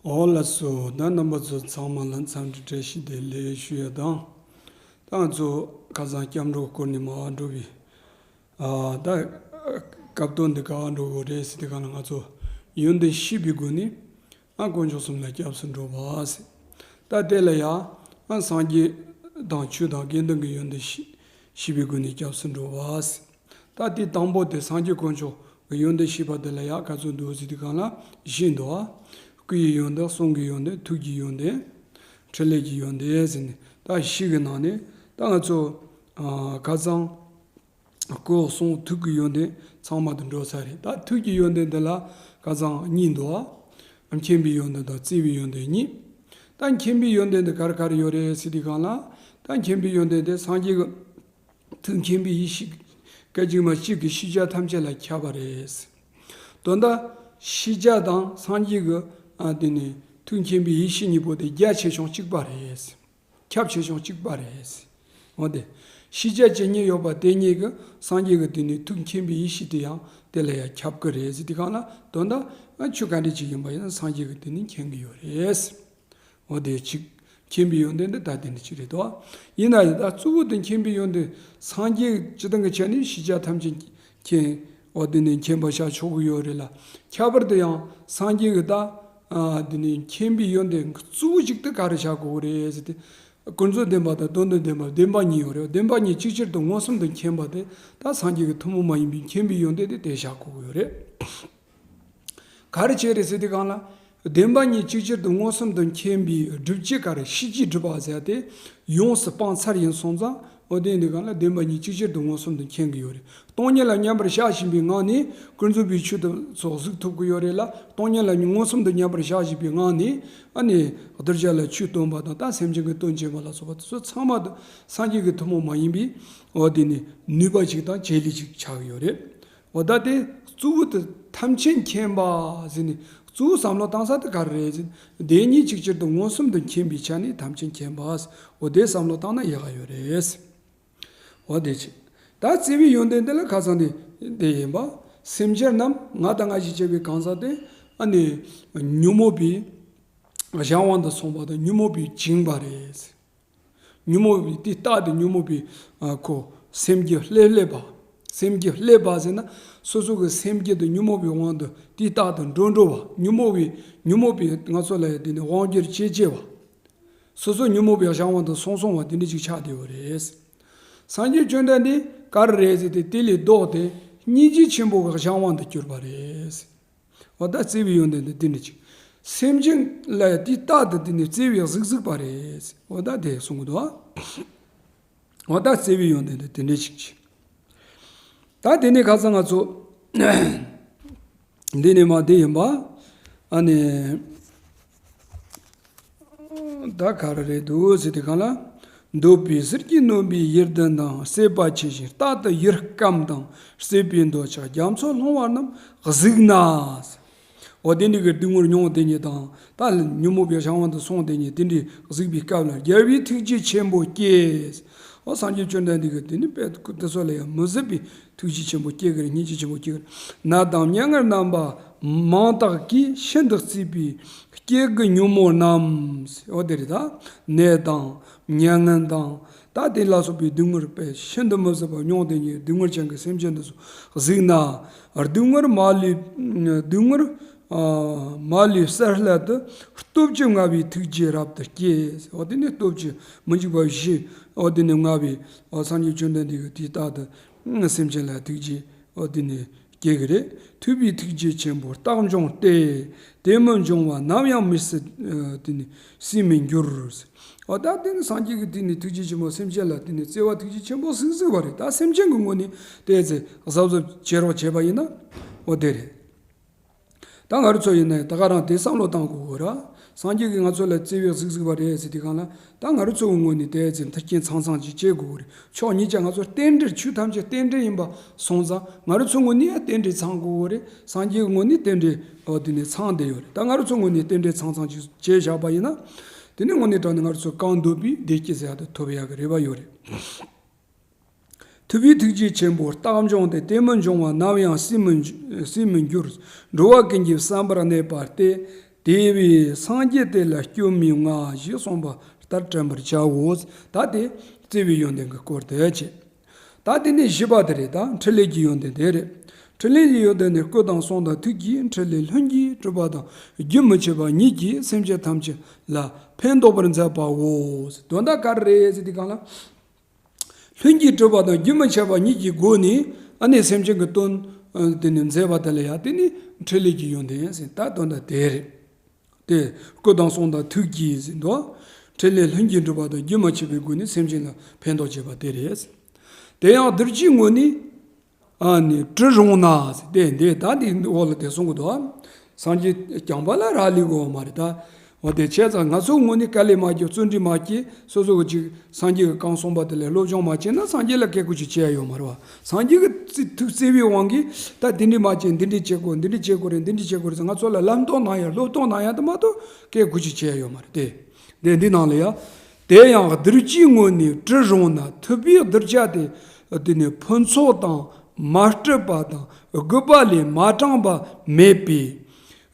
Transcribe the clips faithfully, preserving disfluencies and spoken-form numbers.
འོ་ལགས་སོ། ད་རྣམ་པ་ཚོ་ཚང་མ་ལ་འཚམས་འདྲི་བཀྲ་ཤིས་བདེ་ལེགས་ཞུ་ཡ་དང་། ད་ང་ཚོ་ཁ་སང་སྐྱབས་འགྲོ་སྐོར་ནས་མར་འགྲོ་བའི། ཨ་ད་སྐབས་དོན་འདི་ག་པར་འགྲོ་དགོས་རེད་ཟེར་དུས་སྒང་ལ། ང་ཚོ་ཡོན་ཏན་ཤེས་པའི་སྒོ་ནས་ཨ་དཀོན་མཆོག་གསུམ་ལ་སྐྱབས་སུ་འགྲོ་བ་ཟེར། ད་དེ་ལ་ཡང་ཨ་སངས་རྒྱས་དང་ཆོས་དང་དགེ་འདུན་གྱི་ཡོན་ཏན་ཤེས་ཤེས་པའི་སྒོ་ནས་སྐྱབས་སུ་འགྲོ་བ་ཟེར། ད་དེ་དང་པོ་དེ་སངས་རྒྱས་དཀོན་མཆོག་གི་ཡོན་ཏན་ཤེས་པ་དེ་ལ་ཡང་ག་ཚོད་འདུག་ཟེར་དུས་སྒང་ལ་བཞི་འདུག་ཨ། སྐུ་ཡི་ཡོན་ཏན། གསུང་གི་ཡོན་ཏན། ཐུགས་ཀྱི་ཡོན་ཏན། ཕྲིན་ལས་ཀྱི་ཡོན་ཏན་ཟེར་ནས། ད་བཞི་གི་ནང་ནས་ད་ང་ཚོ་ཨ་ཁ་སང་སྐུ་གསུང་ཐུགས་ཀྱི་ཡོན་ཏན་ཚང་མ་དུ་འགྲོ་ས་རེད། ད་ཐུགས་ཀྱི་ཡོན་ཏན་འདི་ལ་ཁ་སང་གཉིས་འདུག་ཨ། མཁྱེན་པའི་ཡོན་ཏན་དང་བརྩེ་བའི་ཡོན་ཏན་གཉིས། ད་མཁྱེན་པའི་ཡོན་ཏན་འདི་ག་རེ་ག་རེ་ཡོད་རེད་ཟེར་དུས་སྒང་ལ། ད་མཁྱེན་པའི་ཡོན་ཏན་དེ་སངས་རྒྱས་ཀྱི་ཐུགས་མཁྱེན་པའི་ཡེ་ཤེས་སྐད་ཅིག་མ་གཅིག་གིས་ཤེས་བྱ་ཐམས་ཅད་ལ་ཁྱབ་པ་རེད། དོན་དག་ཤེས་བྱ་དང་སངས་རྒྱས་ཀྱི་ཨ་དེ་ནི་ཐུགས་མཁྱེན་པའི་ཡེ་ཤེས་གཉིས་པོ་དེ་རྒྱ་ཆེ་ཆུང་གཅིག་པ་རེད། ཁྱབ་ཆེ་ཆུང་གཅིག་པ་རེད། འོ་དེ། ཤེས་བྱ་ཇི་སྙེད་ཡོད་པ་དེ་སྙེད་ཀྱི་སངས་རྒྱས་ཀྱི་དེ་ནི་ཐུགས་མཁྱེན་པའི་ཡེ་ཤེས་དེ་ཡང་དེ་ལ་ཡང་ཁྱབ་ཀྱི་རེད་ཟེར་དུས་སྒང་ལ། དོན་དག་ཨ་ཆོས་ག་འདྲ་ཅིག་ཡིན་པ་ཡིན་ན་སངས་རྒྱས་ཀྱི་དེ་ནི་མཁྱེན་གྱི་ཡོད་རེད། འོ་དེ་གཅིག་མཁྱེན་པའི་ཡོན་ཏན་འདི་ད་དེ་འདྲ་ཅིག་རེད་དོ། ཡིན་ན་ཡང་ད་གཙོ་བོ་དེ་མཁྱེན་པའི་ཡོན་ཏན་སངས་རྒྱས་སྤྱིར་བཏང་གི་ཆ་ནས་ཤེས་བྱ་ཐམས་ཅད་མཁྱེན། འོ་དེ་ནས་མཁྱེན་པ་བྱ་ཆོག་གི་ཡོད་རེད་ལ། ཁྱད་པར་དུ་ཡང་སངས་རྒྱས་ཀྱི་ད་ཨ་དེ་ནས་མཁྱེན་པའི་ཡོན་ཏན་གཙོ་བོ་གཅིག་དེ་ག་རེ་བྱ་དགོས་རེད་ཟེར་ཏེ། ཀུན་རྫོབ་བདེན་པ་དང་དོན་དམ་བདེན་པ། བདེན་པ་གཉིས་ཡོད་རེད། བདེན་པ་གཉིས་གཅིག་ཅར་དུ་མངོན་སུམ་དུ་མཁྱེན་པ་དེ་ད་སངས་རྒྱས་ཀྱི་ཐུན་མོང་མ་ཡིན་པའི་མཁྱེན་པའི་ཡོན་ཏན་དེ་དེ་བྱ་དགོས་ཀྱི་ཡོད་རེད། ག་རེ་བྱས་རེད་ཟེར་དུས་སྒང་ལ། བདེན་པ་གཉིས་གཅིག་ཅར་དུ་མངོན་སུམ་དུ་མཁྱེན་པའི་སྒྲུབ་བྱེད་ག་རེ། ཤེས་བྱའི་སྒྲུབ་པ་ཟེར་ཏེ་ཡོངས་སུ་སྤངས་ཚར་ཡིན་སོང་ཙང་། འོ་དེ་འདི་སྒང་ལ་བདེན་པ་གཉིས་གཅིག་ཅར་དུ་མངོན་སུམ་དུ་མཁྱེན་གྱི་ཡོད་རེད། སྟོང་ཉིད་ལ་མཉམ་པར་བཞག་བཞིན་པའི་ངང་ནས་ཀུན་རྫོབ་པའི་ཆོས་དེ་ཚོ་གཟིགས་ཐུབ་ཀྱི་ཡོད་རེད་ལ། སྟོང་ཉིད་ལ་མངོན་སུམ་དུ་མཉམ་པར་བཞག་བཞིན་པའི་ངང་ནས་ཨ་ནི་གདུལ་བྱ་ལ་ཆོས་སྟོན་པ་དང་། ད་སེམས་ཅན་གྱི་དོན་བྱེད་པ་ལ་སོགས་པ་དེ་ཚོ་ཚང་མ་དེ་སངས་རྒྱས་ཀྱི་ཐུན་མོང་མ་ཡིན་པའི་འོ་དེ་ནི་ནུས་པ་ཅིག་དང་བྱེད་ལས་ཅིག་ཆགས་ཀྱི་ཡོད་རེད། འོ་ད་དེ་གཙོ་བོ་དེ་ཐམས་ཅད་མཁྱེན་པ་ཟེར་ནས་གཙོ་བོ་བསམ་བློ་བཏང་ས་དེ་ག་རེ་རེད་ཟེར་ན། བདེན་གཉིས་གཅིག་ཅར་དུ་མངོན་སུམ་དུ་མཁྱེན་པའི་ཆ་ནས་ཐམས་ཅད་མཁྱེན་པ། འོ་དེ་བསམ་བློ་བཏང་ན་ཡག་ག་ཡོད་རེད། འོ་དེ་བྱས། ད་བརྩེ་བའི་ཡོན་ཏན་དེ་ལ་ཁ་སང་དེ་དེ་ཡིན་པ། སེམས་ཅན་རྣམས་ང་དང་ང་ཞེས་བྱ་བའི་གང་ཟག་དེ་ཨ་ནི་ཉོན་མོངས་པའི་གཞན་དབང་དུ་སོང་བ་དང་། ཉོན་མོངས་པས་བཅིངས་པ་རེད། ཉོན་མོངས་པའི་དེ་རྟགས་དེ་ཉོན་མོངས་པའི་ཨ་ཁོ་སེམས་ཀྱི་བསླད་བསླད་པ། སེམས་ཀྱི་བསླད་པ་ཟེར་ན་སོ་སོ་གི་སེམས་རྒྱུད་དུ་ཉོན་མོངས་པའི་དབང་དུ་དེ་རྟགས་དུ་འགྲོ་འགྲོ་བ། ཉོན་མོངས་པའི་ཉོན་མོངས་པའི་ང་ཚོ་ལ་དེ་ནི་དབང་སྒྱུར་བྱེད་བྱེད་པ། སོ་སོ་ཉོན་མོངས་པའི་གཞན་དབང་དུ་སོང་སོང་བ་དེ་འདྲ་ཅིག་ཆགས་བསྡད་ཡོད་རེད། སངས་རྒྱས་བཅོམ་ལྡན་འདས་ག་རེ་རེད་ཟེར་ཏེ། དེ་ལས་ལྡོག་སྟེ་སྙིང་རྗེ་ཆེན་པོ་གི་གཞན་དབང་དུ་གྱུར་པ་རེད། འོ་ད་བརྩེ་བའི་ཡོན་ཏན་དེ་འདི་འདྲ་ཅིག་སེམས་ཅན་ལ་དེ་རྟགས་དེ་དེ་ནི་བརྩེ་བའི་གཟུགས་གཟིགས་པ་རེད། འོ་ད་དེ་གསུང་གི་འདུག་ཨ། འོ་ད་བརྩེ་བའི་ཡོན་ཏན་དེ་དེ་འདྲ་ཅིག་ཅིག་ད་དེ་ནས་ཁ་སང་ང་ཚོ་འདི་ནས་མ་དེ་ཡིན་པ། ཨ་ནི། ད་ག་རེ་རེད་འདུག་ཟེར་དུས་སྒང་ལ། འདོད་པའི་ཟིལ་གྱིས་གནོན་པའི་ཡུལ་བདུན་དང་། སྲེད་པ་ཇི་བཞིན་རྟག་ཏུ་ཡུལ་སྐམ་དང་། སྲེད་པའི་འདོད་ཆགས་རྒྱ་མཚོ་ལྷུང་བ་རྣམས་གཟིགས་ན། འོ་དེ་འདྲ་གི་སྡུག་བསྔལ་མྱོང་དེ་ཉིད་དང་། ད་ཉོན་མོངས་པའི་གཞན་དབང་དུ་སོང་དེ་ཉིད་དེ་འདྲ་གཟིགས་པའི་སྐབས་ལ། རྒྱལ་བའི་ཐུགས་རྗེ་ཆེན་པོ་སྐྱེས། འོ་སངས་རྒྱས་བཅོམ་ལྡན་འདས་ཀྱིས་དེ་ནི་དཔེ་དེ་ཚོ་ལ་ཡང་མི་བཟོད་པའི་ཐུགས་རྗེ་ཆེན་པོ་སྐྱེ་གི་རེད། སྙིང་རྗེ་ཆེན་པོ་སྐྱེ་གི་རེད། ནད་དང་མྱ་ངན་རྣམ་པ་མང་དག་གིས། ཤིན་ཏུ་གཙེས་པའི་སྐྱེ་རྒུའི་ཉོན་མོངས་རྣམས། འོ་དེ་རེད། ད་ནད་དང་མྱ་ངན་དང་། ད་དེ་ལ་སོགས་པའི་སྡུག་བསྔལ་དཔེ་ཤིན་ཏུ་མི་བཟོད་པ་མྱོང་དེ་ཉིད་སྡུག་བསྔལ་ཅན་གྱི་སེམས་ཅན་དེ་ཚོ་གཟིགས་ན། སྡུག་བསྔལ་མ་ལུས། སྡུག་བསྔལ་མ་ལུས་བསལ་སླད་དུ། སྟོབས་བཅུ་མངའ་བའི་ཐུགས་རྗེ་རབ་ཏུ་སྐྱེས། འོ་དེ་ནི་སྟོབས་བཅུ་མི་འཇིགས་པ་བཞི། འོ་དེ་ནི་མངའ་བའི་འོ་སངས་རྒྱས་བཅོམ་ལྡན་འདས་ཀྱིས་དེ་ལྟར་དུ་སེམས་ཅན་ལ་ཐུགས་རྗེ་འོ་དེ་ནི་སྐྱེ་གི་རེད། ཐུབ་པའི་ཐུགས་རྗེ་ཆེན་པོ་རྟག་འབྱུང་སྟེ། དེ་མི་འབྱུང་བ་ནམ་ཡང་མི་སྲིད། དེ་ནི་སྲིད་མི་འགྱུར། འོ་ད་དེ་ནི་སངས་རྒྱས་ཀྱི་དེ་ནི་ཐུགས་རྗེ་ཆེན་པོ་སེམས་ཅན་ལ་དེ་ནི་བརྩེ་བ་ཐུགས་རྗེ་ཆེན་པོ་གཟིགས་གཟིགས་པ་རེད། ད་སེམས་ཅན་གྱི་ངོས་ནས་དེ་ཚེ་གཟབ་གཟབ་བྱེད་རོགས་བྱས་པ་ཡིན་ན་འོ་དེ་རེད། ད་ང་རང་ཚོ་ཡིན་ན་ད་ག་རང་དེ་བསམ་བློ་བཏང་དགོས་གོ་ར། སངས་རྒྱས་ཀྱིས་ང་ཚོ་ལ་བརྩེ་བས་གཟིགས་གཟིགས་པ་རེད་ཟེར་དུས་སྒང་ལ། ད་ང་རང་ཚོའི་ངོས་ནས་དེ་ཚེ་མཐུན་རྐྱེན་ཚང་ཚང་ཅིག་བྱེད་དགོས་གོ་རེད། ཕྱོགས་གཉིས་ཆ་ང་ཚོ་རྟེན་འབྲེལ། ཆོས་ཐམས་ཅད་རྟེན་འབྲེལ་ཡིན་པ་སོང་ཙང་། ང་རང་ཚོའི་ངོས་ནས་ཡང་རྟེན་འབྲེལ་ཚང་དགོས་གོ་རེད། སངས་རྒྱས་ཀྱི་ངོས་ནས་རྟེན་འབྲེལ་འོ་དེ་ནས་ཚང་བསྡད་ཡོད་རེད། ད་ང་རང་ཚོའི་ངོས་ནས་རྟེན་འབྲེལ་ཚང་ཚང་ཅིག་བྱས་བཞག་པ་ཡིན་ན། དེ་ནས་དངོས་གནས་དྲང་གནས་ང་རང་ཚོ་གང་འདོད་པའི་བདེ་སྐྱིད་ཟེར་ཡ་དེ་ཐོབ་ཡག་གི་རེ་བ་ཡོད་རེད། ཐུབ་པའི་ཐུགས་རྗེ་ཆེན་པོ་རྟག་འབྱུང་སྟེ། དེ་མི་འབྱུང་བ་ནམ་ཡང་སྲིད་མི་འགྱུར། སྲིད་མི་འགྱུར། འགྲོ་བ་ཀུན་གྱི་བསམ་པར་གནས་པ་སྟེ། དེ་བས་སངས་རྒྱས་དེ་ལ་སྐྱོན་མེད་ལྔ་ཞེས་གསུངས་པ་ལྟར་དྲན་པར་བྱའོ། ད་དེ་བརྩེ་བའི་ཡོན་ཏན་གྱི་སྐོར་དེ་བྱས། ད་དེ་ནས་བཞི་པ་དེ་རེད། ད་འཕྲིན་ལས་ཀྱི་ཡོན་ཏན་དེ་རེད། འཕྲིན་ལས་ཀྱི་ཡོན་ཏན་ནི་སྐུ་དང་གསུང་དང་ཐུགས་ཀྱི་འཕྲིན་ལས་ལྷུན་གྱིས་གྲུབ་པ་དང་རྒྱུན་མི་འཆད་པ་ཉིད་ཀྱིས་སེམས་ཅན་ཐམས་ཅད་ལ་ཕན་འདོགས་པར་མཛད་པའོ། དོན་དག་ག་རེ་རེད་ཟེར་དུས་སྒང་ལ། ལྷུན་གྱིས་གྲུབ་པ་དང་རྒྱུན་མི་འཆད་པ་ཉིད་ཀྱི་སྒོ་ནས་ཨ་ནི་སེམས་ཅན་གྱི་དོན་དེ་ནི་མཛད་པ་དེ་ལ་ཡང་དེ་ནི་འཕྲིན་ལས་ཀྱི་ཡོན་ཏན་ཟེར། ད་དོན་དག་དེ་རེད། དེ་སྐུ་དང་གསུང་དང་ཐུགས་ཀྱིས་ཟེར་འདུག་འཕྲིན་ལས་ལྷུན་གྱིས་གྲུབ་པ་དང་རྒྱུན་མ་ཆད་པའི་སྒོ་ནས་སེམས་ཅན་ལ་ཕན་ཐོགས་བྱེད་པ་དེ་རེད། དེ་ཡང་གདུལ་བྱའི་ངོ་ནས་ཨ་ནི་གྲུ་རུང་ན་ཟེར་དེ་འདི་ད་འདི་འོག་ལ་དེ་གསུང་གི་འདུག་སངས་རྒྱས་བསྐྱངས་པ་ལ་རག་ལས་དགོས་པ་མ་རེད་ད། འོ་དེ་བྱས་ཙང་ང་ཚོའི་ངོས་ནས་དཀའ་ལས་མ་བརྒྱབ། བརྩོན་འགྲུས་མ་བསྐྱེད། སོ་སོ་གི་ཅིག་སངས་རྒྱས་ཀྱི་བསྐང་གསུངས་པ་དེ་ལ་སློབ་སྦྱོང་མ་བྱས་ན་སངས་རྒྱས་ལ་སྐད་ཆ་ཅིག་བྱེད་ཡ་ཡོད་མ་རེད་བ། སངས་རྒྱས་ཀྱི་ཐུགས་བརྩེ་བའི་དབང་གིས་ད་དེ་འདྲས་མ་བྱེད། འདི་འདྲས་བྱེད་དགོས། འདི་འདྲས་བྱེད་དགོས་རེད། འདི་འདྲས་བྱེད་དགོས་རེད་ཟེར་ང་ཚོ་ལ་ལམ་སྟོན་གནང་ཡ་སློབ་སྟོན་གནང་ཡ་དེ་མ་གཏོགས་སྐད་ཆ་ཅིག་བྱེད་ཡ་ཡོད་མ་རེད་དེ། དེ་འདི་ནང་ལ་ཡ། དེ་ཡང་གདུལ་བྱའི་ངོས་ནས་གྲུ་རུང་ན་ཐུབ་པའི་གདུལ་བྱ་དེ་དེ་ནི་ཕུན་ཚོགས་དང་མ་སྤྲད་པ་དང་རྒུད་པ་ལས་མ་དྲངས་པ་མེད་པས།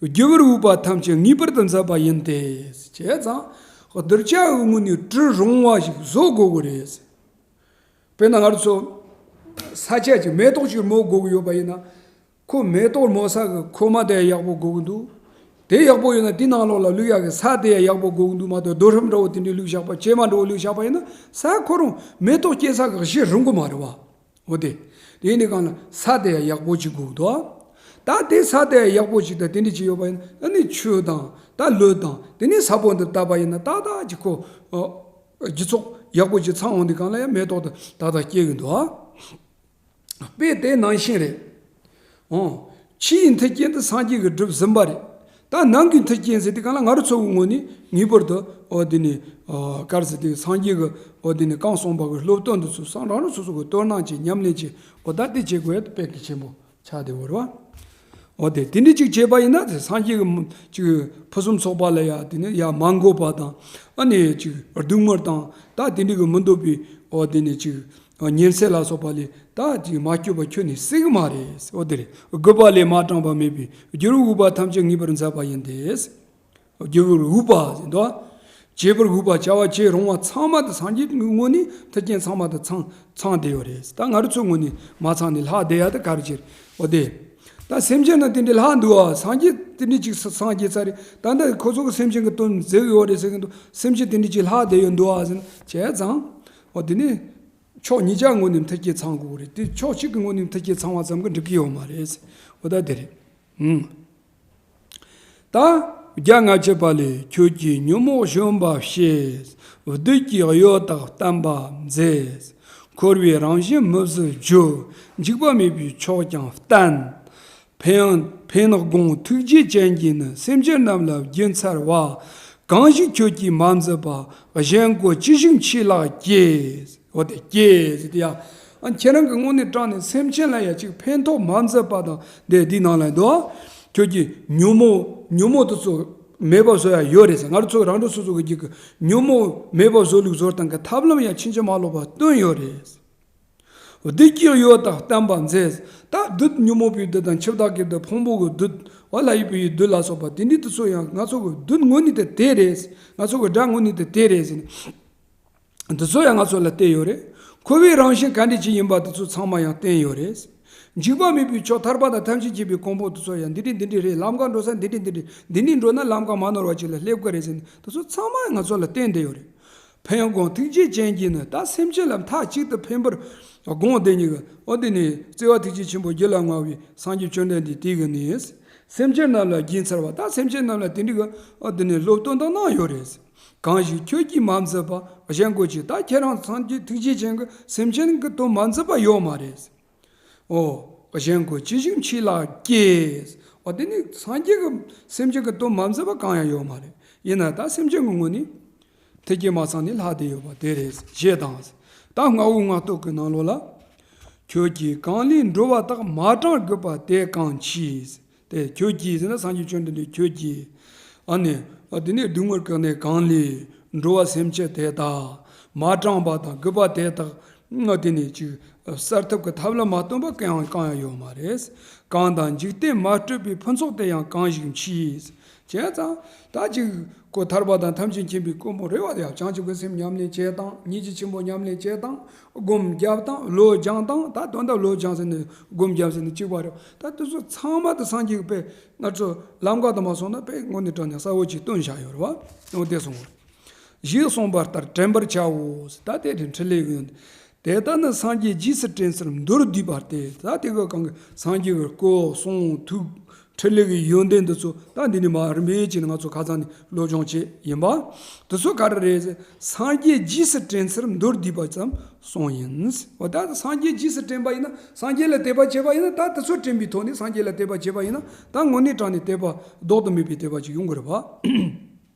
རྒྱུ་བར་འོས་པ་ཐམས་ཅད་ངེས་པར་དུ་མཛད་པ་ཡིན་ཏེ། བྱས་ཙང་གདུལ་བྱ་གི་ངོས་ནས་གྲུ་རུང་བ་ཞིག་བཟོ་དགོས་ཀྱི་རེད། དཔེར་ན་ང་རང་ཚོ་ས་ཆ་ཅིག་མེ་ཏོག་ཅིག་རྨོ་དགོས་ཀྱི་ཡོད་པ་ཡིན་ན། ཁོ་མེ་ཏོག་རྨོ་ས་གི་ཁོ་མ་དེ་ཡག་པོ་དགོས་ཀྱི་འདུག་དེ་ཡག་པོ་ཡོད་ན་དེ་ནང་ལོགས་ལ་བླུག་ཡག་གི་ས་དེ་ཡག་པོ་དགོས་ཀྱི་འདུག་མ་གཏོགས་རྡོ་ཧྲུག་འདྲ་བོ་དེ་འདྲས་བླུགས་བཞག་པ། བྱེ་མ་འདྲ་བོ་བླུགས་བཞག་པ་ཡིན་ན་ས་ཁོ་རང་མེ་ཏོག་སྐྱེ་ས་གི་གཞི་རུང་གི་མ་རེད་བ། འོ་དེ། དེ་ཡིན་དུས་སྒང་ལ་ས་དེ་ཡང་ཡག་པོ་ཅིག་དགོས་འདུག་ད་དེ་ས་དེ་ཡང་ཡག་པོ་ཅིག་དང་དེ་འདྲ་ཅིག་ཡོད་པ་ཡིན་ན་ཨ་ནི་ཆུ་དང་ད་ལུད་དང་དེ་ནས་ས་བོན་དེ་བཏབ་པ་ཡིན་ན་ཏག་ཏག་ཅིག་ཁོ། ཨ། རྒྱུ་ཚོགས་ཡག་པོ་ཅིག་ཚང་འོང་དུས་སྒང་ལ་ཡང་མེ་ཏོག་དེ་ཏག་ཏག་སྐྱེ་གི་འདུག་དཔེ་དེ་ནང་བཞིན་རེད། འོ། ཕྱི་ཡི་མཐུན་རྐྱེན་དེ་སངས་རྒྱས་ཀྱིས་སྒྲུབ་ཟིན་པ་རེད། ད་ནང་གི་མཐུན་རྐྱེན་ཟེར་དུས་སྒང་ལ་ང་རང་ཚོ་གི་ངོས་ནས་ངེས་པར་དུ་འོ་དེ་ནི། ཨ། ག་རེ་ཟེར་དུས་སངས་རྒྱས་ཀྱི་འོ་དེ་ནི་བསྐང་གསུངས་པ་གི་སློབ་སྟོན་དེ་ཚོ་སང་རང་རང་སོ་སོ་གི་དོ་སྣང་བྱེད། ཉམས་ལེན་བྱེད། འོ་ད་དེ་བྱེད་དགོས་ཡ་དེ་དཔེ་གལ་ཆེན་པོ་ཆགས་བསྡད་ཡོད་རེད་བ། འོ་དེ་དེ་འདྲ་ཅིག་བྱས་པ་ཡིན་ན་དེ་སངས་རྒྱས་ཀྱི་ཅིག་ཕུན་སུམ་ཚོགས་པ་ལ་ཡ་དེ་ནི་ཡ་མ་འགོད་པ་དང་། ཨ་ནི་ཅིག་སྡུག་བསྔལ་དང་ད་དེ་འདྲ་གི་མི་འདོད་པའི་འོ་དེ་ནི་ཅིག་ཉེར་འཚེ་ལ་སོགས་པ་ལས་ད་ཅིག་མ་སྐྱོབ་པ་ཁྱོན་ནས་སྲིད་གི་མ་རེད། འོ་དེ་རེད། རྒུད་པ་ལས་མ་དྲངས་པ་མེད་པས་རྒྱུ་བར་འོས་པ་ཐམས་ཅད་ངེས་པར་མཛད་པ་ཡིན་ཏེ། རྒྱུ་བར་འོས་པ་ཟེར་འདུག་བྱེད་པར་འོས་པ་བྱ་བ་བྱེད་རུང་བ་ཚང་མ་དེ་སངས་རྒྱས་ཀྱི་ངོས་ནས་མཐུན་རྐྱེན་ཚང་མ་དེ་ཚང་ཚང་བསྡད་ཡོད་རེད། ད་ང་རང་ཚོའི་ངོས་ནས་མ་ཚང་ནས་ལྷག་བསྡད་ཡ་དེ་ག་རེ་བྱེད། འོ་དེ། ད་སེམས་ཅན་ན་དེ་འདྲའི་ལྷག་འདུག་བ། སངས་རྒྱས་དེ་འདྲའི་ཅིག་སངས་རྒྱས་ཚར་རེད། ད་ལྟ་ཁོ་ཚོ་གི་སེམས་ཅན་གྱི་དོན་མཛད་ཡོད་རེད་ཟེར་གི་འདུག་སེམས་ཅན་དེ་འདྲའི་ཅིག་ལྷག་བསྡད་ཡོད་འདུག་བ་ཟེར་ན་བྱས་ཙང་། འོ་དེ་ནི་ཕྱོགས་གཉིས་ཀྱི་ངོས་ནས་མཐུན་རྐྱེན་ཚང་དགོས་རེད་དེ། ཕྱོགས་གཅིག་གི་ངོས་ནས་མཐུན་རྐྱེན་ཚང་བ་ཙམ་གྱིས་འགྲིག་གི་ཡོད་མ་རེད། འོ་ད་དེ་རེད། ཨང་། ད་བརྒྱ་ལྔ་བཅུ་པ་ལས། ཁྱོད་ཀྱིས་ཉོན་མོངས་གཞོམ་པ་བྱེད། བདུད་ཀྱི་གཡོ་དག་བརྟན་པ་མཛད། འཁོར་བའི་རང་བཞིན་མི་བཟོད་རྒྱུ། འཇིགས་པ་མེད་པའི་མཆོག་ཀྱང་བསྟན། ཕན་ཕན་དགོངས་ཐུགས་རྗེ་ཅན་གྱིས་ནི། སེམས་ཅན་རྣམས་ལ་བགྱི་འཚལ་བ། གང་ཞིག་ཁྱོད་ཀྱིས་མ་མཛད་པ། གཞན་ཀུན་ཇི་བཞིན་མཆིས་ལགས་ཀྱེ། འོ་དེ་ཀྱེ་ཟེར་དེ་ཡ། ཨ། ཁྱེད་རང་གི་ངོས་ནས་དྲངས་ནས་སེམས་ཅན་ལ་ཡ་ཅིག་ཕན་ཐོགས་མ་མཛད་པ་དང་དེ་འདི་ནང་ལ་འདུག་ཁྱོད་ཀྱིས་ཉོན་མོངས་ཉོན་མོངས་དེ་ཚོ་མེད་པ་བཟོ་ཡ་ཡོད་རེད་ཟེར། ང་རང་ཚོ་རང་རང་སོ་སོ་གི་རྒྱུད་ཀྱི་ཉོན་མོངས་མེད་པ་བཟོ་ལུགས་བཟོ་སྟངས་ཀྱི་ཐབས་ལམ་ཡང་ཕྱིན་ཅི་མ་ལོག་པ་སྟོན་ཡོད་རེད། བདུད་ཀྱི་གཡོ་དག་བརྟན་པ་མཛད། ད་བདུད་ཉོན་མོངས་པའི་བདུད་དང་འཆི་བདག་གི་བདུད། ཕུང་པོ་གི་བདུད། འོ་ལྷ་ཡི་བུ་ཡི་བདུད་ལ་སོགས་པ་དེ་འདྲའི་དེ་ཚོ་ཡང་ང་ཚོ་གི་བདུད་ངོས་ནས་དེ་དེ་རེད། ང་ཚོ་གི་དགྲ་ངོས་ནས་དེ་དེ་རེད་ཟེར་ནས། འདི་ཚོ་ཡང་ང་ཚོ་ལ་བསྟན་ཡོད་རེད། འཁོར་བའི་རང་བཞིན་ག་འདྲ་ཅིག་ཡིན་པ་དེ་ཚོ་ཚང་མ་ཡང་བསྟན་ཡོད་རེད། འཇིགས་པ་མེད་པའི་མཆོག་ཐར་པ་དང་ཐམས་ཅད་མཁྱེན་པའི་གོ་འཕང་དེ་ཚོ་ཡང་འདི་འདྲ་འདི་འདྲ་རེད། ལམ་ཁ་འགྲོ་ས་འདི་འདྲ་འདི་འདྲ། འདི་ནས་འགྲོ་ན་ལམ་ཁ་མ་ནོར་བ་ཅིག་ལ་སླེབས་ཀྱི་རེད་ཟེར་ནས་དེ་ཚོ་ཚང་མ་ང་ཚོ་ལ་བསྟན་བསྡད་ཡོད་རེད། ཕན་དགོངས་ཐུགས་རྗེ་ཅན་གྱིས་ནི། ད་སེམས་ཅན་ལ་མཐའ་གཅིག་ཏུ་ཕན་པར་དགོངས་བསྡད་མཁན་གྱི་འོ་དེ་ནི་བརྩེ་བ་ཐུགས་རྗེ་ཆེན་པོ་རྒྱུད་ལ་མངའ་བའི་སངས་རྒྱས་བཅོམ་ལྡན་འདས་དེ་གིས་ནི། སེམས་ཅན་རྣམས་ལ་བགྱི་འཚལ་བ། ད་སེམས་ཅན་རྣམས་ལ་དེ་འདྲའི་གི་འོ་དེ་ནི་སློབ་སྟོན་དང་གནང་ཡོད་རེད། གང་ཞིག་ཁྱོད་ཀྱིས་མ་མཛད་པ། གཞན་ཀུན་གྱིས། ད་ཁྱེད་རང་སངས་རྒྱས་ཐུགས་རྗེ་ཅན་གྱིས་སེམས་ཅན་གྱི་དོན་མ་མཛད་པ་ཡོད་མ་རེད། འོ། གཞན་ཀུན་ཇི་བཞིན་མཆིས་ལགས་ཀྱེ། འོ་དེ་ནི་སངས་རྒྱས་ཀྱིས་སེམས་ཅན་གྱི་དོན་མ་མཛད་པ་གང་ཡང་ཡོད་མ་རེད། ཡིན་ན་ད་སེམས་ཅན་གྱི་ངོས་ནས་མཐུན་རྐྱེན་མ་ཚང་ནས་ལྷག་བསྡད་ཡོད་པ་དེ་རེད། ཞེས་དང་། ད་རྔ་བོ་རྔ་སྟོད་ཀྱི་ནང་ལོགས་ལ། ཁྱོད་ཀྱིས་གང་ལས་འགྲོ་བ་དག་མ་དྲངས་རྒུད་པ་དེ་གང་མཆིས། དེ་ཁྱོད་ཀྱིས་ཟེར་ན་སངས་རྒྱས་བཅོམ་ལྡན་འདས་ཁྱོད་ཀྱིས། ཨ་ནི། ཨ། དེ་ནས་སྡུག་བསྔལ་གང་ནས་གང་ལས་འགྲོ་བ་སེམས་ཅན་དེ་དག་མ་དྲངས་པ་དང་རྒུད་པ་དེ་དག་ཨ་དེ་ནས་ཅིག་སེལ་ཐབས་ཀྱི་ཐབས་ལ་མ་སྟོན་པ་གང་ཡང་གང་ཡང་ཡོད་མ་རེད། གང་དག་འཇིག་རྟེན་མ་སྤྲོད་པའི་ཕུན་ཚོགས་དེ་ཡང་གང་ཞིག་མཆིས། བྱས་ཙང་ད་ཅིག་ཁོ་ཐར་པ་དང་ཐམས་ཅད་མཁྱེན་པའི་གོ་འཕང་རེད་བ། དེ་ཡང་བྱང་ཆུབ་ཀྱི་སེམས་ཉམས་ལེན་བྱས་དང་། ཉེས་ཀྱི་ཆེན་པོ་ཉམས་ལེན་བྱས་དང་། སྒོམ་བརྒྱབ་དང་། བློ་སྦྱངས་དང་། ད་དོན་དག་བློ་སྦྱངས་ཟེར་ནས་སྒོམ་བརྒྱབ་ཟེར་ནས་གཅིག་པ་རེད། ད་དེ་ཚོ་ཚང་མ་དེ་སངས་རྒྱས་ཀྱི་དཔེ་ང་ཚོ་ལམ་ཁ་དུ་མ་སོང་ན་དཔེ་དངོས་གནས་དྲང་གནས་གསལ་བོ་ཅིག་སྟོན་བཞག་ཡོད་རེད་བ། འོ་དེ་སོང་བ། ཞེས་གསུངས་པ་ལྟར་དྲན་པར་བྱའོ། ད་དེ་དེ་འཕྲིན་ལས་ཀྱི་ཡོན་ཏན། དེ་ལྟར་ན་སངས་རྒྱས་རྗེས་སུ་དྲན་ཚུལ་མདོར་བསྡུས་པ་སྟེ། ད་དེ་ག་གང་གི་སངས་རྒྱས་ཀྱི་སྐུ་གསུང་ཐུགས་འཕྲིན་ལས་ཀྱི་ཡོན་ཏན་འདི་ཚོ་ད་འདི་ནས་མར་རིམ་པས་བྱས་ནས་ང་ཚོ་ཁ་སང་ནས་སློབ་སྦྱོང་བྱས་ཡིན་པ། དེ་ཚོ་ག་རེ་རེད་ཟེར། སངས་རྒྱས་རྗེས་སུ་དྲན་ཚུལ་མདོར་བསྡུས་པ་ཙམ་གསུངས་ཡིན། འོ་ད་སངས་རྒྱས་རྗེས་སུ་དྲན་པ་ཡིན་ན། སངས་རྒྱས་ལ་དད་པ་བྱས་པ་ཡིན་ན། ད་དེ་ཚོ་དྲན་པའི་ཐོག་ནས་སངས་རྒྱས་ལ་དད་པ་བྱས་པ་ཡིན་ན། ད་དངོས་གནས་དྲང་གནས་དད་པ་ལྡོག་ཏུ་མེད་པའི་དད་པ་ཅིག་ཡོང་གི་རེད་པ།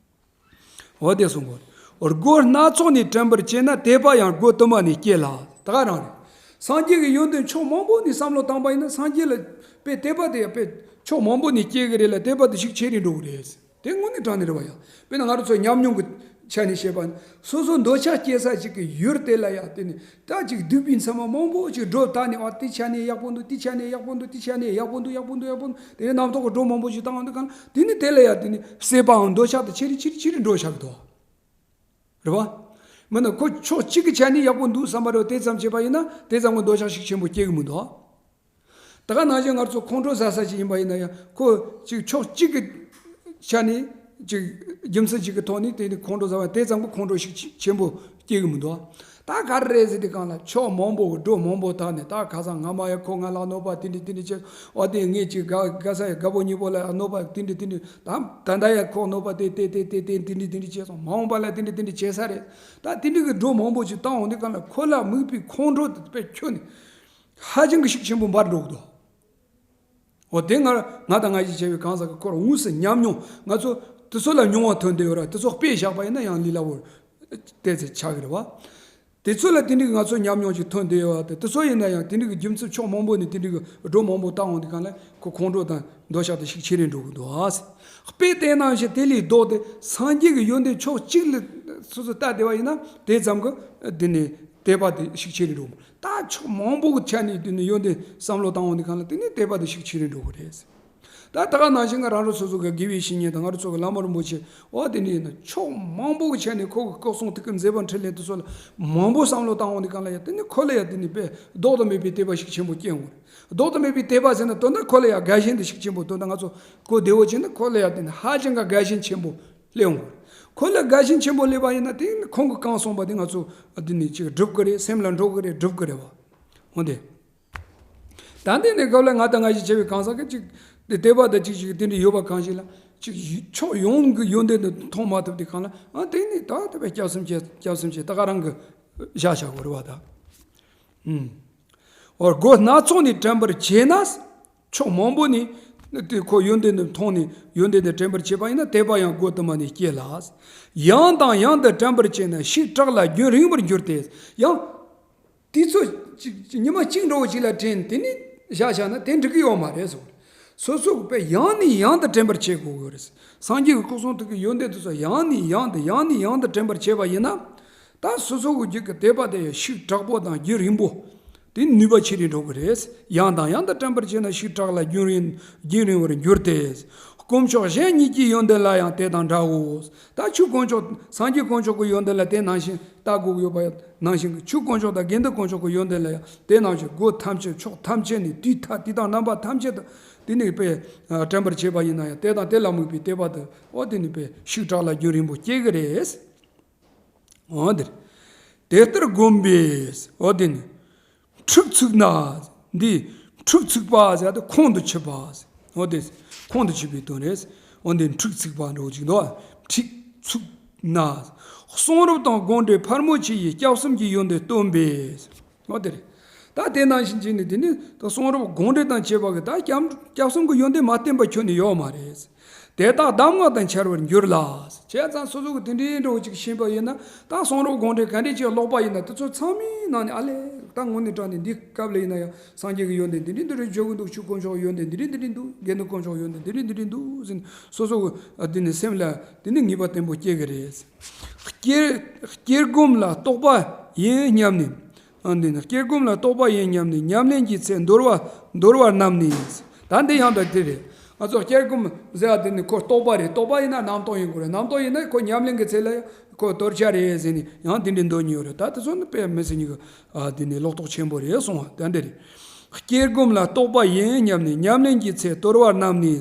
འོ་དེ་གསུངས་གོ། སྒོ་སྣ་ཚོགས་ནས་དྲན་པར་བྱས་ན། དད་པ་ཡང་སྒོ་དུ་མ་ནས་སྐྱེ་ལ། ད་ག་རང་རེད། སངས་རྒྱས་ཀྱི་ཡོན་ཏན་ཕྱོགས་མང་པོ་ནས་བསམ་བློ་བཏང་པ་ཡིན་ན། སངས་རྒྱས་ལ་དཔེ་དད་པ་དེ་ཡང་དཔེ་ཕྱོགས་མང་པོ་ནས་སྐྱེ་གི་རེད་ལ། དད་པ་དེ་ཤུགས་ཆེ་རུ་འགྲོ་གི་རེད། དེ་དངོས་གནས་དྲང་གནས་རེད་བ་ཡ། དཔེར་ན་ང་རང་ཚོ་ཉམས་མྱོང་གི་ཆ་ནས་བཤད་པ་ན། སོ་སོ་འདོད་ཆགས་སྐྱེ་ས་ཞིག་གི་ཡུལ་དེ་ལ་ཡ་དེ་ནི། ད་ཅིག་སྡིག་པའི་མཚན་མ་མང་པོ་ཅིག་སྒྲོ་བཏགས་ནས། ཨ་དེ་ཆ་ནས་ཡག་པོ་འདུག་དེ་ཆ་ནས་ཡག་པོ་འདུག་དེ་ཆ་ནས་ཡག་པོ་འདུག་ཡག་པོ་འདུག་ཡག་པོ་འདུག་དེ་ནས་རྣམ་རྟོག་གི་སྒྲོ་མང་པོ་ཞིག་བཏང་འདུག་ག་ན། དེ་ནི་དེ་ལ་ཡ་དེ་ནི་སྲེད་པའམ་འདོད་ཆགས་དེ་ཆེ་རུ་ཆེ་རུ་ཆེ་རུ་འགྲོ་བཞག་གི་འདུག་རེད་བ། མིན་ན་ཁོ་ཕྱོགས་གཅིག་གི་ཆ་ནས་ཡག་པོ་འདུག་བསམ་པ་རེད་བ། དེ་ཙམ་བྱས་པ་ཡིན་ན་དེ་ཙམ་གྱི་འདོད་ཆགས་ཤུགས་ཆེན་པོ་སྐྱེ་གི་མི་འདུག་ད་ག་ནང་བཞིན་ང་ཚོ་ཁོང་ཁྲོ་ཟ་ས་ཞིག་ཡིན་པ་ཡིན་ན་ཡང་། ཁོ་ཅིག་ཕྱོགས་གཅིག་གི་ཆ་ནས་ཅིག་རྒྱུ་མཚན་ཅིག་གི་ཐོག་ནས་དེ་ནི་ཁོང་ཁྲོ་ཟ་བ་དེ་ཙམ་གྱི་ཁོང་ཁྲོ་ཤུགས་ཆེན་པོ་སྐྱེ་གི་མི་འདུག་ད་ག་རེ་རེད་ཟེར་དུས་སྒང་ལ། ཕྱོགས་མང་པོ་གི་སྒྲོ་མང་པོ་བཏགས་ནས། ད་ཁ་སང་ང་མ་ཡ་ཁོ་ང་ལ་གནོད་པ་དེ་འདྲ་དེ་འདྲ་བྱས། འོ་དེ་ངས་ཅིག་དགའ་དགའ་ས་ཡ་དགའ་པོ་ཉེ་པོ་ལ་གནོད་པ་དེ་འདྲ་དེ་འདྲ། ད་ད་ལྟ་ཡ་ཁོ་གནོད་པ་དེ་དེ་དེ་དེ་དེ་དེ་འདྲ་དེ་འདྲ་བྱས་སོང་། མ་འོངས་པ་ལ་དེ་འདྲ་དེ་འདྲ་བྱེད་ས་རེད། ད་དེ་འདྲ་གི་སྒྲོ་མང་པོ་ཅིག་བཏང་འོང་དུས་སྒང་ལ། ཁོ་ལ་དམིགས་པའི་ཁོང་ཁྲོ་དེ་དཔེ་ཁྱོན་ནས་ཧ་ཅང་གི་ཤུགས་ཆེན་པོ་འབར་འགྲོ་གི་འདུག་འོ་དེ་ང་ང་དང་ང་ཞིག་བྱས་པའི་གང་ཟག་གི་ཁོ་རང་དངོས་སུ་ཉམས་མྱོང་། ང་ཚོ་དེ་ཚོ་ལ་མྱོང་བ་ཐོན་བསྡད་ཡོད་ར། དེ་ཚོ་དཔེ་བཞག་པ་ཡིན་ན་ཡང་ལས་སླ་བོར་ཏོག་ཙམ་ཆགས་ཀྱི་རེད་བ། དེ་ཚོ་ལ་དེ་འདྲའི་ང་ཚོ་ཉམས་མྱོང་ཅིག་ཐོན་བསྡད་ཡོད་བ་དེ། དེ་ཚོ་ཡིན་ན་ཡང་དེ་འདྲའི་རྒྱུ་མཚན་ཕྱོགས་མང་པོ་ནས་དེ་འདྲའི་གི་སྒྲོ་མང་པོ་བཏང་འོང་དུས་སྒང་ལ། ཁོ་ཁོང་ཁྲོ་དང་འདོད་ཆགས་དེ་ཤུགས་ཆེ་རུ་འགྲོ་གི་འདུག་ཨ། དཔེ་དེ་ནང་བཞིན་དེ་ལས་ལྡོག་སྟེ་སངས་རྒྱས་ཀྱི་ཡོན་ཏན་ཕྱོགས་གཅིག་ལ་སོ་སོ་ལྟ་བསྡད་པ་ཡིན་ན། དེ་ཙམ་གྱི་དེ་ནས་དད་པ་དེ་ཤུགས་ཆེ་རུ་འགྲོ། ད་ཕྱོགས་མང་པོ་གི་ཆ་ནས་དེ་ནས་ཡོན་ཏན་བསམ་བློ་བཏང་འོང་དུས་སྒང་ལ། དེ་ནས་དད་པ་དེ་ཤུགས་ཆེ་རུ་འགྲོ་གི་རེད། ད་ད་ག་ནང་བཞིན་ང་རང་རང་སོ་སོ་གི་དགེ་བའི་བཤེས་གཉེན་དང་། ང་རང་ཚོ་གི་བླ་མ་རིན་པོ་ཆེ། འོ་དེ་ནས་ཡིན་ན་ཕྱོགས་མང་པོ་གི་ཆ་ནས་ཁོ་གི་སྐུ་གསུང་ཐུགས་ཀྱི་མཛད་པ་འཕྲིན་ལས་དེ་ཚོ་ལ་མང་པོ་བསམ་བློ་བཏང་འོང་དུས་སྒང་ལ་ཡ། དེ་ནས་ཁོ་ལ་ཡ་དེ་ནས་དཔེ་ལྡོག་ཏུ་མེད་པའི་དད་པ་ཤུགས་ཆེན་པོ་སྐྱེ་འོང་། ལྡོག་ཏུ་མེད་པའི་དད་པ་ཟེར་ན། དོན་དག་ཁོ་ལ་ཡ་དགའ་ཞེན་དེ་ཤུགས་ཆེན་པོ། དོན་དག་ང་ཚོ་གོ་བདེ་བོ་བྱས་ན། ཁོ་ལ་ཡ་དེ་ནས་ཧ་ཅང་གི་དགའ་ཞེན་ཆེན་པོ་སླེབས་འོང་། ཁོ་ལ་དགའ་ཞེན་ཆེན་པོ་སླེབས་པ་ཡིན་ན། དེ་ནི་ཁོང་གིས་གང་གསུངས་པ་དེ་ང་ཚོ་དེ་ནས་ཅིག་སྒྲུབ་ཀྱི་རེད། སེམས་ལ་འགྲོ་གི་རེད། སྒྲུབ་ཀྱི་རེད་བ། འོ་དེ། ད་འདི་ནས་སྐབས་ལ་ང་དང་ང་ཞིག་བྱས་པའི་གང་ཟག་གི་ཅིག་དེ་དད་པ་དང་ཅིག་ཅིག་དེ་འདྲ་ཡོད་པ་གང་ཞིག་ལ། ཅིག་ཕྱོགས་ཡོངས་ཀྱི་ཡོན་ཏན་དེ་མཐོང་མ་ཐུབ་དུས་སྒང་ལ། ཨ་དེ་ནི་ད་དེ་བས་སྐྱབས་སེམས་བྱེད། སྐྱབས་སེམས་བྱེད། ད་ག་རང་གི་བཞག་བཞག་དགོས་རེད་བ་ད། ཨུམ། འོ་སྒོ་སྣ་ཚོགས་ནས་དྲན་པར་བྱས་ན། ཕྱོགས་མང་པོ་ནས་དེ་ཁོ་ཡོན་ཏན་དེ་མཐོང་ནས་ཡོན་ཏན་དེ་དྲན་པར་བྱས་པ་ཡིན་ན། དད་པ་ཡང་སྒོ་དུ་མ་ནས་སྐྱེ་ལ། ཡང་དང་ཡང་དུ་དྲན་པར་བྱས་ན། ཤིག་དྲག་ལ་རྒྱུན་རིང་བར་འགྱུར་ཏེ། ཡང་དེ་ཚོ་ཅིག་ཉི་མ་གཅིག་འདྲ་བོ་ཅིག་ལ་དྲན། དེ་ནས་བཞག་བཞག་ན་དེ་འགྲིག་གི་ཡོད་མ་རེད་ཟེར། སོ་སོ་གི་དཔེ་ཡང་ནས་ཡང་དུ་དྲན་པར་བྱེད་དགོས་ཀྱི་རེད། སངས་རྒྱས་ཀྱི་སྐུ་གསུང་ཐུགས་ཀྱི་ཡོན་ཏན་དེ་ཚོ་ཡང་ནས་ཡང་དུ་ཡང་ནས་ཡང་དུ་དྲན་པར་བྱས་པ་ཡིན་ན། ད་སོ་སོ་གི་རྒྱུད་ཀྱི་དད་པ་དེ་ཤུགས་དྲག་པོ་དང་རྒྱུན་རིང་པོ། དེ་ནུས་པ་ཆེ་རུ་འགྲོ་གི་རེད། ཡང་དང་ཡང་དུ་དྲན་པར་བྱས་ན། ཤིག་དྲག་ལ་རྒྱུན་རིང་རྒྱུན་རིང་བར་འགྱུར་ཏེ། དཀོན་མཆོག་གཞན་གཉིས་ཀྱི་ཡོན་ཏན་ལ་ཡང་དེ་དང་འདྲའོ། ད་ཆོས་དཀོན་མཆོག་སངས་རྒྱས་དཀོན་མཆོག་གི་ཡོན་ཏན་ལ་དེ་ནང་བཞིན་ལྟ་དགོས་ཀྱི་ཡོད་པ་ནང་བཞིན་གྱི། ཆོས་དཀོན་མཆོག་དང་དགེ་འདུན་དཀོན་མཆོག་གི་ཡོན་ཏན་ལ་ཡང་དེ་ནང་བཞིན་སྒོ་ཐམས་ཅད་ཕྱོགས་ཐམས་ཅད་ནས་དུས་མཐའ་དུས་དང་རྣམ་པ་ཐམས་ཅད་དུ་དེ་ནས་དཔེ་དྲན་པར་བྱས་པ་ཡིན་ན་ཡང་། དེ་དང་དེ་ལ་དམིགས་པའི་དད་པ་དེ། འོ་དེ་ནི་དཔེ་ཤིག་དྲག་ལ་རྒྱུན་རིང་པོ་སྐྱེ་གི་རེད། འོ་དེ་རེད། དེ་ལྟར་བསྒོམས་པས། འོ་དེ་ནི་འཁྲུག་ཚུགས་ན། འདི་འཁྲུག་ཚུགས་པ་ཟེར་ཏེ་ཁོང་དུ་ཆུད་པ། འོ་དེ་ཁོང་དུ་ཆུད་པའི་དོན་རེད། འོ་འདི་འཁྲུག་ཚུགས་པ་འདྲ་བོ་ཅིག་འདུག་འཁྲུག་ཚུགས་ན། གསུང་རབ་དང་དགོངས་འགྲེལ་ཕལ་མོ་ཆེ་ཡིས་སྐྱབས་གསུམ་གྱི་ཡོན་ཏན་སྟོན་པས། འོ་དེ་རེད། ད་དེ་ནང་བཞིན་བྱས་ནས་དེ་ནི་ད་གསུང་རབ་དགོངས་འགྲེལ་དང་བཅས་པ་གི་ད་སྐྱབས་སྐྱབས་གསུམ་གྱི་ཡོན་ཏན་མ་བསྟན་པ་ཁྱོན་ནས་ཡོད་མ་རེད། དེ་དག་གདམས་ངག་དང་འཆར་བར་འགྱུར་ལ། བྱས་ཙང་སོ་སོ་གི་དེ་འདྲའི་འདྲ་བོ་ཅིག་ཤེས་པ་ཡིན་ན། ད་གསུང་རབ་དགོངས་འགྲེལ་ག་འདྲས་ཅིག་ཀློག་པ་ཡིན་ན། དེ་ཚོ་ཚང་མའི་ནང་ནས་ཨ་ལས། ད་དངོས་གནས་དྲང་གནས་འདི་སྐབས་ལ་ཡིན་ན་ཡང་སངས་རྒྱས་ཀྱི་ཡོན་ཏན་འདི་འདྲས་འདི་འདྲས་བརྗོད་ཀྱི་འདུག་ཆོས་དཀོན་མཆོག་གི་ཡོན་ཏན་འདི་འདྲས་འདི་འདྲས་འདུག་དགེ་འདུན་དཀོན་མཆོག་གི་ཡོན་ཏན་འདི་འདྲས་འདི་འདྲས་འདུག་ཟེར་ནས་སོ་སོ་གི་འདི་ནས་སེམས་ལ་དེ་ནས་ངེས་པ་བརྟན་པོ་སྐྱེ་གི་རེད། སྐྱེ་སྐྱེ་སྒོམ་ལ་རྟོག་པ་ཡིན་སྙམ་ནས། ཨ་འདི་ནི་སྐྱེ་སྒོམ་ལ་རྟོག་པ་ཡིན་སྙམ་ནས། ཉམས་ལེན་གྱི་ཚེ་འདོར་བ་འདོར་བ་རྣམས་ནི། ད་འདི་ཡང་ད་དེ་རེད། ང་ཚོ་སྐྱེ་སྒོམ་ཟེར་བ་དེ་ནི་ཁོ་རྟོག་པ་རེད། རྟོག་པ་ཡིན་ན་རྣམ་རྟོག་ཡིན་དགོས་རེད། རྣམ་རྟོག་ཡིན་ན་ཁོ་ཉམས་ལེན་གྱི་ཚེ་ལ་ཁོ་དོར་བྱ་རེད་ཟེར་ནས་ཡང་དེ་འདྲའི་འདོད་ཉེས་ཡོད་རེད། ད་དེ་ཚོ་ནི་དཔེ་མི་སྲིད་ཉིད་ཀྱི་ཨ་དེ་ནི་ལོག་རྟོག་ཆེན་པོ་རེད་གསུང་བ་དེ་འདྲ་རེད། སྐྱེ་སྒོམ་ལ་རྟོག་པ་ཡིན་སྙམ་ནས་ཉམས་ལེན་གྱི་ཚེ་དོར་བ་རྣམས་ནི་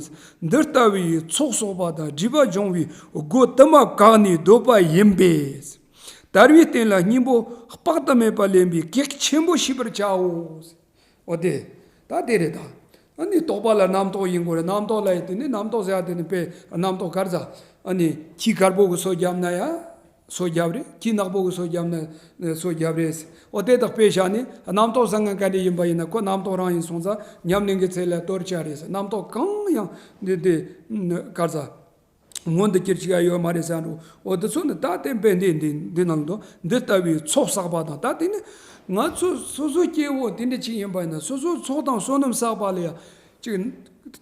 འདི་ལྟ་བུའི་ཚོགས་བསགས་པ་དང་སྒྲིབ་པ་སྦྱོང་བའི་སྒོ་དུ་མ་བཀག་ནས་སྡོད་པ་ཡིན་པས། དལ་བའི་རྟེན་ལ་སྙིང་པོ་དཔག་ཏུ་མེད་པ་ལེན་པའི་གེགས་ཆེན་པོ་ཞིག་པར་བྱའོ། འོ་དེ། ད་དེ་རེད་ད། ཨ་ནི་རྟོག་པ་ལ་རྣམ་རྟོག་ཡིན་དགོས་རེད། རྣམ་རྟོག་ལ་ཡི་དེ་ནི་རྣམ་རྟོག་ཟེར་ཡ་དེ་ནི་དཔེ་རྣམ་རྟོག་ག་རེ་ཟ། ཨ་ནི་ཁྱི་དཀར་པོ་གི་སོ་བརྒྱབ་ན་ཡ་སོ་བརྒྱབ་རེད། ཁྱི་ནག་པོ་གི་སོ་བརྒྱབ་ན་སོ་བརྒྱབ་རེད། འོ་དེ་དག་དཔེ་བཞག་ནས་རྣམ་རྟོག་བཟང་ངན་ག་འདྲ་ཡིན་པ་ཡིན་ན་ཁོ་རྣམ་རྟོག་རང་ཡིན་སོང་ཙང་ཉམས་ལེན་གྱི་ཚེ་ལ་དོར་བྱ་རེད་ཟེར། རྣམ་རྟོག་གང་ཡང་འདི་འདི་ག་རེ་ཟ། མངོན་དུ་གྱུར་ཅིག་ཡ་ཡོད་མ་རེད་ཟེར་འགྲོ། འོ་དེ་ཚོ་ནི་ད་བསྟན་པའི་འདི་འདི་འདི་ནང་དུ་འདི་ལྟ་བུའི་ཚོགས་བསགས་པ་དང་། ད་དེ་ནི་ང་ཚོ་སོ་སོ་སྐྱེ་བོ་དེ་འདྲ་ཅིག་ཡིན་པ་ཡིན་ན་སོ་སོ་ཚོགས་དང་བསོད་ནམས་བསགས་པ་ལ་ཡ་ཅིག་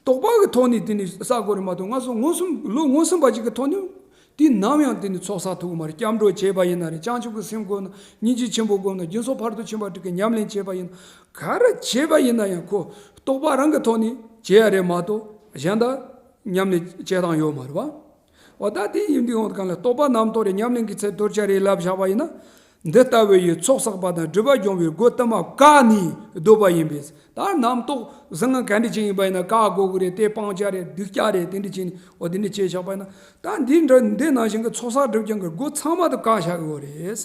རྟོག་པ་གི་ཐོག་ནས་དེ་ནི་བསགས་དགོས་རེད་མ་གཏོགས། ང་ཚོ་མངོན་སུམ་ལོ་མངོན་སུམ་པ་ཅིག་གི་ཐོག་ནས་དེ་ནམ་ཡང་དེ་ནི་ཚོགས་བསགས་ཐུབ་ཀྱི་མ་རེད། སྐྱབས་འགྲོ་བྱས་པ་ཡིན་ན་རེད། བྱང་ཆུབ་ཀྱི་སེམས་བསྒོམས་ན། སྙིང་རྗེ་ཆེན་པོ་བསྒོམས་ན། སྦྱིན་སོགས་ཕར་ཕྱིན་པ་དྲུག་གི་ཉམས་ལེན་བྱས་པ་ཡིན་ན། ག་རེ་བྱས་པ་ཡིན་ན་ཡང་ཁོ་རྟོག་པ་རང་གི་ཐོག་ནས་བྱས་ཡ་རེད་མ་གཏོགས་གཞན་དག་ཉམས་ལེན་བྱེད་སྟངས་ཡོད་མ་རེད་བ། འོ་ད་དེ་ཡིན་དུས་ཡོང་གང་ལ་རྟོག་པ་རྣམ་རྟོག་རེ་ཉམས་ལེན་གྱི་ཚེ་དོར་བྱ་རེ་ལབ་བཞག་པ་ཡིན་ན། འདི་ལྟ་བུ་ཡི་ཚོགས་བསགས་པ་དང་སྒྲིབ་པ་སྦྱོང་བའི་སྒོ་དུ་མ་བཀག་ནས་སྡོད་པ་ཡིན་པས། ད་རྣམ་རྟོག་བཟང་ངན་ག་འདྲ་ཅིག་ཡིན་པ་ཡིན་ན་བཀག་དགོས་ཀྱི་རེད། དེ་སྤང་བྱ་རེད། སྡིག་བྱ་རེད། དེ་འདྲ་ཅིག་ནི་འོ་དེ་འདྲ་བྱས་བཞག་པ་ཡིན་ན། ད་འདི་འདྲ་འདི་ནང་བཞིན་གྱི་ཚོགས་བསགས་སྒྲིབ་སྦྱང་གི་སྒོ་ཚང་མ་དུ་བཀག་བཞག་གི་ཡོད་རེད།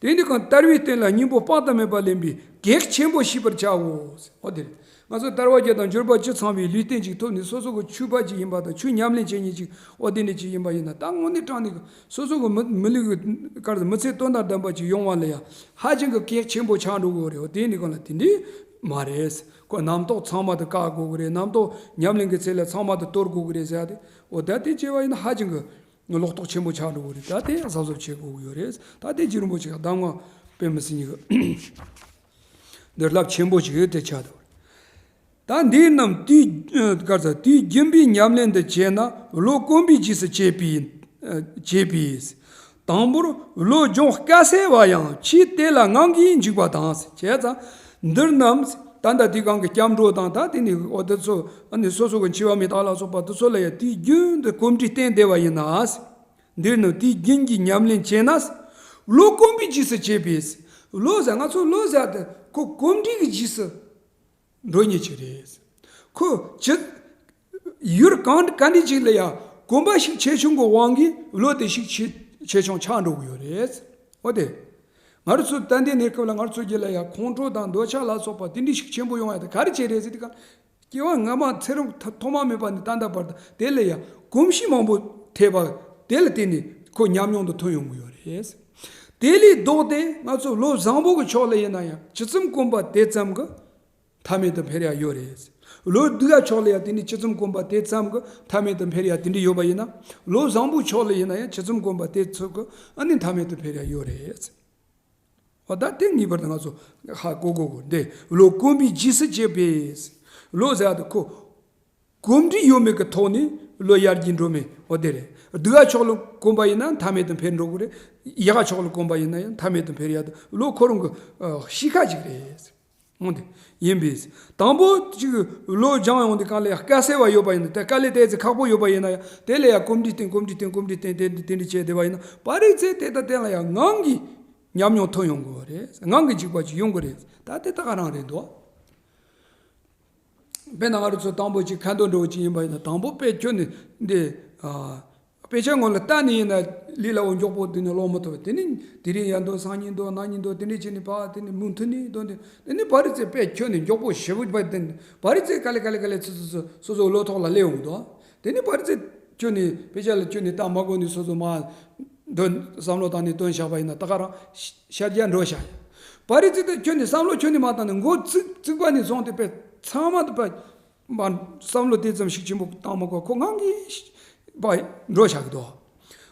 དེ་འདི་གང་དལ་བའི་རྟེན་ལ་སྙིང་པོ་དཔག་ཏུ་མེད་པ་ལེན་པའི་གེགས་ཆེན་པོ་ཞིག་པར་བྱའོ། འོ་དེ་རེད། ང་ཚོ་དལ་བ་བརྒྱད་དང་འབྱོར་པ་བཅུ་ཚང་བའི་ལུས་རྟེན་ཅིག་ཐོབ་ནས་སོ་སོ་གི་ཆོས་པ་ཅིག་ཡིན་པ་དང་ཆོས་ཉམས་ལེན་བྱེད་མཁན་ཅིག་འོ་དེ་འདྲ་ཅིག་ཡིན་པ་ཡིན་ན། ད་དངོས་གནས་དྲང་གནས་ཀྱི་སོ་སོ་གི་མི་མི་ལུས་ཀྱི་ག་རེ་མི་ཚེ་དོན་དང་ལྡན་པ་ཅིག་ཡོང་བ་ལ་ཡང་ཧ་ཅང་གི་གེགས་ཆེན་པོ་ཆགས་འགྲོ་གི་རེད། འོ་དེ་འདི་གང་ལ་དེ་འདྲ་མ་རེད། ཁོ་རྣམ་རྟོག་ཚང་མ་དུ་བཀག་དགོས་ཀྱི་རེད། རྣམ་རྟོག་ཉམས་ལེན་གྱི་ཚེ་ལ་ཚང་མ་དུ་དོར་དགོས་ཀྱི་རེད་ཟེར་ཡ་དེ། འོ་ད་དེ་བྱས་པ་ཡིན་ན་ཧ་ཅང་གི་ལོག་རྟོག་ཆེན་པོ་ཆགས་འགྲོ་གི་རེད། ད་དེ་གཟབ་གཟབ་བྱེད་དགོས་ཀྱི་ཡོད་རེད། ད་དེ་རྗེ་རིན་པོ་ཆེ་གདམས་ངག་དཔེ་མི་སྲིད་ཉིད་ཀྱི་འདི་རླབས་ཆེན་པོ་ཞིག་ཡོད་དེ་ཆགས་འདུག་ད་འདི་རྣམས་དུས་ག་ཚ་དུས་རྒྱུན་པའི་ཉམས་ལེན་དུ་བྱས་ན་བློ་གོམས་པའི་རྗེས་སུ་བྱེད་པའི་བྱེད་པས། དང་པོར་བློ་སྦྱོང་དཀའ་སེལ་བ་ཡང་ཕྱིས་དེ་ལ་ངང་གིས་འཇུག་པ་དང་། བྱས་ཙང་འདི་རྣམས་ད་ལྟ་དེ་གང་གི་སྐྱབས་འགྲོ་དང་། ད་དེ་ནི་འོ་དེ་ཚོ་ཨ་ནི་སོ་སོ་གི་འཆི་བ་མི་རྟག་ལ་སོགས་པ་དེ་ཚོ་ལ་ཡང་དུས་རྒྱུན་དུ་གོམས་འདྲིས་བསྟེན་བསྡད་པ་ཡིན་ན། འདིར་ནི་དུས་རྒྱུན་གྱི་ཉམས་ལེན་བྱས་ན། བློ་གོམས་པའི་རྗེས་སུ་བྱེད་པས། བློ་ཟེར་ང་ཚོ་བློ་ཟེར་དེ་ཁོ་གོམས་འདྲིས་ཀྱི་རྗེས་སུ་འགྲོ་ཉེན་ཅིག་རེད། ཁོ་ཅི་ཡུལ་གང་ག་འདྲ་ཅིག་ལ་ཡང་གོམས་པ་ཤུགས་ཆེ་ཆུང་གི་དབང་གིས་བློ་དེ་ཤུགས་ཆེ་ཆེ་ཆུང་ཆགས་འགྲོ་གི་ཡོད་རེད། འོ་དེ། ང་རང་ཚོ་ད་ལྟའི་གནས་སྐབས་ལ་ང་རང་ཚོ་རྒྱུད་ལ་ཡང་ཁོང་ཁྲོ་དང་འདོད་ཆགས་ལ་སོགས་པ་དེ་འདྲ་ཤུགས་ཆེན་པོ་ཡོང་ཡ་དེ་ག་རེ་བྱས་རེད་ཟེར་དུས་ག་སྐྱེ་བ་སྔ་མ་ཚེ་རབས་ཐ་ཐོག་མ་མེད་པ་ནས་ད་ལྟ་བར་དུ་དེ་ལ་ཡང་གོམས་གཤིས་མང་པོ་ཐེབས་པ་དེ་ལ་བརྟེན་ནས་ཁོ་ཉམས་མྱོང་དུ་ཐོན་ཡོང་གི་ཡོད་རེད། དེ་ལས་ལྡོག་སྟེ་ང་ཚོ་བློ་བཟང་པོ་གི་ཕྱོགས་ལ་ཡིན་ན་ཡང་ཇི་ཙམ་གོམས་པ་དེ་ཙམ་གྱི་མཐའ་མེད་དུ་འཕེལ་ཡ་ཡོད་རེད། བློ་སྡུག་ཡ་ཕྱོགས་ལ་ཡང་དེ་ནི་ཇི་ཙམ་གོམས་པ་དེ་ཙམ་གྱི་མཐའ་མེད་དུ་འཕེལ་ཡ་དེ་འདྲ་ཡོད་པ་ཡིན་ན། བློ་བཟང་པོའི་ཕྱོགས་ལ་ཡིན་ན་ཡང་ཇི་ཙམ་གོམས་པ་དེ་ཙམ་གྱི་ཨ་ནི་མཐའ་མེད་དུ་འཕེལ་ཡ་ཡོད་རེད། འོ་ད་དེ་ངེས་པར་དུ་ང་ཚོ་ཧ་གོ་དགོས་གོ། འདི་བློ་གོམས་པའི་རྗེས་སུ་བྱེད་པས། བློ་ཟེར་ཡ་དེ་ཁོ་གོམས་འདྲིས་ཡོད་མེད་ཀྱི་ཐོག་ནས་བློ་ཡར་རྒྱས་འགྲོ་མེད་འོ་དེ་རེད། སྡུག་ག་ཕྱོགས་ལ་གོམས་པ་ཡིན་ན་མཐའ་མེད་དུ་འཕེལ་འགྲོ་གི་རེད། ཡག་ག་ཕྱོགས་ལ་གོམས་པ་ཡིན་ན་ཡང་མཐའ་མེད་དུ་འཕེལ་ཡ་དེ་བློ་ཁོ་རང་གི་ཨ་གཤིས་ཀ་ཅིག་རེད། འོ་དེ་ཡིན་པས། དང་པོ་ཅིག་བློ་སྦྱངས་ཡོང་དུས་གང་ལ་ཡང་དཀའ་སེལ་བ་ཡོད་པ་ཡིན་ན། དེ་དཀའ་ལས་དེ་ཚེ་ཁག་པོ་ཡོད་པ་ཡིན་ན་ཡང་དེ་ལ་ཡང་གོམས་འདྲིས་བསྟེན་གོམས་འདྲིས་བསྟེན་གོམས་འདྲིས་བསྟེན་དེ་དེ་འདྲ་བྱས་བསྡད་པ་ཡིན་ན། པར་རིས་ཚེ་དེ་དང་དེ་ལ་ཡང་ངང་གིས་ཉམས་མྱོང་ཐོན་ཡོང་གི་རེད། ངང་གིས་འཇུག་པ་ཅིག་ཡོང་གི་རེད། ད་དེ་ད་ག་རང་རེད་འདུག་དཔེར་ན་ང་རང་ཚོ་དང་པོ་ཅིག་ཁ་འདོན་འདྲ་བོ་ཅིག་ཡིན་པ་ཡིན་ན། དང་པོ་དཔེ་ཁྱོན་ནས་འདི་ཨ་དཔེ་ཆ་ངོ་ལ་ལྟ་ནས་ཡིན་ན་ལུས་ལ་འོ་མགྱོགས་པོ་དེ་ནས་ཀློག་མི་ཐུབ། དེ་ནས་དེ་རིང་ཡར་འདོན་སང་ཉིན་འདོན་གནངས་ཉིན་འདོན་དེ་འདྲས་བྱས་ནས་ཕར་དེ་ནས་མུ་མཐུད་ནས་འདོན་ཏེ། དེ་ནས་པར་རིས་ཚེ་དཔེ་ཁྱོན་ནས་མགྱོགས་པོ་ཞེ་པོ་བ་དེ་ནས་པར་རིས་ཚེ་ག་ལེ་ག་ལེ་ག་ལེ་ཚུ་ཚུ་ཚུ་སོ་སོའི་བློ་ཐོག་ལ་སླེབས་ཡོང་གི་འདུག་དེ་ནས་པར་རིས་ཚེ་ཁྱོན་ནས་དཔེ་ཆ་ལ་ཁྱོན་ནས་ལྟ་མ་དགོས་ནས་སོ་སོ་མར་འདོན་བསམ་བློ་བཏང་ནས་འདོན་བཞག་པ་ཡིན་ན་ད་ག་རང་ཤ་རྒྱགས་འགྲོ་བཞག་པར་རིས་ཚེ་དེ་ཁྱོན་ནས་བསམ་བློ་ཁྱོན་ནས་མ་བཏང་ནས་འགོ་བཙུགས་བཙུགས་པ་ནས་བཟུང་སྟེ་དཔེ་ཚང་མ་དེ་དཔེ་མ་བསམ་བློ་དེ་ཙམ་ཞིག་ཆེན་པོ་བཏང་མ་དགོས། ཁོ་ངང་གིས་ཤ་པ་འགྲོ་བཞག་གི་འདུག་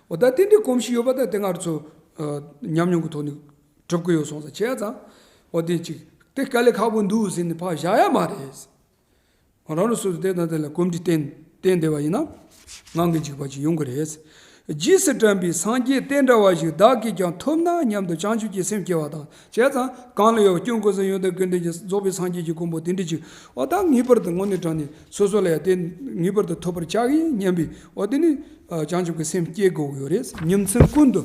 འོ་ད་དེ་འདྲའི་གོམས་གཤིས་ཡོད་པ་ད་དེ་ང་རང་ཚོ་ཨ་ཉམས་མྱོང་གི་ཐོག་ནས་གྲུབ་ཀྱི་ཡོད་སོང་ཙང་། བྱས་ཙང་འོ་དེ་ཅིག་དེ་དཀའ་ལས་ཁག་པོ་འདུག་ཟེར་ནས་ཕར་བཞག་ཡ་མ་རེད། རང་རང་སོ་སོ་དེ་དང་དེ་ལ་གོམས་འདྲིས་བསྟེན་བསྟེན་བསྡད་པ་ཡིན་ན་ངང་གིས་འཇུག་པ་ཅིག་ཡོང་གི་རེད། རྗེས་སུ་དྲན་པའི་སངས་རྒྱས་དེ་འདྲ་བ་ཞིག་བདག་གིས་ཀྱང་ཐོབ་ན་སྙམ་དུ་བྱང་ཆུབ་ཀྱི་སེམས་སྐྱེ་བ་དང་། བྱས་ཙང་གང་ལ་ཡང་སྐྱོན་ཀུན་ཟད་ཡོན་ཏན་ཀུན་ལྡན་གྱི་རྫོགས་པའི་སངས་རྒྱས་ཀྱི་གོ་འཕང་དེ་འདྲ་ཅིག་འོ་ད་ངེས་པར་དུ་དངོས་གནས་དྲང་གནས་སོ་སོ་ལ་ཡང་དེ་ངེས་པར་དུ་ཐོབ་པར་བྱ་གི་སྙམ་པའི་འོ་དེ་ནི་བྱང་ཆུབ་ཀྱི་སེམས་སྐྱེ་དགོས་ཀྱི་ཡོད་རེད། ཉིན་མཚན་ཀུན་ཏུ།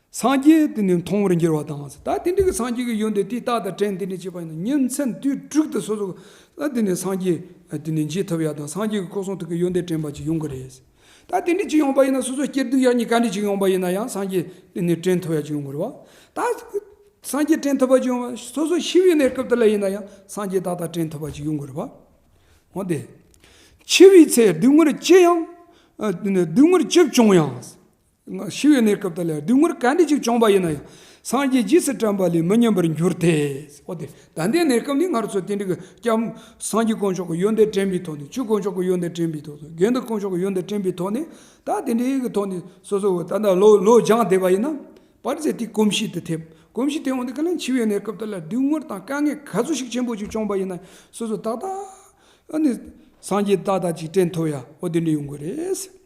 སངས་རྒྱས་དེ་ནི་མཐོང་བར་འགྱུར་བ་དང་། ད་དེ་འདྲ་གི་སངས་རྒྱས་ཀྱི་ཡོན་ཏན་དེ་ལྟ་དང་དྲན་དེ་འདྲ་བྱས་པ་ཡིན་ན་ཉིན་མཚན་དུས་དྲུག་ཏུ་སོ་སོ་ད་དེ་ནི་སངས་རྒྱས་དེ་ནི་མཇལ་ཐུབ་ཡ་དང་སངས་རྒྱས་ཀྱི་སྐུ་གསུང་ཐུགས་ཀྱི་ཡོན་ཏན་དྲན་པ་ཅིག་ཡོང་གི་རེད། ད་དེ་འདྲ་ཅིག་ཡོང་པ་ཡིན་ན་སོ་སོ་སྐྱིད་སྡུག་ཡག་ཉེས་ག་འདྲ་ཅིག་ཡོང་པ་ཡིན་ན་ཡང་སངས་རྒྱས་དེ་ནི་དྲན་ཐུབ་ཡ་ཅིག་ཡོང་གི་རེད་བ། ད་སངས་རྒྱས་དྲན་ཐུབ་པ་ཅིག་ཡོང་བ་སོ་སོ་ཤི་བའི་གནས་སྐབས་དེ་ལ་ཡིན་ན་ཡང་སངས་རྒྱས་ཏག་ཏག་དྲན་ཐུབ་པ་ཅིག་ཡོང་གི་རེད་བ། འོ་དེ། འཆི་བའི་ཚེ་སྡུག་བསྔལ་ཅི་ཡང་། ཨ་དེ་ནི་སྡུག་བསྔལ་ཅི་བྱུང་ཡང་། ཤི་བའི་གནས་སྐབས་དེ་ལ་སྡུག་བསྔལ་ག་འདྲ་ཅིག་བྱུང་བ་ཡིན་ན་ཡང་། སངས་རྒྱས་རྗེས་སུ་དྲན་པ་ལས་མི་ཉམས་པར་འགྱུར་ཏེ། འོ་དེ། ད་ལྟའི་གནས་སྐབས་ནི་ང་རང་ཚོ་དེ་འདྲ་གི་སྐྱབས་སངས་རྒྱས་དཀོན་མཆོག་གི་ཡོན་ཏན་དྲན་པའི་ཐོག་ནས་ཆོས་དཀོན་མཆོག་གི་ཡོན་ཏན་དྲན་པའི་ཐོག་ནས་དགེ་འདུན་དཀོན་མཆོག་གི་ཡོན་ཏན་དྲན་པའི་ཐོག་ནས་ད་དེ་འདྲའི་གི་ཐོག་ནས་སོ་སོ་ད་ལྟ་ལོ་ལོ་སྦྱངས་བསྡད་པ་ཡིན་ན་བར་ཚེ་དེ་གོམས་གཤིས་དེ་ཐེབས། གོམས་གཤིས་དེ་འོང་དུས་ག་ལ་འཆི་བའི་གནས་སྐབས་དེ་ལ་སྡུག་བསྔལ་དང་དཀའ་ངལ་ག་ཚོད་ཞིག་ཆེན་པོ་ཞིག་བྱུང་བ་ཡིན་ན་སོ་སོ་ཏག་ཏག་ཨ་ནི་སངས་རྒྱས་ཏག་ཏག་ཅིག་དྲན་ཐུབ་ཡ་འོ་དེ་འདྲ་ཡོང་གི་རེད།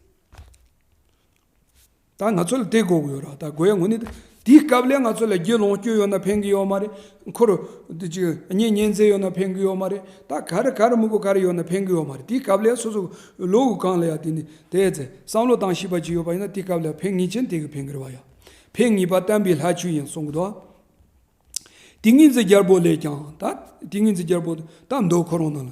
ད་ང་ཚོ་ལ་དེ་དགོས་ཀྱི་ཡོད་ར། ད་དགོས་ཡ་དངོས་གནས་དེ་དེའི་སྐབས་ལ་ང་ཚོ་ལ་དགེ་སློང་སྐྱོན་ཡོད་ན་ཕན་གྱི་ཡོད་མ་རེད། འཁོར་དེ་ཅིག་གཉེན་ཉེ་ཚན་ཡོད་ན་ཕན་གྱི་ཡོད་མ་རེད། ད་ག་རེ་ག་རེ་མི་དགོས་ག་རེ་ཡོད་ན་ཕན་གྱི་ཡོད་མ་རེད། དེའི་སྐབས་ལ་སོ་སོ་ལོ་གི་གང་ལ་ཡ་དེ་ནི་དེ་ཚེ་བསམ་བློ་བཏང་ཤེས་པ་ཅིག་ཡོད་པ་ཡིན་ན་དེའི་སྐབས་ལ་ཕན་ངེས་ཅན་དེ་གི་ཕན་གྱི་རེད་བ་ཡ། ཕན་ངེས་པ་བསྟན་པའི་ལྷ་ཆོས་ཡིན་གསུང་གི་འདུག་ཏིང་ངེ་འཛིན་རྒྱལ་པོ་ལས་ཀྱང་། ད་ཏིང་ངེ་འཛིན་རྒྱལ་པོ་ད་མདོ་ཁོ་རང་ནང་ལ།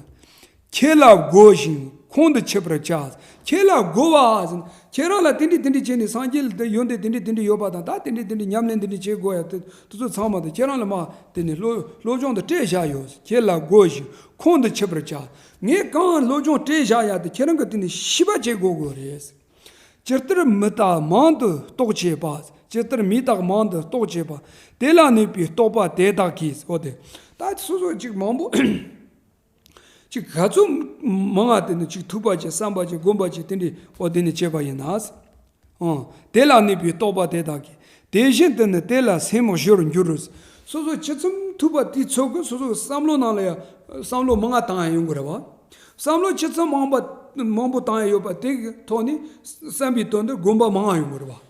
ཁྱེད་ལ་བསྒོ་ཞིང་ཁོང་དུ་ཆུད་པར་བྱ། ཁྱེད་ལ་བསྒོ་བ་ཟེར་ན་ཁྱེད་རང་ལ་དེ་འདྲ་དེ་འདྲ་བྱས་ནས་སངས་རྒྱས་ལ་དེ་ཡོན་ཏན་དེ་འདྲ་དེ་འདྲ་ཡོད་པ་དང་ད་དེ་འདྲ་དེ་འདྲ་ཉམས་ལེན་དེ་འདྲ་བྱེད་དགོས་ཡ་དེ་དེ་ཚོ་ཚང་མ་དེ་ཁྱེད་རང་ལ་མ་དེ་ནས་སློབ་སློབ་སྦྱོང་དུ་སྤྲད་བཞག་ཡོད། ཁྱེད་ལ་བསྒོ་ཞིང་ཁོང་དུ་ཆུད་པར་བྱ། ངས་གང་སློབ་སྦྱོང་སྤྲད་བཞག་ཡ་དེ་ཁྱེད་རང་གིས་དེ་ནས་ཤེས་པ་བྱེད་དགོས་དགོས་རེད། ཇི་ལྟར་མི་རྟག་མང་དུ་རྟོག་བྱེད་པ། ཇི་ལྟར་མི་རྟག་མང་དུ་རྟོག་བྱེད་པ། དེ་ལ་གནས་པའི་རྟོག་པ་དེ་དག་གིས། འོ་དེ། ད་སོ་སོ་ཅིག་མང་པོ་ཅིག་ག་ཚོད་མང་ང་དེ་ནི་ཅིག་ཐུབ་པ་ཅིག་བསམ་པ་ཅིག་སྒོམ་པ་ཅིག་དེ་འདྲའི་འོ་དེ་ནི་བྱེད་པ་ཡིན་ན། ཨང་། དེ་ལ་གནས་པའི་རྟོག་པ་དེ་དག་གིས། དེ་བཞིན་དུ་ནི་དེ་ལ་སེམས་གཞོལ་འགྱུར་རོ། སོ་སོ་ཇི་ཙམ་ཐུབ་པ་དེའི་ཚོད་ཀྱིས་སོ་སོའི་བསམ་བློ་ནང་ལ་ཡང་བསམ་བློ་མང་ང་བཏང་ཡ་ཡོང་གི་རེད་བ། བསམ་བློ་ཇི་ཙམ་མང་པ་མང་པོ་བཏང་ཡ་ཡོད་པ་དེ་གི་ཐོག་ནས་བསམ་པའི་དོན་དུ་སྒོམ་པ་མང་ང་ཡོང་གི་རེད་བ།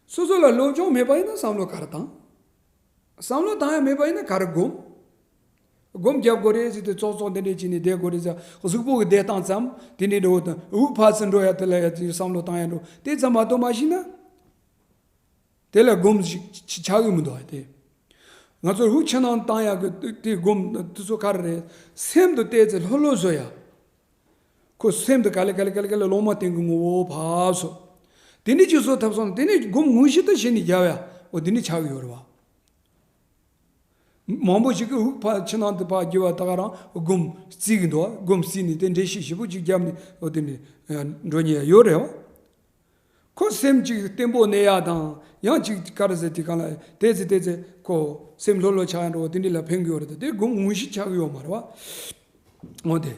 སོ་སོ་ལ་སློབ་སྦྱོང་མེད་པ་ཡིན་ན་བསམ་བློ་ག་རེ་བཏང་། བསམ་བློ་བཏང་ཡ་མེད་པ་ཡིན་ན་ག་རེ་སྒོམ། སྒོམ་རྒྱབ་དགོས་རེད་ཟེར་ཏེ་ཙོག་ཙོག་འདི་འདྲས་བྱས་ནས་བསྡད་དགོས་རེད་ཟེར། གཟུགས་པོ་གི་བསྡད་སྟངས་ཙམ་དེ་འདྲས་འགྲོ་དང་དབུགས་ཕར་ཚུར་འགྲོ་ཡ་དེ་ལ་ཡ་བསམ་བློ་བཏང་ཡ་འགྲོ་དེ་ཙམ་མ་གཏོགས་མ་ཤེས་ན། དེ་ལ་སྒོམ་ཞིག་ཆགས་ཀྱི་མི་འདུག་ཨ། དེ་ང་ཚོར་དབུགས་ཕྱི་ནང་བཏང་ཡག་གི་དེ་སྒོམ་དེ་ཚོ་ག་རེ་རེད། སེམས་དེ་བལྟས་ཚེ་ལྷོད་ལྷོད་བཟོ་ཡ། ཁོ་སེམས་དེ་ག་ལེ་ག་ལེ་ག་ལེ་ག་ལེ་ལོང་མ་བསྟན་གི་ངོ་བོ་བབས་སོ། དེ་ནས་ཅི་བཟོ་ཐུབ་སོང་དེ་ནས་སྒོམ་དངོས་གཞི་དེ་གཞི་ནས་རྒྱབ་ཡ། འོ་དེ་ནས་ཆགས་ཀྱི་ཡོད་རེད་བ། མང་པོ་ཞིག་གིས་དབུགས་ཕར་ཕྱི་ནང་དུ་ཕར་རྒྱུ་བ་ད་ག་རང་སྒོམ་རྩིས་གི་འདུག་སྒོམ་རྩིས་ནས་དེ་འགྲེལ་བཤད་ཞིབ་པོ་ཅིག་བརྒྱབ་ནས་འོ་དེ་ནས་འགྲོ་ཉེན་ཡོད་རེད་བ། ཁོ་སེམས་ཅིག་བརྟན་པོ་གནས་ཡ་དང་ཡང་ཅིག་ག་རེ་ཟེར་དེ་གང་ལ་དེ་ཚེ་དེ་ཚེ་ཁོ་སེམས་ལྷོད་ལྷོད་ཆགས་ཡ་འགྲོ་བ་དེ་འདྲ་ལ་ཕན་གི་ཡོད་རེད་ད་དེ་སྒོམ་དངོས་གཞི་ཆགས་གི་ཡོད་མ་རེད་བ། འོ་དེ།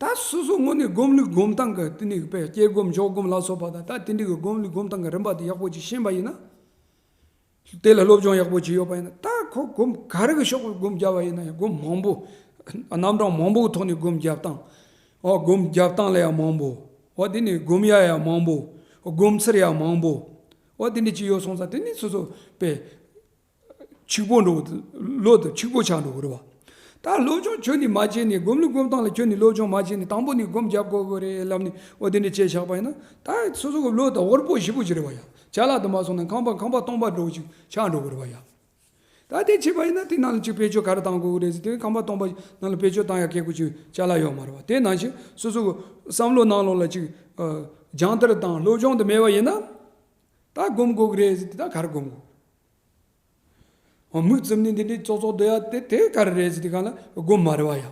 ད་སོ་སོ་དངོས་གནས་སྒོམ་ལུགས་སྒོམ་སྟངས་ཀྱི་དེ་ནས་དཔེ་སྐྱེ་སྒོམ་འཇོག་སྒོམ་ལ་སོགས་པ་དང་ད་དེ་འདྲ་གི་སྒོམ་ལུགས་སྒོམ་སྟངས་ཀྱི་རིམ་པ་དེ་ཡག་པོ་ཅིག་ཤེས་པ་ཡིན་ན། དེ་ལ་སློབ་སྦྱོང་ཡག་པོ་ཅིག་ཡོད་པ་ཡིན་ན་ད་ཁོ་སྒོམ་ག་རེ་གི་ཕྱོགས་ཀྱི་སྒོམ་རྒྱབ་པ་ཡིན་ན་ཡང་སྒོམ་མང་པོ། རྣམ་གྲངས་མང་པོ་གི་ཐོག་ནས་སྒོམ་རྒྱབ་སྟངས། འོ་སྒོམ་རྒྱབ་སྟངས་ལ་ཡང་མང་པོ། འོ་དེ་ནས་སྒོམ་ཡ་ཡང་མང་པོ། སྒོམ་ཚུལ་ཡང་མང་པོ། འོ་དེ་འདྲ་ཅིག་ཡོད་སོང་ཙང་དེ་ནས་སོ་སོ་དཔེ། ཕྱུག་པོ་འགྲོ་གི་བློ་དེ་ཕྱུག་པོ་ཆགས་འགྲོ་གི་རེད་བ། ད་སློབ་སྦྱོང་ཁྱོན་ནས་མ་བྱས་ནས་སྒོམ་ལུགས་སྒོམ་སྟངས་ལ་ཁྱོན་ནས་སློབ་སྦྱོང་མ་བྱས་ནས་དང་པོ་ནས་སྒོམ་རྒྱབ་དགོས་གི་རེད་ལབ་ནས་འོ་དེ་འདྲ་བྱས་བཞག་པ་ཡིན་ན་ད་སོ་སོ་གི་བློ་དེ་འོར་པོ་ཞེ་པོ་ཅིག་རེད་བ་ཡ། ཅ་ལག་དེ་མ་སོང་ན་ཁང་པ་ཁང་པ་སྟོང་པ་འགྲོ་གི་ཅིག་ཆགས་འགྲོ་གི་རེད་བ་ཡ། ད་དེ་བྱས་པ་ཡིན་ན་དེ་ནང་ལ་ཅིག་བེད་སྤྱོད་ག་རེ་བཏང་དགོས་གི་རེད་ཟེར་དུས་ཁང་པ་སྟོང་པ་ནང་ལ་བེད་སྤྱོད་བཏང་ཡ་ཁེ་གུ་ཅིག་ཅ་ལག་ཡོད་མ་རེད་བ། དེ་ནང་བཞིན་སོ་སོ་གི་བསམ་བློ་ནང་ལོགས་ལ་ཅིག་སྦྱང་བརྡར་དང་སློབ་སྦྱོང་དེ་མེད་པ་ཡིན་ན་ད་སྒོམ་དགོས་གི་རེད་ཟེར་དུས་ད་ག་རེ་སྒོམ་དགོས། འོ་མིག་བཙུམ་ནས་འདི་འདྲའི་ཙོག་ཙོག་སྡོད་ཡ་དེ་དེ་ག་རེ་རེད་ཟེར་དུས་གང་ལ་སྒོམ་མ་རེད་བ་ཡ།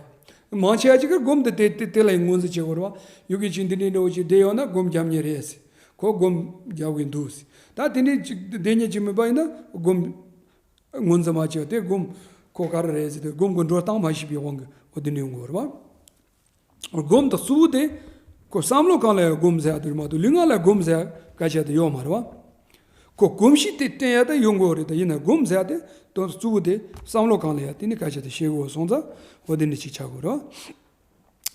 མང་ཆེ་བ་ཅིག་གིས་སྒོམ་དེ་དེ་དེ་དེ་ལ་ཡང་ངོས་འཛིན་བྱེད་དགོས་རེད་བ། ཡུལ་གྱི་ཅིག་འདི་འདྲའི་འདྲ་བོ་ཅིག་བསྡད་ཡོད་ན་སྒོམ་རྒྱབ་ཉེན་རེད་ཟེར། ཁོ་སྒོམ་རྒྱབ་གི་འདུག་ཟེར། ད་དེ་འདྲའི་ཅིག་བསྡད་ཉེན་ཅིག་མེད་པ་ཡིན་ན་སྒོམ་ངོས་འཛིན་མ་བྱས་པ་དེ་སྒོམ་ཁོ་ག་རེ་རེད་ཟེར་དུས་སྒོམ་གྱི་འགྲོ་སྟངས་མ་ཤེས་པའི་དབང་གིས་འོ་དེ་འདྲ་ཡོང་གི་ཡོད་རེད་བ། སྒོམ་དང་གཙོ་བོ་དེ། ཁོ་བསམ་བློ་གང་ལ་ཡང་སྒོམ་ཟེར་ཡ་དེ་མ་གཏོགས་ལུས་ངག་ལ་སྒོམ་ཟེར་ཡ་སྐད་ཆ་དེ་ཡོད་མ་རེད་བ། ཁོ་གོམས་གཤིས་དེ་བསྟེན་ཡ་དེ་ཡོང་དགོས་རེད་ད་ཡིན་ན་སྒོམ་ཟེར་ཡ་དེ་དོན་གཙོ་བོ་དེ་བསམ་བློ་གང་ལ་ཡང་དེ་ནི་སྐད་ཆ་དེ་བཤད་དགོས་སོང་ཙང་འོ་དེ་ནི་ཅིག་ཆགས་དགོས་རེད་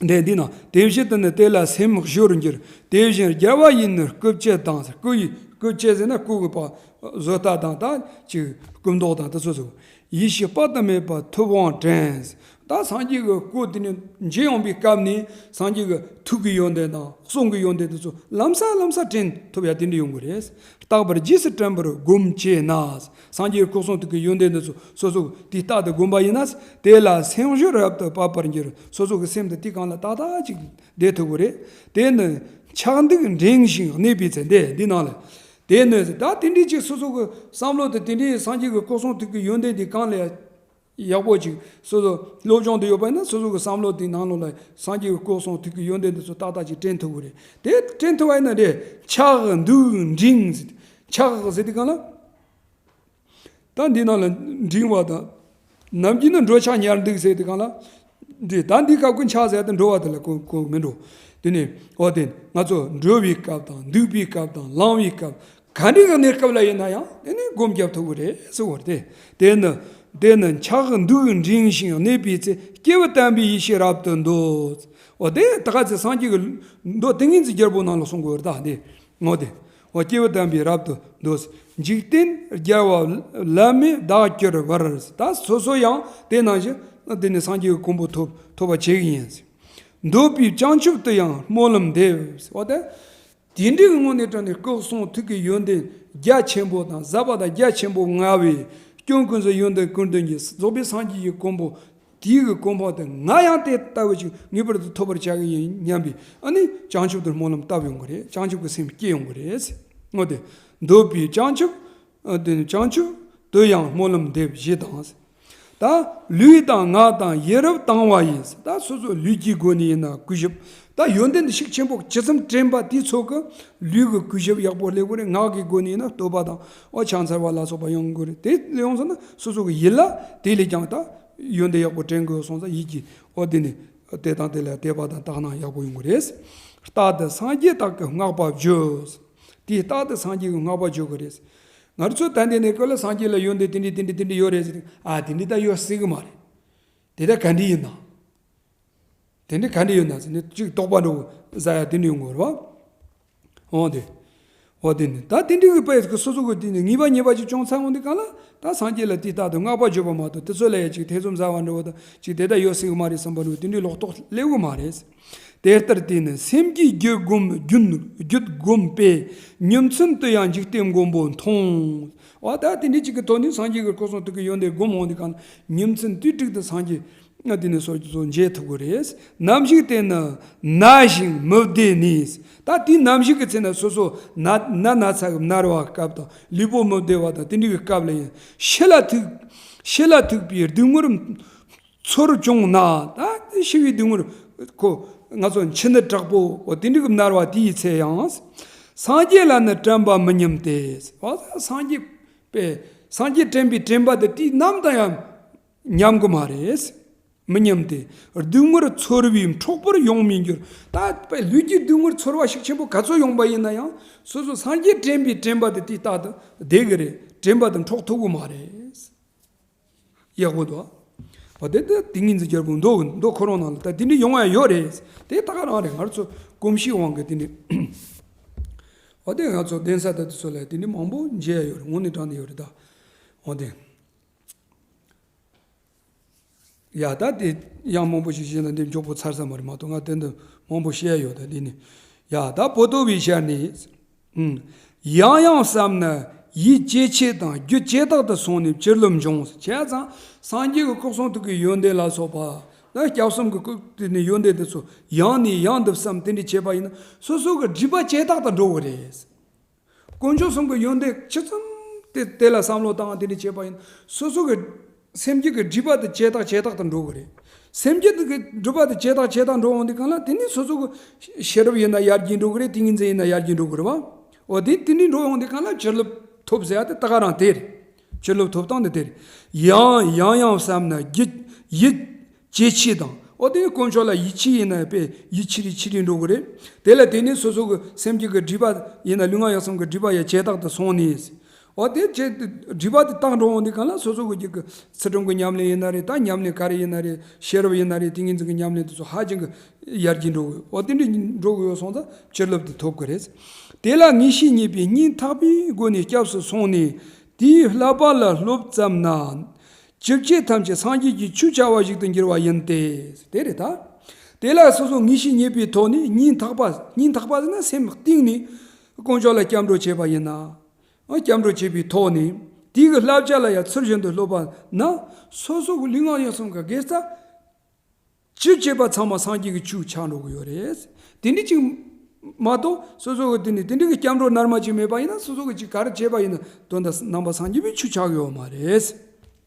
འདི་འདི་ན་དེ་བཞིན་དུ་ནི་དེ་ལ་སེམས་གཞོལ་འགྱུར། དེ་བཞིན་རྒྱལ་བ་ཡིས་ནི་སྐུ་བཅད་དང་། སྐུ་ཡི་སྐུ་བཅད་ཟེར་ན་སྐུ་གི་པ་བཟོ་ལྟ་དང་ད་ཅིག་སྐུ་མདོག་དང་དེ་ཚོ་ཚོ། ཡེ་ཤེས་དཔག་ཏུ་མེད་པ་ཐུབ་དབང་དྲན། ད་སངས་རྒྱས་ཀྱི་སྐུ་དེ་ནི་མཇལ་ཡོང་པའི་སྐབས་ནས་སངས་རྒྱས་ཀྱི་ཐུགས་ཀྱི་ཡོན་ཏན་དང་གསུང་གི་ཡོན་ཏན་དེ་ཚོ་ལམ་སང་ལམ་སང་དྲན་ཐུབ་ཡ་དེ་འདྲ་ཡོང་གི་རེད། རྟག་པར་རྗེས་སུ་དྲན་པར་བསྒོམ་བྱས་ན། སངས་རྒྱས་ཀྱི་སྐུ་གསུང་ཐུགས་ཀྱི་ཡོན་ཏན་འདི་ཚོ་སོ་སོ་དེ་རྟག་ཏུ་བསྒོམ་པ་ཡིན་ན། དེ་ལ་སེམས་གཞོལ་རབ་ཏུ་འབབ་པར་འགྱུར། སོ་སོ་གི་སེམས་དེ་དེ་གང་ལ་ཏག་ཏག་ཅིག་བསྡད་ཐུབ་ཀྱི་རེད། དེ་ནི་ཆགས་སྡང་འབྲིང་ཞིང་གནས་པའི་ཚེ། འདི་འདི་ནང་ལ། དེ་ནི་ད་དེ་འདྲའི་ཅིག་སོ་སོ་གི་བསམ་བློ་དེ་དེ་འདྲའི་སངས་རྒྱས་ཀྱི་སྐུ་གསུང་ཐུགས་ཀྱི་ཡོན་ཏན་དེ་གང་ལ་ཡག་པོ་ཅིག་སོ་སོ་སློབ་སྦྱོང་དུ་ཡོད་པ་ཡིན་ན། སོ་སོ་གི་བསམ་བློ་དེའི་ནང་ལོགས་ལ་སངས་རྒྱས་ཀྱི་སྐུ་གསུང་ཐུགས་ཀྱི་ཡོན་ཏན་དེ་ཚོ་ཏག་ཏག་ཅིག་དྲན་ཐུབ་ཀྱི་རེད། དེ་དྲན་ཐུབ་པ་ཡིན་ན་རེད། ཆགས་སྡང་འབྲིང་ཟེར། ཆགས་ཟེར་དུས་གང་ལ། ད་འདི་ནང་ལ་འབྲིང་བ་དང་། ནམ་རྒྱུན་ནི་འགྲོ་འཆག་ཉལ་འདུག་ཟེར་དུས་གང་ལ། འདི་ད་འདི་སྐབས་ཀྱི་འཆགས་ཟེར་དུ་འགྲོ་བ་དེ་ལ་གོ་གོ་མི་འགྲོ། དེ་ནས་འོ་དེ་ང་ཚོ་འགྲོ་བའི་སྐབས་དང་འདུག་པའི་སྐབས་དང་ལངས་པའི་སྐབས། ག་འདྲའི་གནས་སྐབས་ལ་ཡིན་ན་ཡང་དེ་ནི་སྒོམ་རྒྱབ་ཐུབ་ཀྱི་རེད་ཟེར་བ་རེད། དེ་ནི་དེ་ནི་ཆགས་སྡང་འབྲིང་ཞིང་གནས་པའི་ཚེ། སྐྱེས་བུ་དམ་པའི་ཡེ་ཤེས་རབ་ཏུ་འདོད། འོ་དེ་ད་ག་ཚེ་སངས་རྒྱས་ཀྱི་མདོ་ཏིང་ངེ་འཛིན་རྒྱལ་པོ་ནང་ལ་གསུང་གི་ཡོད་རེད། ད་འདི་འོ་དེ་འོ་སྐྱེས་བུ་དམ་པའི་རབ་ཏུ་འདོད། འཇིག་རྟེན་རྒྱལ་བ་བླ་མེད་བདག་གྱུར་བར། ད་སོ་སོ་ཡང་དེ་ནང་བཞིན་དེ་ནི་སངས་རྒྱས་ཀྱི་གོ་འཕང་ཐོབ་ཐོབ་པ་བྱེད་ཀྱི་ཡིན། འདོད་པའི་བྱང་ཆུབ་ཏུ་ཡང་སྨོན་ལམ་འདེབས། འོ་དེ། དེ་འདྲའི་ངང་ནས་དྲངས་ནས་སྐུ་གསུང་ཐུགས་ཀྱི་ཡོན་ཏན་རྒྱ་ཆེན་པོ་དང་ཟབ་པ་དང་རྒྱ་ཆེན་པོ་མངའ་བའི་སྐྱོན་ཀུན་ཟད་ཡོན་ཏན་ཀུན་ལྡན་གྱི་རྫོགས་པའི་སངས་རྒྱས་ཀྱི་གོ་འཕང་དེའི་གི་གོ་འཕང་དེ་ང་ཡང་དེ་ལྟ་བུ་ཞིག་ངེས་པར་དུ་ཐོབ་པར་བྱ་གི་ཡིན་སྙམ་པའི་ཨ་ནི་བྱང་ཆུབ་ཏུ་སྨོན་ལམ་བཏབ་ཡོང་གི་རེད། བྱང་ཆུབ་ཀྱི་སེམས་སྐྱེ་ཡོང་གི་རེད། འོ་དེ་འདོད་པའི་བྱང་ཆུབ། ཨ་དེ་ནི་བྱང་ཆུབ་ཏུ་ཡང་སྨོན་ལམ་འདེབས་ཞེས་དང་། ད་ལུས་དང་ངག་དང་ཡིད་རབ་དང་བ་ཡིས། ད་སོ་སོ་ལུས་ཀྱི་སྒོ་ནས་ཡིན་ན་གུས་ཞབས། ད་ཡོན་ཏན་འདི་ཤུགས་ཆེན་པོ་ཇི་ཙམ་དྲན་པ་དེའི་ཚོད་ཀྱི་ལུས་ཀྱི་གུས་ཞབས་ཡག་པོ་སླེབས་དགོས་རེད། ངག་གི་སྒོ་ནས་ཡིན་ན་བསྟོད་པ་དང་འོ་ཕྱག་འཚལ་བ་ལ་སོགས་པ་ཡོང་དགོས་རེད། དེ་ཡོང་སོང་ན་སོ་སོ་གི་ཡིད་ལ་དེ་ལས་ཀྱང་ད་ཡོན་ཏན་ཡག་པོ་དྲན་དགོས་སོང་ཙང་ཡིད་ཀྱི་འོ་དེ་ནི་དེ་དང་དེ་ལ་དད་པ་དང་དག་སྣང་ཡག་པོ་ཡོང་གི་རེད། རྟག་ཏུ་སངས་རྒྱས་རྟགས་ཀྱི་བསྔགས་པ་བརྗོད། དེ་རྟག་ཏུ་སངས་རྒྱས་ཀྱི་བསྔགས་པ་བརྗོད་དགོས་རེད། ང་ཚོ་ད་འདི་ནས་ཀོ་ལ་སངས་རྒྱས་ལ་ཡོན་ཏན་དེ་འདྲི་དེ་འདྲི་དེ་འདྲི་ཡོད་རེད་ཟེར། ཨ་དེ་འདྲི་ད་ཡོད་སྲིད་གི་མ་རེད། དེ་ད་ག་འདྲི་ཡིན་ན། དེ་འདྲི་ག་འདྲི་ཡོད་ན་ཟེར་ནས་ཅིག་དོགས་པ་འགྲོ་ཟ་ཡ་དེ་འདྲི་ཡོང་གི་རེད་བ། འོ་དེ། འོ་དེ་ནི་ད་དེ་འདྲི་གི་དཔེ་སོ་སོ་གི་དེ་ནི་ངེས་པ་ཉེས་པ་ཅིག་བྱུང་ཚར་འོང་དེ་གང་ལ་ད་སངས་རྒྱས་ལ་དེ་རྟག་ཏུ་བསྔགས་པ་བརྗོད་པ་མ་གཏོགས་དེ་ཚོ་ལ་ཡ་ཅིག་ཐེ་ཚོམ་ཟ་བ་འགྲོ་བ་དང་ཅིག་དེ་ད་ཡོད་སྲིད་གི་མ་རེད་བསམ་པ་འགྲོ་དེ་འདྲི་ལོག་རྟོག་སླེབས་གི་མ་རེད། དེ་ལྟར་དེ་ནི་སེམས་ཀྱི་རྒྱུད་བསྒོམ་རྒྱུད་རྒྱུད་བསྒོམས་པས་ཉིན་མཚན་དུ་ཡང་འཇིག་རྟེན་མགོན་པོ་མཐོང་། འོ་ད་དེ་འདྲའི་ཅིག་གི་ཐོག་ནས་སངས་རྒྱས་ཀྱི་སྐུ་གསུང་ཐུགས་ཀྱི་ཡོན་ཏན་བསྒོམ་འོང་དུས་གང་ཉིན་མཚན་དུས་དྲུག་ཏུ་སངས་རྒྱས་དེ་ནི་སོ་སོ་མཇལ་ཐུབ་ཀྱི་རེད། ནམ་ཞིག་དེ་ནི་ན་ཞིང་མི་བདེ་ནས། ད་དེའི་ནམ་ཞིག་གི་ཚེ་ན་སོ་སོ་ན་ན་ན་ཚ་གི་མནར་བ་སྐབས་དང་ལུས་པོ་མི་བདེ་བ་དང་དེ་འདྲའི་གི་སྐབས་ལ་ཡང་ཤི་ལ་ཐུག་ཤི་ལ་ཐུག་པའི་སྡུག་བསྔལ། ཚོར་བྱུང་ན། ད་ཤི་བའི་སྡུག་བསྔལ་ཁོ་ང་ཚོ་འཆི་ནད་དྲག་པོ་འོ་དེ་འདྲ་གི་མནར་བ་དེའི་ཚེ་ཡང་། སངས་རྒྱས་ལ་ནི་དྲན་པ་མི་ཉམས་ཏེ། འོ་སངས་རྒྱས་པས་སངས་རྒྱས་དྲན་པའི་དྲན་པ་དེ་དུས་ནམ་དུ་ཡང་ཉམས་གི་མ་རེད། མི་ཉམས་ཏེ། སྡུག་བསྔལ་ཚོར་བའི་འཕྲོག་པར་ཡོང་མི་འགྱུར། ད་པའི་ལུས་ཀྱི་སྡུག་བསྔལ་ཚོར་བ་ཤུགས་ཆེན་པོ་ག་ཚོད་ཡོང་པ་ཡིན་ན་ཡང་སོ་སོ་སངས་རྒྱས་དྲན་པའི་དྲན་པ་དེ་དུས་རྟག་ཏུ་བདེ་གི་རེད། དྲན་པ་དེ་འཕྲོག་ཐུབ་གི་མ་རེད། ཡག་པོ་འདུག་འོ་དེ་དེ་ཏིང་ངེ་འཛིན་རྒྱལ་པོ་མདོ་མདོ་ཁོ་རང་ནང་ལ་ད་དེ་འདྲ་ཡོང་བ་ཡོད་རེད། དེ་ད་ག་རང་རེད། ང་ཚོ་གོམས་གཤིས་དབང་གིས་དེ་འདྲ། འོ་དེ་ང་ཚོ་གདན་ས་ད་དེ་ཚོ་ལ་དེ་འདྲ་མང་པོ་མཇལ་ཡ་ཡོད་རེད། དངོས་གནས་དྲང་གནས་ཡོད་རེད་ད། འོ་དེ། ཡ་ད་དེ་ཡང་མང་པོ་ཞིག་བཤད་ན་འདི་མགྱོགས་པོ་ཚར་ས་མ་རེད་མ་གཏོགས་ང་དེ་འདྲ་མང་པོ་བཤད་ཡ་ཡོད་ད་འདི་ནི། ཡ་ད་པོ་ཏོ་བའི་ཞལ་ནས། ཨུམ། ཡང་ཡང་བསམ་ན་ཡིད་ཇེ་ཆེ་དང་རྒྱུད་ཇེ་དག་ཏུ་སོང་ནས་བྱིན་རླབས་འབྱུང་། བྱས་ཙང་སངས་རྒྱས་ཀྱི་སྐུ་གསུང་ཐུགས་ཀྱི་ཡོན་ཏན་ལ་སོགས་པ། ད་སྐྱབས་གསུམ་གྱི་སྐུ་དེ་ནི་ཡོན་ཏན་དེ་ཚོ་ཡང་ནས་ཡང་དུ་བསམ་དེ་འདྲ་བྱས་པ་ཡིན་ན་སོ་སོ་གི་སྒྲིབ་པ་ཇེ་དག་ཏུ་འགྲོ་གི་རེད། དཀོན་མཆོག་གསུམ་གྱི་ཡོན་ཏན་ཇི་ཙམ་དེ་དེ་ལ་བསམ་བློ་བཏང་དེ་འདྲ་བྱས་པ་ཡིན་ན་སོ་སོ་གི་སེམས་རྒྱུད་ཀྱི་སྒྲིབ་པ་དེ་ཇེ་དག་ཇེ་དག་ཏུ་འགྲོ་གི་རེད། སེམས་རྒྱུད་ཀྱི་སྒྲིབ་པ་དེ་ཇེ་དག་ཇེ་དག་འགྲོ་འོང་དུས་གང་ལ་དེ་ནི་སོ་སོ་གི་ཤེས་རབ་ཡིན་ན་ཡར་རྒྱས་འགྲོ་གི་རེད། ཏིང་ངེ་འཛིན་ཡིན་ན་ཡར་རྒྱས་འགྲོ་གི་རེད་བ། འོ་དེ་དེ་ནི་འགྲོ་འོང་དུས་གང་ལ་བྱིན་རླབས་ཐོབ་ཟེར་ཡ་དེ་ད་ག་རང་དེ་རེད། བྱིན་རླབས་ཐོབ་སྟངས་དེ་དེ་རེད། ཡང་ཡང་ཡང་བསམ་ན་རྒྱུད་ཡིད། ཇེ་ཆེ་དང་། འོ་དེ་ནི་དཀོན་མཆོག་ལ་ཡིད་ཆེས་ཡིན་ན་དཔེ་ཡིད་ཆེས་རེ་ཆེ་རེ་འགྲོ་གི་རེད། དེ་ལ་དེ་ནི་སོ་སོ་གི་སེམས་རྒྱུད་ཀྱི་སྒྲིབ་པ་ཡིན་ན་ལུས་ངག་ཡིད་གསུམ་གྱི་སྒྲིབ་པ་ཡང་ཇེ་དག་ཏུ་སོང་ནས། འོ་དེ་བྱས་ཏེ་སྒྲིབ་པ་དེ་དག་འགྲོ་འོང་དུས་གང་ལ་སོ་སོ་གི་རྒྱུད་ཀྱི་ཚུལ་ཁྲིམས་ཀྱི་ཉམས་ལེན་ཡིན་ན་རེད། ད་ཉམས་ལེན་ག་རེ་ཡིན་ན་རེད། ཤེས་རབ་ཡིན་ན་རེད། ཏིང་ངེ་འཛིན་གྱི་ཉམས་ལེན་དེ་ཚོ་ཧ་ཅང་གི་ཡར་རྒྱས་འགྲོ་གི་ཡོད། འོ་དེ་འདྲ་འགྲོ་གི་ཡོད་སོང་ཙང་བྱིན་རླབས་དེ་ཐོབ་གི་རེད། དེ་ལ་ངེས་ཤེས་རྙེད་པའི་སྙིང་ཐག་པའི་སྒོ་ནས་སྐྱབས་སུ་སོང་ནས་དེའི་བསླབ་པ་ལ་སློབ་ཙམ་ན། ཇི་སྐད་ཐམས་ཅད་སངས་རྒྱས་ཀྱི་ཆོས་བྱ་བ་ཞིག་ཏུ་འགྱུར་བ་ཡིན་ཏེ། དེ་རེད་ད། དེ་ལ་སོ་སོ་ངེས་ཤེས་རྙེད་པའི་ཐོག་ནས་སྙིང་ཐག་པ། སྙིང་ཐག་པ་ཟེར་ན་སེམས་གཏིང་ནས་དཀོན་མཆོག་ལ་སྐྱབས་འགྲོ་བྱས་པ་ཡིན་ན། སྐྱབས་འགྲོ་བྱས་པའི་ཐོག་ནས་དེའི་གི་བསླབ་བྱ་ལ་ཡང་ཚུལ་བཞིན་དུ་སློབ་པ་ན། སོ་སོ་གི་ལུས་ངག་ཡིད་གསུམ་གི་དགེ་རྩ་ཅི་བྱེད་པ་ཚང་མ་སངས་རྒྱས་ཀྱི་ཆོས་ཆགས་འགྲོ་གི་ཡོད་རེད། དེ་འདྲ་ཅིག་མ་གཏོགས་སོ་སོ་གི་དེ་ནི་དེ་འདྲ་གི་སྐྱབས་འགྲོ་རྣལ་མ་ཅིག་མེད་པ་ཡིན་ན། སོ་སོ་གི་ཅིག་ག་རེ་བྱས་པ་ཡིན་ན་དོན་དག་རྣམ་པ་སངས་རྒྱས་པའི་ཆོས་ཆགས་ཡོད་མ་རེད།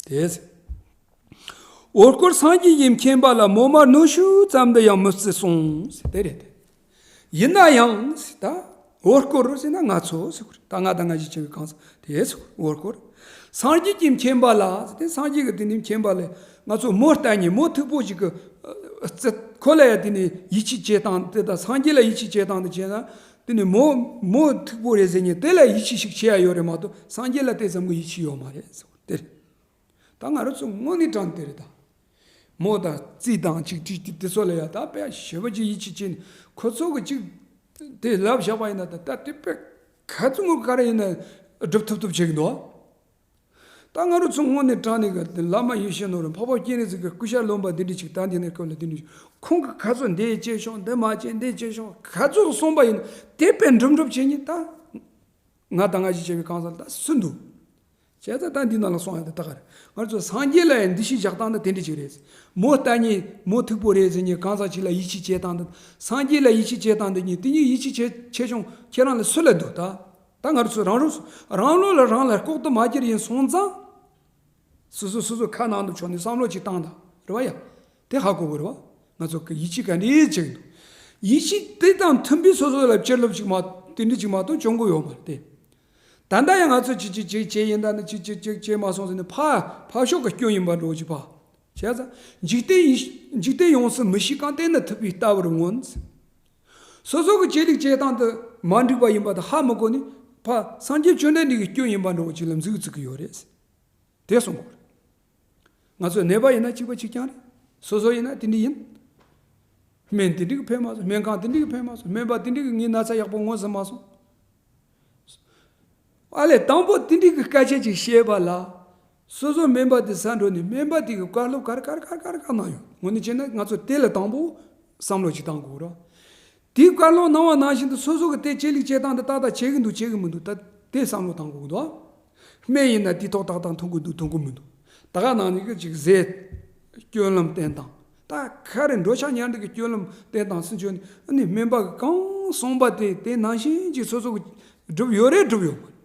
དེ། འོ་སྐོལ་སངས་རྒྱས་ཀྱི་མཁྱེན་པ་ལ་མོ་མ་གནོད་ཤུགས་ཙམ་དུ་ཡང་མི་བརྩི་གསུངས། དེ་རེད། ཡིན་ན་ཡང་ད། འོ་སྐོལ་ཟེར་ན་ང་ཚོ་ཟེར་གོ་རེད། ད་ང་དང་ང་ཞིག་བྱེད་པའི་གང་ཟག་དེ་ཟེར་གོ་རེད། འོ་སྐོལ། སངས་རྒྱས་ཀྱི་མཁྱེན་པ་ལ་ཟེར་ཏེ། སངས་རྒྱས་ཀྱི་དེ་ནི་མཁྱེན་པ་ལ་ང་ཚོ་མོ་ལྟ་ཉིད་མོ་མཐུག་པོ་ཞིག་གི་རྩི། ཁོ་ལ་ཡང་དེ་ནི་ཡིད་ཆེས་བྱེད་སྟངས་དེ་དང་། སངས་རྒྱས་ལ་ཡིད་ཆེས་བྱེད་སྟངས་དེ་བྱས་ན། དེ་ནི་མོ་མོ་མཐུག་པོ་རེད་ཟེར་ཉིད་དེ་ལ་ཡིད་ཆེས་ཤིག་བྱེད་ཡ་ཡོད་རེད་མ་གཏོགས། སངས་རྒྱས་ལ་དེ་ཙམ་གྱི་ཡིད་ཆེས་ཡོད་མ་རེད་ཟེར་གོ་རེད། དེ་རེད། ད་ང་རང་ཚོ་དངོས་གནས་དྲང་དེ་རེད་ད། མོ་དང་རྩིས་དང་ཅིག་ཅིག་དེ་དེ་ཚོ་ལ་ཡ་ད་དཔེ་ཞེ་པོ་ཅིག་ཡིད་ཆེས་བྱེད་ནས་ཁོ་ཚོ་གི་ཅིག་དེ་ལབ་བཞག་པ་ཡིན་ན། ད་ད་དེ་དཔེ་ག་ཚོད་ངོ་ག་རེ་ཡིན་ན་སྒྲུབ་ཐུབ་ཐུབ་བྱེད་ཀྱི་འདུག་ད་ང་རང་ཚོ་དངོས་གནས་དྲང་གནས་གི་བླ་མ་ཡེ་ཤེས་ནོར་བུ་འཕགས་པ་སྤྱན་རས་གཟིགས་ཀྱི་སྐུ་ཤ་རློན་པ་འདི་འདྲ་ཅིག་ད་འདི་ནས་སྐབས་ལ་འདི་འདྲ་ཅིག་ཁོང་གི་ག་ཚོད་འདི་བྱས་ཤོག་འདི་མ་བྱས་འདི་བྱས་ཤོག་ག་ཚོད་གསུངས་པ་ཡིན་ན་དེ་དཔེ་འགྲུབ་འགྲུབ་བྱེད་ཉིན་ད། ང་དང་ང་ཞིག་བྱེད་པའི་གང་ཟག་ད་སུ་འདུག་བྱས་ཙང་ད་འདི་ནང་ལ་སོང་ཡ་དེ་ད་ག་རེད། ང་ཚོ་སངས་རྒྱས་ལ་ཡང་འདི་ཞིག་བཞག་སྟངས་ད་དེ་འདྲ་ཅིག་རེད། མོ་ལྟ་ཉིད་མོ་མཐུག་པོ་རེད་ཟེར་ཉིན་གང་ཟག་ཅིག་ལ་ཡིད་ཆེས་བྱེད་སྟངས་ད། སངས་རྒྱས་ལ་ཡིད་ཆེས་བྱེད་སྟངས་འདི་གཉིས་དེ་གཉིས་ཡིད་ཆེས་བྱེད་ཆེ་ཆུང་ཁྱེད་རང་ལ་སུ་ལ་འདུག་ད་ད་ང་ཚོ་རང་རང་རང་ལོ་ལ་རང་ལ་ལྐོག་ཏུ་མ་གྱུར་ཡིན་སོང་ཙང་། སོ་སོ་སོ་སོ་ཁ་ནང་དུ་ཕྱོགས་ནས་བསམ་བློ་ཅིག་བཏང་དང་རེད་བ་ཡ། དེ་ཧ་གོ་དགོས་རེད་བ། ང་ཚོ་གི་ཡིད་ཆེས་ག་འདྲས་བྱེད་ཀྱི་འདུག་ཡིད་ཆེས་དེ་དང་མཐུན་པའི་སོ་སོ་ལ་བྱིན་རླབས་ཅིག་མ་དེ་འདྲས་ཅིག་མ་གཏོགས་བྱུང་གི་ཡོད་མ་རེད་དེ། ད་ལྟ་ཡང་ང་ཚོ་ཅིག་ཅིག་ཅིག་བྱས་ཡིན་ད་ནི་ཅིག་ཅིག་ཅིག་བྱས་མ་སོང་ཟེར་ནས་ཕར་ཕར་ཕྱོགས་ཀྱི་སྐྱོན་ཡིན་པ་འདྲ་བོ་ཅིག་ཕར་བྱས་ཙང་འཇིག་རྟེན་ཡིན། འཇིག་རྟེན་ཡོངས་སུ་མི་ཤེས་གང་བལྟས་ན་ཐུབ་པའི་ལྟ་བུར་མངོན། སོ་སོ་གི་བྱེད་ལུགས་བྱེད་སྟངས་དེ་མ་འགྲིག་པ་ཡིན་པ་དེ་ཧ་མི་གོ་ནས་ཕར་སངས་རྒྱས་བཅོམ་ལྡན་འདས་ཀྱི་སྐྱོན་ཡིན་པ་འདྲ་བོ་ཅིག་ལ་མཛུབ་བཙུགས་ཀྱི་ཡོད་རེད། དེ་གསུང་དགོས་རེད། ང་ཚོ་ནད་པ་ཡིན་ན་གཅིག་པ་གཅིག་རྐྱང་རེད། སོ་སོ་ཡིན་ན་དེ་འདྲ་ཡིན། སྨན་དེ་འདྲ་གི་ཕན་མ་སོང་། སྨན་ཁང་དེ་འདྲ་གི་ཕན་མ་སོང་། སྨན་པ་དེ་འདྲ་གི་ངའི་ན་ཚ་ཡག་པོ་མངོན་གསལ་མ་སོང་། ཨ་ལས་དང་པོ་དེ་འདྲ་གི་སྐད་ཆ་ཅིག་བཤད་པ་ལ། སོ་སོ་སྨན་པ་དེ་ས་འགྲོ་ནས་སྨན་པ་དེ་གི་བཀའ་སློབ་ག་རེ་ག་རེ་ག་རེ་ག་རེ་ག་རེ་གནང་ཡོད། དངོས་གནས་བྱས་ན་ང་ཚོ་དེ་ལ་དང་པོ་བསམ་བློ་ཅིག་བཏང་དགོས་རེད། དེའི་བཀའ་སློབ་གནང་བ་ནང་བཞིན་དུ་སོ་སོ་གི་དེ་བྱེད་ལུགས་བྱེད་སྟངས་དེ་ཏག་ཏག་བྱེད་ཀྱི་འདུག་བྱེད་ཀྱི་མི་འདུག་ད་དེ་བསམ་བློ་བཏང་དགོས་ཀྱི་འདུག་སྨན་ཡིན་ན་དུས་ཐོག་ཏག་ཏག་འཐུང་གི་འདུག་འཐུང་གི་མི་འདུག་ད་ག་ནང་ནས་ཀྱི་ཅིག་ཟས་སྐྱོན་ལམ་བསྟེན་སྟངས། ད་ག་རེ་འགྲོ་འཆག་ཉར་འདི་གི་སྐྱོན་ལམ་བསྟེན་སྟངས་སུ་འཇོག་ནས་ཨ་ནི་སྨན་པ་གི་གང་གསུངས་པ་དེ་དེ་ནང་བཞིན་ཅིག་སོ་སོ་གི་སྒྲུབ་ཡོད་རེད། སྒྲུབ་ཡོད་མ་རེད།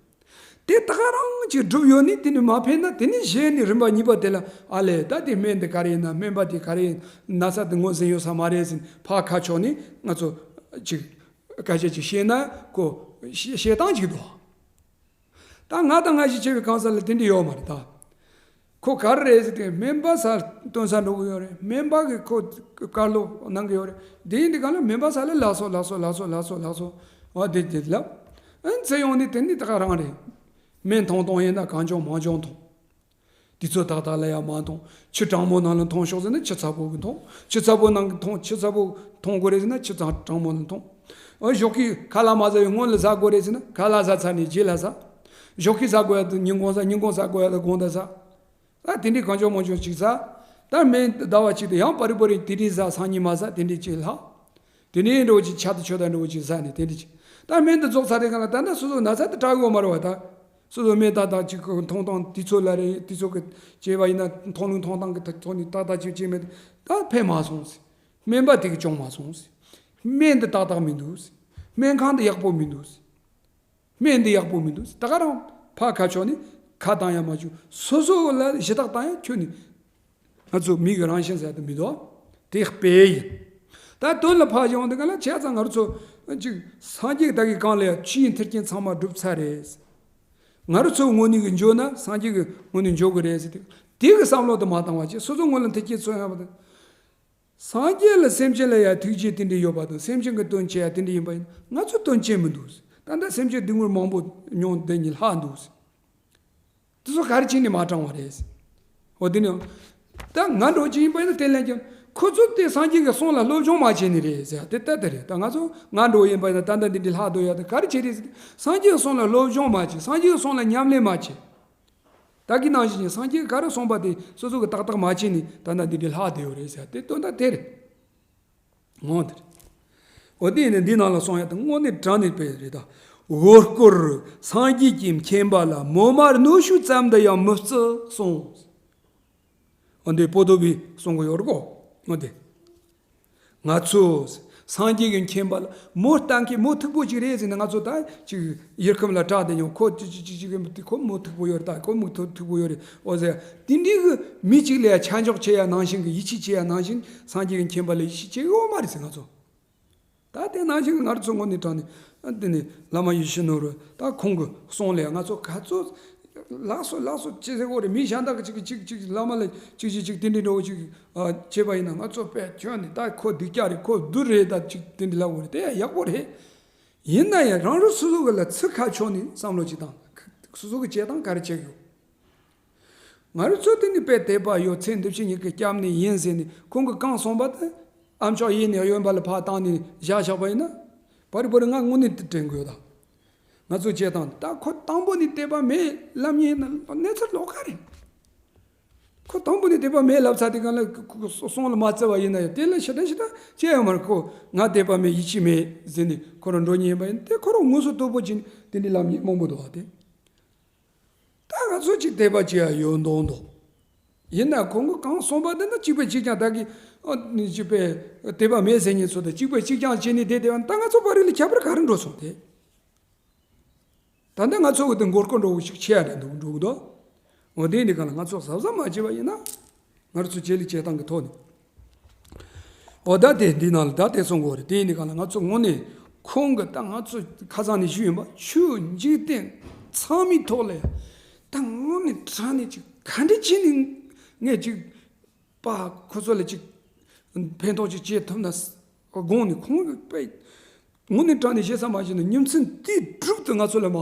དེ་ད་ག་རང་ཅིག་སྒྲུབ་ཡོད་ནི་དེ་ནི་མ་ཕན་ན། དེ་ནི་གཞན་ནི་རིམ་པ་གཉིས་པ་དེ་ལ་ཨ་ལས་ད་དེ་སྨན་འདི་ག་རེ་ཡིན་ན། སྨན་པ་དེ་ག་རེ་ཡིན་ན། ས་དེ་ངོས་ཟིན་ཡོད་ས་མ་རེད་ཟེར་ཕར་ཁ་ཕྱོགས་ནས་ང་ཚོ་ཅིག་སྐད་ཆ་ཅིག་བཤད་ན་ཁོ་བཤད་བཤད་སྟངས་ཅིག་འདུག་ད་ང་དང་ང་ཞིག་བྱེད་པའི་གང་ཟག་ལ་དེ་འདྲ་ཡོད་མ་རེད་ད། ཁོ་ག་རེ་རེད་ཟེར་ཏེ་སྨན་པ་ས་སྟོན་ས་འགྲོ་གི་ཡོད་རེད། སྨན་པ་གིས་ཁོ་བཀའ་སློབ་གནང་གི་ཡོད་རེད། དེ་ཡིན་དུས་གང་ལ་སྨན་པ་ས་ལ་ལགས་སོ་ལགས་སོ་ལགས་སོ་ལགས་སོ་ལགས་སོ། འོ་དེ་དེ་ལབ། ཨ་ཚེ་ཡོང་ནས་དེ་ནི་ད་ག་རང་རེད། སྨན་འཐུང་སྟངས་ཡིན་ན་གང་བྱུང་མང་བྱུང་འཐུང་། དུས་ཚོད་ཏག་ཏག་ལ་ཡང་མ་འཐུང་། ཆུ་གྲང་མོ་ནང་ལ་འཐུང་ཤོག་ཟེར་ན་ཆུ་ཚ་པོ་གི་འཐུང་། ཆུ་ཚ་པོ་ནང་གི་འཐུང་། ཆུ་ཚ་པོ་འཐུང་དགོས་རེད་ཟེར་ན་ཆུ་གྲང་གྲང་མོ་ལ་འཐུང་། ཨ་ཞོགས་ཀས་ཁ་ལག་མ་ཟ་བའི་སྔོན་ལ་ཟ་དགོས་རེད་ཟེར་ན་ཁ་ལག་ཟ་ཚར་ནས་རྗེས་ལ་ཟ། ཞོགས་ཀས་ཟ་དགོས་ཡ་དེ་ཉིན་གུང་ཟ། ཉིན་གུང་ཟ་དགོས་ཡ་དེ་དགོང་དག་ཟ། ད་དེ་འདྲའི་གང་བྱུང་མང་བྱུང་ཅིག་ཟ། ད་སྨན་ཟླ་བ་གཅིག་དེ་ཡང་པ་རི་པ་རི་དེ་འདྲའི་ཟ། སང་ཉིན་མ་ཟ། དེ་འདྲའི་ཅིག་ལྷག་དེ་ནས་འགྲོ་ཅིག་ཆ་དང་ཆོས་དང་འགྲོ་ཅིག་ཟ་ནས་དེ་འདྲའི་ཅིག་ད་སྨན་དེ་རྫོགས་ཚར་དེ་གང་ལ་ད་ལྟ་སོ་སོ་ན་ཚ་དེ་དྲག་ཡོད་མ་རེད་བ། ད་སོ་སོ་སྨན་ཏག་ཏག་ཅིག་འཐུང་སྟངས་དུས་ཚོད་ལ་རེད། དུས་ཚོད་ཀྱི་བྱས་པ་ཡིན་ན་འཐུང་ལུགས་འཐུང་སྟངས་ཀྱི་ཐོག་ནས་ཏག་ཏག་ཅིག་བྱས་མེད། ད་ཕན་མ་སོང་ཟེར། སྨན་པ་དེ་གིས་སྐྱོང་མ་སོང་ཟེར། སྨན་འདི་ཏག་ཏག་མི་འདུག་ཟེར། སྨན་ཁང་འདི་ཡག་པོ་མི་འདུག་ཟེར། སྨན་འདི་ཡག་པོ་མི་འདུག་ཟེར། ད་ག་རང་ཕར་ཁ་ཕྱོགས་ནས་ཁ་བཏང་ཡ་མ་བྱུང་། སོ་སོ་ལ་ཞུ་དག་བཏང་ཡ་ཁྱོན་ནས། ང་ཚོ་མི་གི་རང་བཞིན་ཟེར་དུ་མི་འདུག་དེ་དཔེ་ཡིན། ད་དོན་ལ་ཕར་ཡོང་དུས་ག་ལ་བྱས་ཙང་ང་རང་ཚོ་ཅིག་སངས་རྒྱས་བདག་གིས་གང་ལས་ཆོས་ཀྱི་མཐུན་རྐྱེན་ཚང་མ་བསྒྲུབས་ཚར་རེད། ང་རང་ཚོ་དངོས་གནས་ཀྱི་འཇོག་ན་སངས་རྒྱས་ཀྱི་དངོས་གནས་འཇོག་གི་རེད་ཟེར་དུས་དེ་གི་བསམ་བློ་དེ་མ་བཏང་བ་བྱས། སོ་སོ་སྔོན་ལ་མཐུན་རྐྱེན་མཚོན་ཡ་བ་དང་། སངས་རྒྱས་ལ་སེམས་ཅན་ལ་ཡ་ཐུགས་རྗེ་དེ་འདྲ་ཡོད་པ་དང་། སེམས་ཅན་གྱི་དོན་བྱེད་ཡ་དེ་འདྲ་ཡིན་པ་ཡིན་ན་ང་ཚོ་དོན་བྱེད་མི་འདུག་ད་ལྟ་སེམས་ཅན་སྡུག་བསྔལ་མང་པོ་མྱོང་བསྡད་ནས་ལྷག་འདུག་དེ་ཚོ་ག་རེ་བྱས་ནས་མ་དྲངས་པ་རེད། འོ་དེ་ནི། ད་ང་འདྲ་བོ་ཅིག་ཡིན་པ་ཡིན་ན་དེ་ལན་ཀྱང་ཁོ་ཚོ་དེ་སངས་རྒྱས་ཀྱི་གསུང་ལ་སློབ་སྦྱོང་མ་བྱས་ནི་རེད་ཟེར་དེ་ལྟ་དེ་རེད། ད་ང་ཚོ་ང་འདྲ་བོ་ཡིན་པ་ཡིན་ན་ད་ལྟ་འདི་འདྲའི་ལྷག་སྡོད་ཡ་དེ་ག་རེ་བྱས་རེད་ཟེར། སངས་རྒྱས་ཀྱི་གསུང་ལ་སློབ་སྦྱོང་མ་བྱས། སངས་རྒྱས་ཀྱི་གསུང་ལ་ཉམས་ལེན་མ་བྱས། ད་གི་ནང་བཞིན་སངས་རྒྱས་ཀྱིས་ག་རེ་གསུངས་པ་དེ་སོ་སོ་གི་ཏག་ཏག་མ་བྱས་ནི་ད་ལྟ་འདི་འདྲའི་ལྷག་སྡོད་ཡོད་རེད་ཟེར་དེ་དོན་དག་དེ་རེད། འོ་དེ་རེད། འོ་དེ་ཡིན་ན་འདི་ནང་ལ་གསུང་ཡ་དེ་དངོས་གནས་དྲང་གནས་དཔེ་རེད་ད། འོ་སྐོལ་སངས་རྒྱས་ཀྱི་མཁྱེན་པ་ལ་མོ་མ་རྣོ་ཤོས་ཙམ་དུ་ཡང་མི་བརྩི་གསུངས། འོ་འདི་པོ་ཏོ་བི་གསུང་གི་ཡོད་རེད་གོ། འོ་དེ། ང་ཚོས་སངས་རྒྱས་ཀྱི་མཁྱེན་པ་ལ་མོ་ལྟ་མཁན་མོ་མཐུག་པོ་ཅིག་རེད་ཟེར་ན། ང་ཚོ་ད་ཅིག་ཡུལ་ཁམས་ལ་གྲགས་བསྡད་མྱོང་། ཁོ་ཅིག་ཅིག་ཅིག་ཅིག་ཁོ་མོ་མཐུག་པོ་ཡོད་རེད། ད་ཁོ་མོ་མཐུག་མཐུག་པོ་ཡོད་རེད། འོ་ཟེར་དེ་འདྲའི་གི་མི་གཅིག་ལ་ཡ་ཆ་འཇོག་བྱེད་ཡ་ནང་བཞིན་གི་ཡིད་ཆེས་བྱེད་ཡ་ནང་བཞིན་སངས་རྒྱས་ཀྱི་མཁྱེན་པ་ལ་ཡིད་ཆེས་བྱེད་ཡོད་མ་རེད་ཟེར་ང་ཚོ། ད་དེ་ནང་བཞིན་གི་ང་ཚོ་དངོས་གནས་དྲང་གནས་ཨ་དེ་ནས་བླ་མ་ཡིད་བཞིན་ནོར་བུ་ད་ཁོང་གི་གསུང་ལས་ང་ཚོ་ག་ཚོད་ལགས་སོ་ལགས་སོ་ཅི་ཟེར་དགོས་རེད། མི་གཞན་དག་གི་ཅིག་གིས་ཅིག་ཅིག་བླ་མ་ལ་ཅིག་ཅིག་ཅིག་དེ་འདྲའི་འདྲ་བོ་ཅིག་ཨ་བྱས་པ་ཡིན་ན་ང་ཚོ་དཔེ་ཁྱོན་ནས་ད་ཁོ་སྡུག་ཅག་རེད། ཁོ་བདུད་རེད། ད་ཅིག་དེ་འདྲ་ལབ་དགོས་རེད། དེ་ཡག་པོ་རེད། ཡིན་ན་ཡང་རང་རང་སོ་སོ་གི་ལ་ཚིག་ཁ་ཕྱོགས་ནས་བསམ་བློ་ཅིག་བཏང་། སོ་སོ་གི་བྱེད་སྟངས་ག་རེ་བྱེད་དགོས། ང་རང་ཚོ་དེ་ནི་དཔེ་དད་པ་ཡོད་ཚེ་འདི་ཕྱི་གཉིས་ཀྱི་སྐྱབས་གནས་ཡིན་ཟེར་ནས་ཁོང་གིས་གང་གསུངས་པ་དེ་ཨ་མཆོག་ཡིད་ནས་གཡོན་པ་ལ་ཕར་བཏང་ནས་བཞག་བཞག་པ་ཡིན་ན། བ་རི་བ་རི་ང་དངོས་གནས་དེ་དྲན་དགོས་ད། ང་ཚོ་བྱེད་སྟངས་ད་ཁོ་དང་པོ་ནས་དད་པ་མེད་ལབ་མཁན་ཡིན་ན་གནས་ཚུལ་ལོགས་ཀ་རེད། ཁོ་དང་པོ་ནས་དད་པ་མེད་ལབ་ཚར་དེ་གང་ལ་ཁོ་ཁོ་གསུང་ལ་མ་བརྩི་བ་ཡིན་ན་ཡང་དེ་ལ་ཞེ་དྲག་ཞེ་དྲག་བྱས་ཡོད་མ་རེད། ཁོ་ང་དད་པ་མེད་ཡིད་ཆེས་མེད་ཟེར་ནས་ཁོ་རང་འགྲོ་མཁན་ཡིན་པ་ཡིན་དེ་ཁོ་རང་ངོ་སོ་དོད་པོ་བྱས་ནས་དེ་འདྲའི་ལབ་མཁན་མང་པོ་འདུག་བ་དེ། ད་ང་ཚོ་ཅིག་དད་པ་བྱེད་ཡ་ཡོད་མདོག་མདོག་ཡིན་ན་ཁོང་གིས་གང་གསུངས་པ་དེ་ན་གཅིག་པའི་གཅིག་རྐྱང་ད་གི་ཨ་ནི་གཅིག་པའི་དད་པ་མེད་ཟེར་མཁན་ཚོ་དང་གཅིག་པའི་གཅིག་རྐྱང་བྱས་ནས་བསྡད་བསྡད་པ་ན་ད་ང་ཚོ་བར་རིགས་ལ་ཁྱད་པར་ག་རེ་འགྲོ་སོང་དེ། ད་ལྟ་ང་ཚོ་གི་དེ་མགོ་སྐོར་འགྲོ་བོ་ཞིག་ཆེ་ཡ་རེད་འདུག་འགྲོ་གི་འདུག་འོ་དེ་འདི་ག་ལ་ང་ཚོ་གཟབ་གཟབ་མ་བྱས་པ་ཡིན་ན། ང་ཚོ་ཆོས་ལུགས་བྱེད་སྟངས་ཀྱི་ཐོག་ནས། འོ་ད་དེ་འདི་ནང་ལ་ད་དེ་གསུང་དགོས་རེད། དེ་ཡིན་ནི་གང་ལ་ང་ཚོ་དངོས་གནས་ཁོང་གི་ད་ང་ཚོ་ཁ་སང་ནས་ཞུས་ཡིན་པ་ཆོས་འཇིག་རྟེན་ཚང་མའི་ཐོག་ལ་ཡ་ད་དངོས་གནས་དྲང་གནས་ཅིག་ག་འདྲ་བྱས་ནས་ངས་ཅིག་པ་ཁོ་ཚོ་ལ་ཅིག་ཕན་ཐོགས་ཅིག་བྱེད་ཐུབ་ན་དགོངས་ནས་ཁོང་གི་དཔེ། དངོས་གནས་དྲང་གནས་བཤད་ས་མ་བྱས་ན་ཉིན་མཚན་དུས་དྲུག་ཏུ་ང་ཚོ་ལ་མ་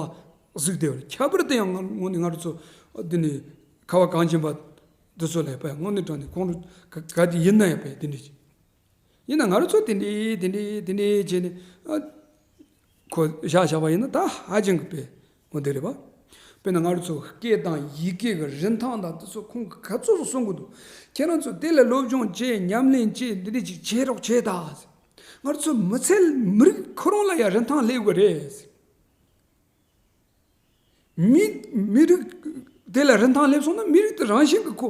གཟིགས་བསྡད་པ་རེད། ཁྱད་པར་དུ་ཡང་ང་དངོས་གནས་ང་རང་ཚོ་འདི་ནས་ཁ་བ་གངས་ཅན་པ་འདི་ཚོ་ལ་དཔེ་དངོས་གནས་དྲང་གནས་ཁོང་ཁྲོ་ག་ག་དེ་ཡིན་ན་ཡང་དཔེ་དེ་འདྲས་ཡིན་ན་ང་རང་ཚོ་དེ་འདྲས་དེ་འདྲས་དེ་འདྲས་བྱས་ནས་ཨ་ཁོ་བཞག་བཞག་པ་ཡིན་ན་ད་ཧ་ཅང་གི་དཔེ་འོ་དེ་རེད་པ། དཔེར་ན་ང་རང་ཚོ་སྐད་དང་ཡི་གེ་གི་རིན་ཐང་དང་དེ་ཚོ་ཁོང་གིས་ག་ཚོད་ཚོད་གསུང་གི་འདུག་ཁྱེད་རང་ཚོ་དེ་ལ་སློབ་སྦྱོང་བྱེད་ཉམས་ལེན་བྱེད་འདི་འདྲས་ཅིག་བྱེད་རོགས་བྱེད་ད། ང་ཚོ་མི་ཚེ་མི་རིགས་ཁོ་རང་ལ་ཡང་རིན་ཐང་སླེབས་དགོས་རེད། མི་མི་རིགས་དེ་ལ་རིན་ཐང་སླེབས་སོང་ན་མི་རིགས་དེ་རང་བཞིན་གྱི་ཁོ་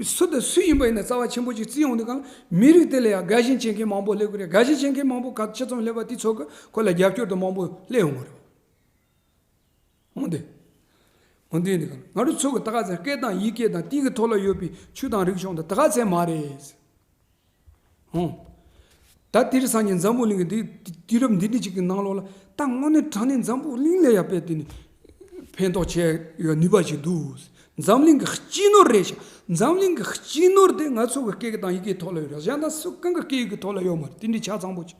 སུ་དང་སུ་ཡིན་པ་ཡིན་ན་རྩ་བ་ཆེན་པོ་ཅིག་བརྩི་ཡོང་དུས་གང་ལ་མི་རིགས་དེ་ལ་ཡང་དགའ་ཞེན་བྱེད་མཁན་མང་པོ་སླེབས་དགོས་རེད། དགའ་ཞེན་བྱེད་མཁན་མང་པོ་ག་ཅི་ཙམ་སླེབས་པ་དེ་ཚོ་གི་ཁོ་ལ་རྒྱབ་སྐྱོར་དང་མང་པོ་སླེབས་ཡོང་གི་རེད། འོན་ཏེ། འོན་ཏེ་འདི་གང་ང་རང་ཚོ་གི་ད་ག་ཚད་སྐད་དང་ཡི་གེ་དང་དེ་གི་ཐོག་ལ་ཡོད་པའི་ཆོས་དང་རིག་གཞུང་དང་ད་ག་ཚད་མ་རེད། ཧུང་། ད་དེ་རིང་སང་ཉིན་འཛམ་བུ་གླིང་གི་འདི་དུས་རབས་འདི་འདྲ་ཅིག་གི་ནང་ལོགས་ལ་ད་དངོས་གནས་དྲང་གནས་འཛམ་བུ་གླིང་ལ་ཡ་དཔེ་དེ་ནི་ཕན་ཐོགས་ཆེ་ཡོད་ནུས་པ་ཞིག་འདུག་འཛམ་གླིང་གི་སྤྱི་ནོར་རེད་ཤག་འཛམ་གླིང་གི་སྤྱི་ནོར་དེ་ང་ཚོ་གི་སྐད་ཀྱི་དང་ཡི་གེའི་ཐོག་ལ་ཡོད་རེད། གཞན་དག་སུ་གང་གི་སྐད་ཡིག་གི་ཐོག་ལ་ཡོད་མ་རེད། དེ་འདྲའི་ཆ་ཚང་པོ་ཅིག་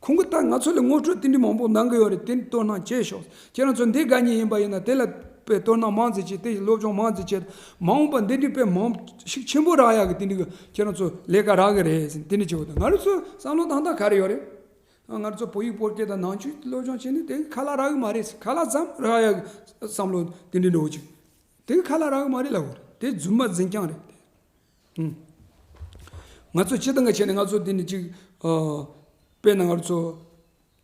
ཁོང་གིས་ད་ང་ཚོ་ལ་ངོ་སྤྲོད་དེ་འདྲའི་མང་པོ་གནང་གི་ཡོད་རེད། དེ་འདྲའི་དོ་སྣང་བྱེད་ཤོག་ཁྱེད་རང་ཚོ་འདི་དགའ་ཉེ་ཡིན་པ་ཡིན་ན་དེ་ལ་དཔེ་དོ་སྣང་མང་ཙམ་བྱེད། དེ་སློབ་སྦྱོང་མང་ཙམ་བྱེད། མ་འོངས་པ་འདི་འདྲའི་དཔེ་མང་ཤུགས་ཆེན་པོ་རག་ཡག་གི་དེ་འདྲའི་གི་ཁྱེད་རང་ཚོ་ལས་ཀ་རག་གི་རེད་ཟེར་དེ་འདྲ་བྱེད་དགོས། ད་ང་རང་ཚོ་བསམ་བློ་བཏང་སྟངས་ག་རེ་ཡོད་རེད། ང་རང་ཚོ་བོད་ཡིག་བོད་སྐད་དང་ནང་ཆོས་སློབ་སྦྱོང་བྱས་ནས་དེ་ཁ་ལག་རག་གི་མ་རེད། ཁ་ལག་ཙམ་རག་ཡག་གི་བསམ་བློ་དེ་འདྲའི་འགྲོ་ཅིག་དེ་ཁ་ལག་རག་གི་མ་རེད་ལབ་དགོས་རེད། དེ་རྫུན་མ་རྫུན་རྐྱང་རེད། ང་ཚོ་སྤྱིར་བཏང་གི་ཆ་ནས་ང་ཚོ་འདི་ནི་ཅིག་ཨ། དཔེར་ན་ང་ཚོ་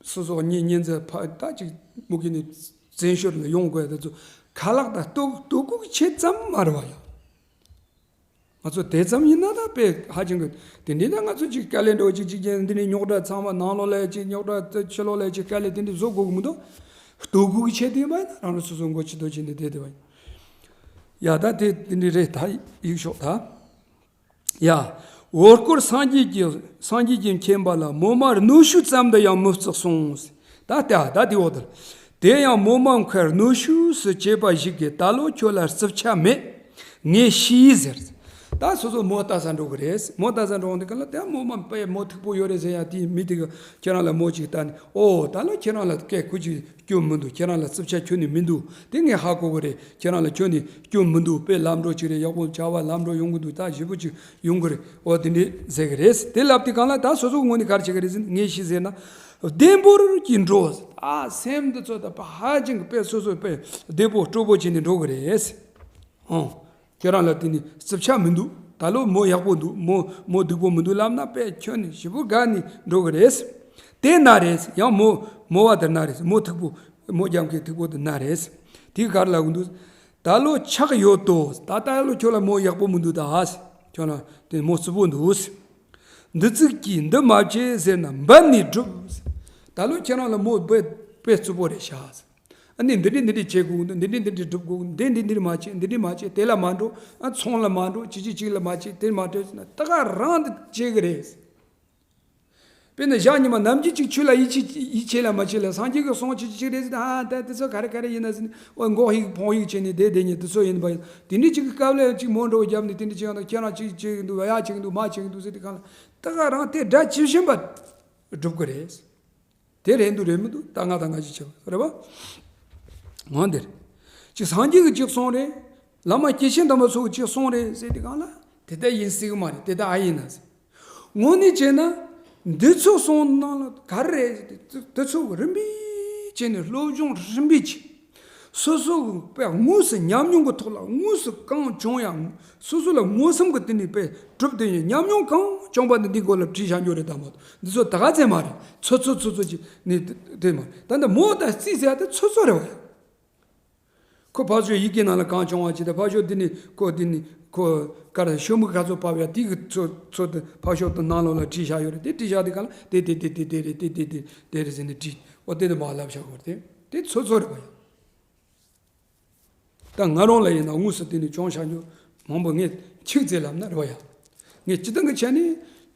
སོ་སོ་གཉེན་ཉེ་ཚན་ཕ་ད་ཅིག་མུ་གེ་ནས་བཙན་བྱོལ་ལ་ཡོང་དགོས་དེ་ཚོ་ཁ་ལག་དང་ལྟོ་ལྟོ་གོས་ཀྱི་ཆེད་ཙམ་མ་རེད་བ་ཡ། ང་ཚོ་དེ་ཙམ་ཡིན་ན་ད་དཔེ་ཧ་ཅང་གི་དེ་འདྲའི་ད་ང་ཚོ་ཅིག་དཀའ་ལས་འགྲོ་ཅིག་ཅིག་ཀྱང་འདི་ནས་རྙོག་དྲ་ཚང་མ་ནང་ལོགས་ལ་ཅིག་རྙོག་དྲ་ཕྱི་ལོགས་ལ་ཅིག་དཀའ་ལས་དེ་འདྲ་བཟོ་དགོས་གི་མི་འདུག་ལྟོ་གོས་ཀྱི་ཆེད་དུ་ཡིན་པ་ཡིན་ན་རང་ལ་སོ་སོ་མགོ་ཆེ་ཐོག་ཆེ་འདི་བསྡད་བསྡད་པ་ཡིན། ཡ་ད་དེ་དེ་འདྲ་རེད། ད་ཡིག་ཤོག་ད། ཡ། འོ་སྐོལ་སངས་རྒྱས་ཀྱི་སངས་རྒྱས་ཀྱི་མཁྱེན་པ་ལ་མོ་མ་རྣོ་ཤོས་ཙམ་དུ་ཡང་མི་བརྩི་གསུངས། ད་ལྟ་ད་དེ་འོ་དེར། དེ་ཡང་མོ་མ་མཁར་རྣོ་ཤོས་སུ་བྱེད་པ་ཞིག་གིས་ད་ལོ་ཁྱོད་ལ་རྩིབ་ཆ་མེད། ངས་ཤེས་ཟེར། ད་སོ་སོ་མོ་ལྟ་ས་འགྲོ་གི་རེད། མོ་ལྟ་ས་འགྲོ་འོང་དུས་ག་ལ་དེ་མོ་མ་པའི་མོ་མཐུག་པོ་ཡོད་རེད་ཟེར་ཡ་དེའི་མི་དེ་གི་ཁྱེད་རང་ལ་མོ་ཅིག་ལྟ་ནས། ཨོ་ད་ལོ་ཁྱེད་རང་ལ་སྐད་ཁུ་ཅིག་སྐྱོན་མི་འདུག་ཁྱེད་རང་ལ་རྩུབ་ཆ་ཁྱོན་ནས་མི་འདུག་དེ་ངས་ཧ་གོ་གི་རེད། ཁྱེད་རང་ལ་ཁྱོན་ནས་སྐྱོན་མི་འདུག་དཔེ་ལམ་འགྲོ་ཅིག་རེད། ཡག་པོ་བྱ་བ་ལམ་འགྲོ་ཡོང་གི་འདུག་ད་ཞེ་པོ་ཅིག་ཡོང་གི་རེད། ཨོ་དེ་འདྲས་ཟེར་གི་རེད། དེ་ལབ་དུས་གང་ལ་ད་སོ་སོ་ངོས་ནས་ག་རེ་བྱེད་གི་རེད་ཟེར་ན། ངས་ཤི་ཟེར་ན། བདེ་པོར་གྱིས་འགྲོ། ཨ་སེམས་འདི་ཚོ་ད་ཕ་ཧ་ཅང་གི་དཔེ་སོ་སོ་དཔེ་བདེ་པོ་སྤྲོ་པོ་བྱས་ནས་འགྲོ་གི་རེད། ཨོ། ཁྱེད་རང་ལ་དེ་ནི་རྩུབ་ཆ་མི་འདུག་ད་ལོ་མོ་ཡག་པོ་འདུག་མོ་མོ་སྡུག་པོ་མི་འདུག་ལབ་ན་དཔེ་ཁྱོན་ནས་ཞེ་པོ་དགའ་ནས་འགྲོ་གི་རེད། དེ་ན་རེད། ཡང་མོ་མོ་བ་དེ་ན་རེད། མོ་མཐུག་པོ་མོ་རྒྱབ་མཁན་མཐུག་པོ་དེ་ན་རེད། དེ་གར་ལ་གི་འདུག་ད་ལོ་ཆག་ཡོད་དོ། ད་ད་ལོ་ཁྱོད་ལ་མོ་ཡག་པོ་མི་འདུག་ད་ཨ། ཁྱོད་ལ་དེ་མོ་རྩུབ་པོ་འདུག་འདི་ཙིག་གིས་འདི་མ་བྱེད་ཟེར་ན་འབད་ནས་སྒྲུབ། ད་ལོ་ཁྱེད་རང་ལ་མོ་དཔེ་དཔེ་རྩུབ་པོ་རེད་ཤག་ཨ་ནི་འདི་འདྲ་འདི་འདྲ་བྱེད་དགོས་འདུག་འདི་འདྲ་འདི་འདྲ་སྒྲུབ་དགོས་འདི་འདྲ་འདི་འདྲ་མ་བྱེད། འདི་འདྲ་མ་བྱེད། དེ་ལ་མ་འགྲོ། ཨ་ཚོང་ལ་མ་འགྲོ། ཅི་ཅི་ཅིག་ལ་མ་བྱེད། དེ་མ་སྤྲད་ཟེར་ན་ད་ག་རང་དུ་བྱེད་གི་རེད། དཔེར་ན་ཞག་ཉི་མ་ནམ་རྒྱུན་ཅིག་ཆོས་ལ་ཡིད་ཆེས་ཡིད་ཆེས་ལ་མ་བྱེད་ལ་སངས་རྒྱས་ཀྱི་གསུང་ཅི་ཅི་ཅིག་རེད་ཟེར་ན། ཨ་ད་དེ་ཚོ་ག་རེ་ག་རེ་ཡིན་ན་ཟེར་ནས། འོ་མགོ་ཡིག་ཕོང་ཡིག་བྱས་ནས་བསྡད་བསྡད་ཉིན་དེ་ཚོ་ཡིན་པ་ཡིན། དེ་འདྲ་ཅིག་གི་སྐབས་ལ་ཅིག་མོ་འགྲོ་བརྒྱབ་ནས་དེ་འདྲ་ཅིག་ཡང་ད་ཁྱེད་རང་ཅིག་བྱེད་གི་འདུག་ཡ་བྱེད་གི་འདུག་མ་བྱེད་གི་འདུག་ཟེར་དེ་གང་ལ་ད་ག་རང་དེ་དགྲ་ཇི་བཞིན་པ་སྒྲུབ་གི་རེད། དེ་རེད་འདུག་རེད་མི་འདུག་ད་ང་དང་ང་ཅིག་བྱེད་པ་རེད་པ། འོན་ཏེ། ཅིག་སངས་རྒྱས་ཀྱི་ཅིག་གསུང་རེད། བླ་མ་སྐྱེས་ཆེན་དམ་པ་ཚོ་གི་ཅིག་གསུང་རེད་ཟེར་དེ་གང་ལ་དེ་ལྟ་ཡིན་སྲིད་གི་མ་རེད། དེ་ལྟ་ཨ་ཡིན་ན་ཟེར། དངོས་གནས་བྱས་ན་འདི་ཚོ་གསུང་ནང་ལ་ག་རེ་རེད་ཟེར་དེ་དེ་ཚོ་རིམ་པས་བྱས་ནས་སློབ་སྦྱོང་རིམ་པས་བྱས། སོ་སོ་གི་དཔེ་དངོས་སུ་ཉམས་མྱོང་གི་ཐོག་ལ་དངོས་སུ་གང་བྱུང་ཡང་སོ་སོ་ལ་མངོན་སུམ་གྱི་དེ་ནས་དཔེ་གྲུབ་དེ་ཡིན། ཉམས་མྱོང་གང་བྱུང་པ་ནི་འདི་མགོ་ལ་བྲིས་བཞག་རྒྱུ་རེད། དང་པོ་འདི་ཚོ་ད་ག་ཚད་མ་རེད། ཚོད་ཚོད་ཚོད་ཚོད་ཀྱི་ནི་དེ་མ་རེད། ད་ལྟ་མོ་དང་རྩིས་ཟེར་ཡ་དེ་ཚོད་ཚོད་རེད་བ། ཁོ་ཕར་ཕྱོགས་ཡི་གེ་ནང་ལ་གང་བྱུང་བ་ཅི་དང་ཕར་ཕྱོགས་འདི་ནི་ཁོ་འདི་ནི་ཁོ་ག་རེ་ཤོ་མུ་ག་ཚོད་ཕབ་ཡ་དེ་གི་ཚོད་ཚོད་དེ་ཕར་ཕྱོགས་དེ་ནང་ལོགས་ལ་བྲིས་བཞག་ཡོད་རེད། དེ་བྲིས་བཞག་དེ་ག་ལ་དེ་དེ་དེ་དེ་དེ་རེད། དེ་དེ་དེ་དེ་རེད་ཟེར་ནས་བྲིས། འོ་དེ་དེ་མ་ལབ་བཞག་གོ་རེད། དེ་དེ་ཚོད་ཚོད་རེད་བ་ཡ། ད་ང་རང་ལ་ཡིན་ན་དངོས་སུ་དེ་ནས་བྱུང་བཞག་རྒྱུ་མང་པོ་ངས་ཁྱེད་ཚོས་ལབ་ན་རེད་བ་ཡ། ངས་སྤྱི་བཏང་གི་ཆ་ནས་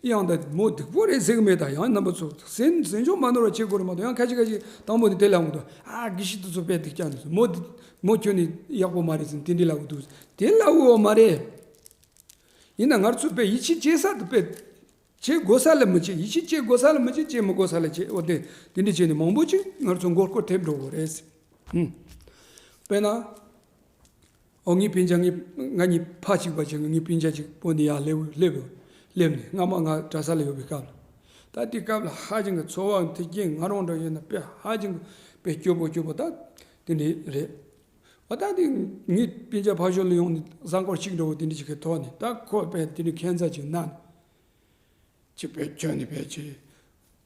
ཡང་ད་མོ་སྡུག་པོ་རེད་ཟེར་གི་མེད། ད་ཡང་རྣམ་པ་ཚོ་སེམས་སེམས་ཆུང་མ་ནོར་བ་བྱེད་དགོས་རེད་མ་གཏོགས། ཡང་ཁ་ཅིག་ཁ་ཅིག་དང་པོ་ནས་དེ་ལབ་འོང་དུས། ཨ་དགེ་བཤེས་དེ་ཚོ་དཔེ་སྡུག་ཅག་འདུག་མོ་འདི་མོ་ཁྱོད་ནི་ཡག་པོ་མ་རེད་ཟེར་དེ་འདྲ་ལབ་འདུག་དེ་ལབ་འོ་མ་རེད། ཡིན་ན་ང་ཚོ་དཔེ་ཡིད་ཆེས་བྱེད་ས་དེ་དཔེ་བྱེད་དགོས་ས་ལ་མི་བྱེད། ཡིད་ཆེས་བྱེད་དགོས་ས་ལ་མི་བྱེད། བྱེད་མི་དགོས་ས་ལ་བྱེད། འོ་དེ་དེ་འདྲ་བྱས་ནས་མང་པོ་ཅིག་ང་ཚོ་མགོ་སྐོར་ཐེབས་འགྲོ་གི་རེད། ཧུམ། དཔེར་ན། ཨོ་ངའི་སྤུན་ཀྱག་ངའི་ང་གཉིས་ཕ་གཅིག་པ་ཅིག་ངའི་སྤུན་ཀྱག་ཅིག་བོད་ནས་ཡར་སླེབས་སླེབས་ཡོད། སླེབས་ནས་སྔ་མ་ང་གྲྭ་ས་ལ་ཡོད་པའི་སྐབས་ལ། ད་དེ་སྐབས་ལ་ཧ་ཅང་གི་འཚོ་བ་མཐུན་རྐྱེན་ང་རང་འདྲ་ཡིན་ན་དཔེ་ཧ་ཅང་གི་དཔེ་སྐྱོ་པོ་སྐྱོ་པོ་ད་དེ་འདྲ་རེད། འོ་ད་དེ་ངའི་སྤུན་ཀྱག་ཕར་ཕྱོགས་ལ་ཡོང་ནས་གཟའ་འཁོར་གཅིག་འདྲ་བོ་དེ་འདྲ་ཅིག་གི་ཐོག་ནས་ད་ཁོ་དཔེ་དེ་འདྲ་ཁྱད་མཚར་ཅིག་གནང་། ཅིག་དཔེ་ཁྱོན་ནས་དཔེ་ཅིག་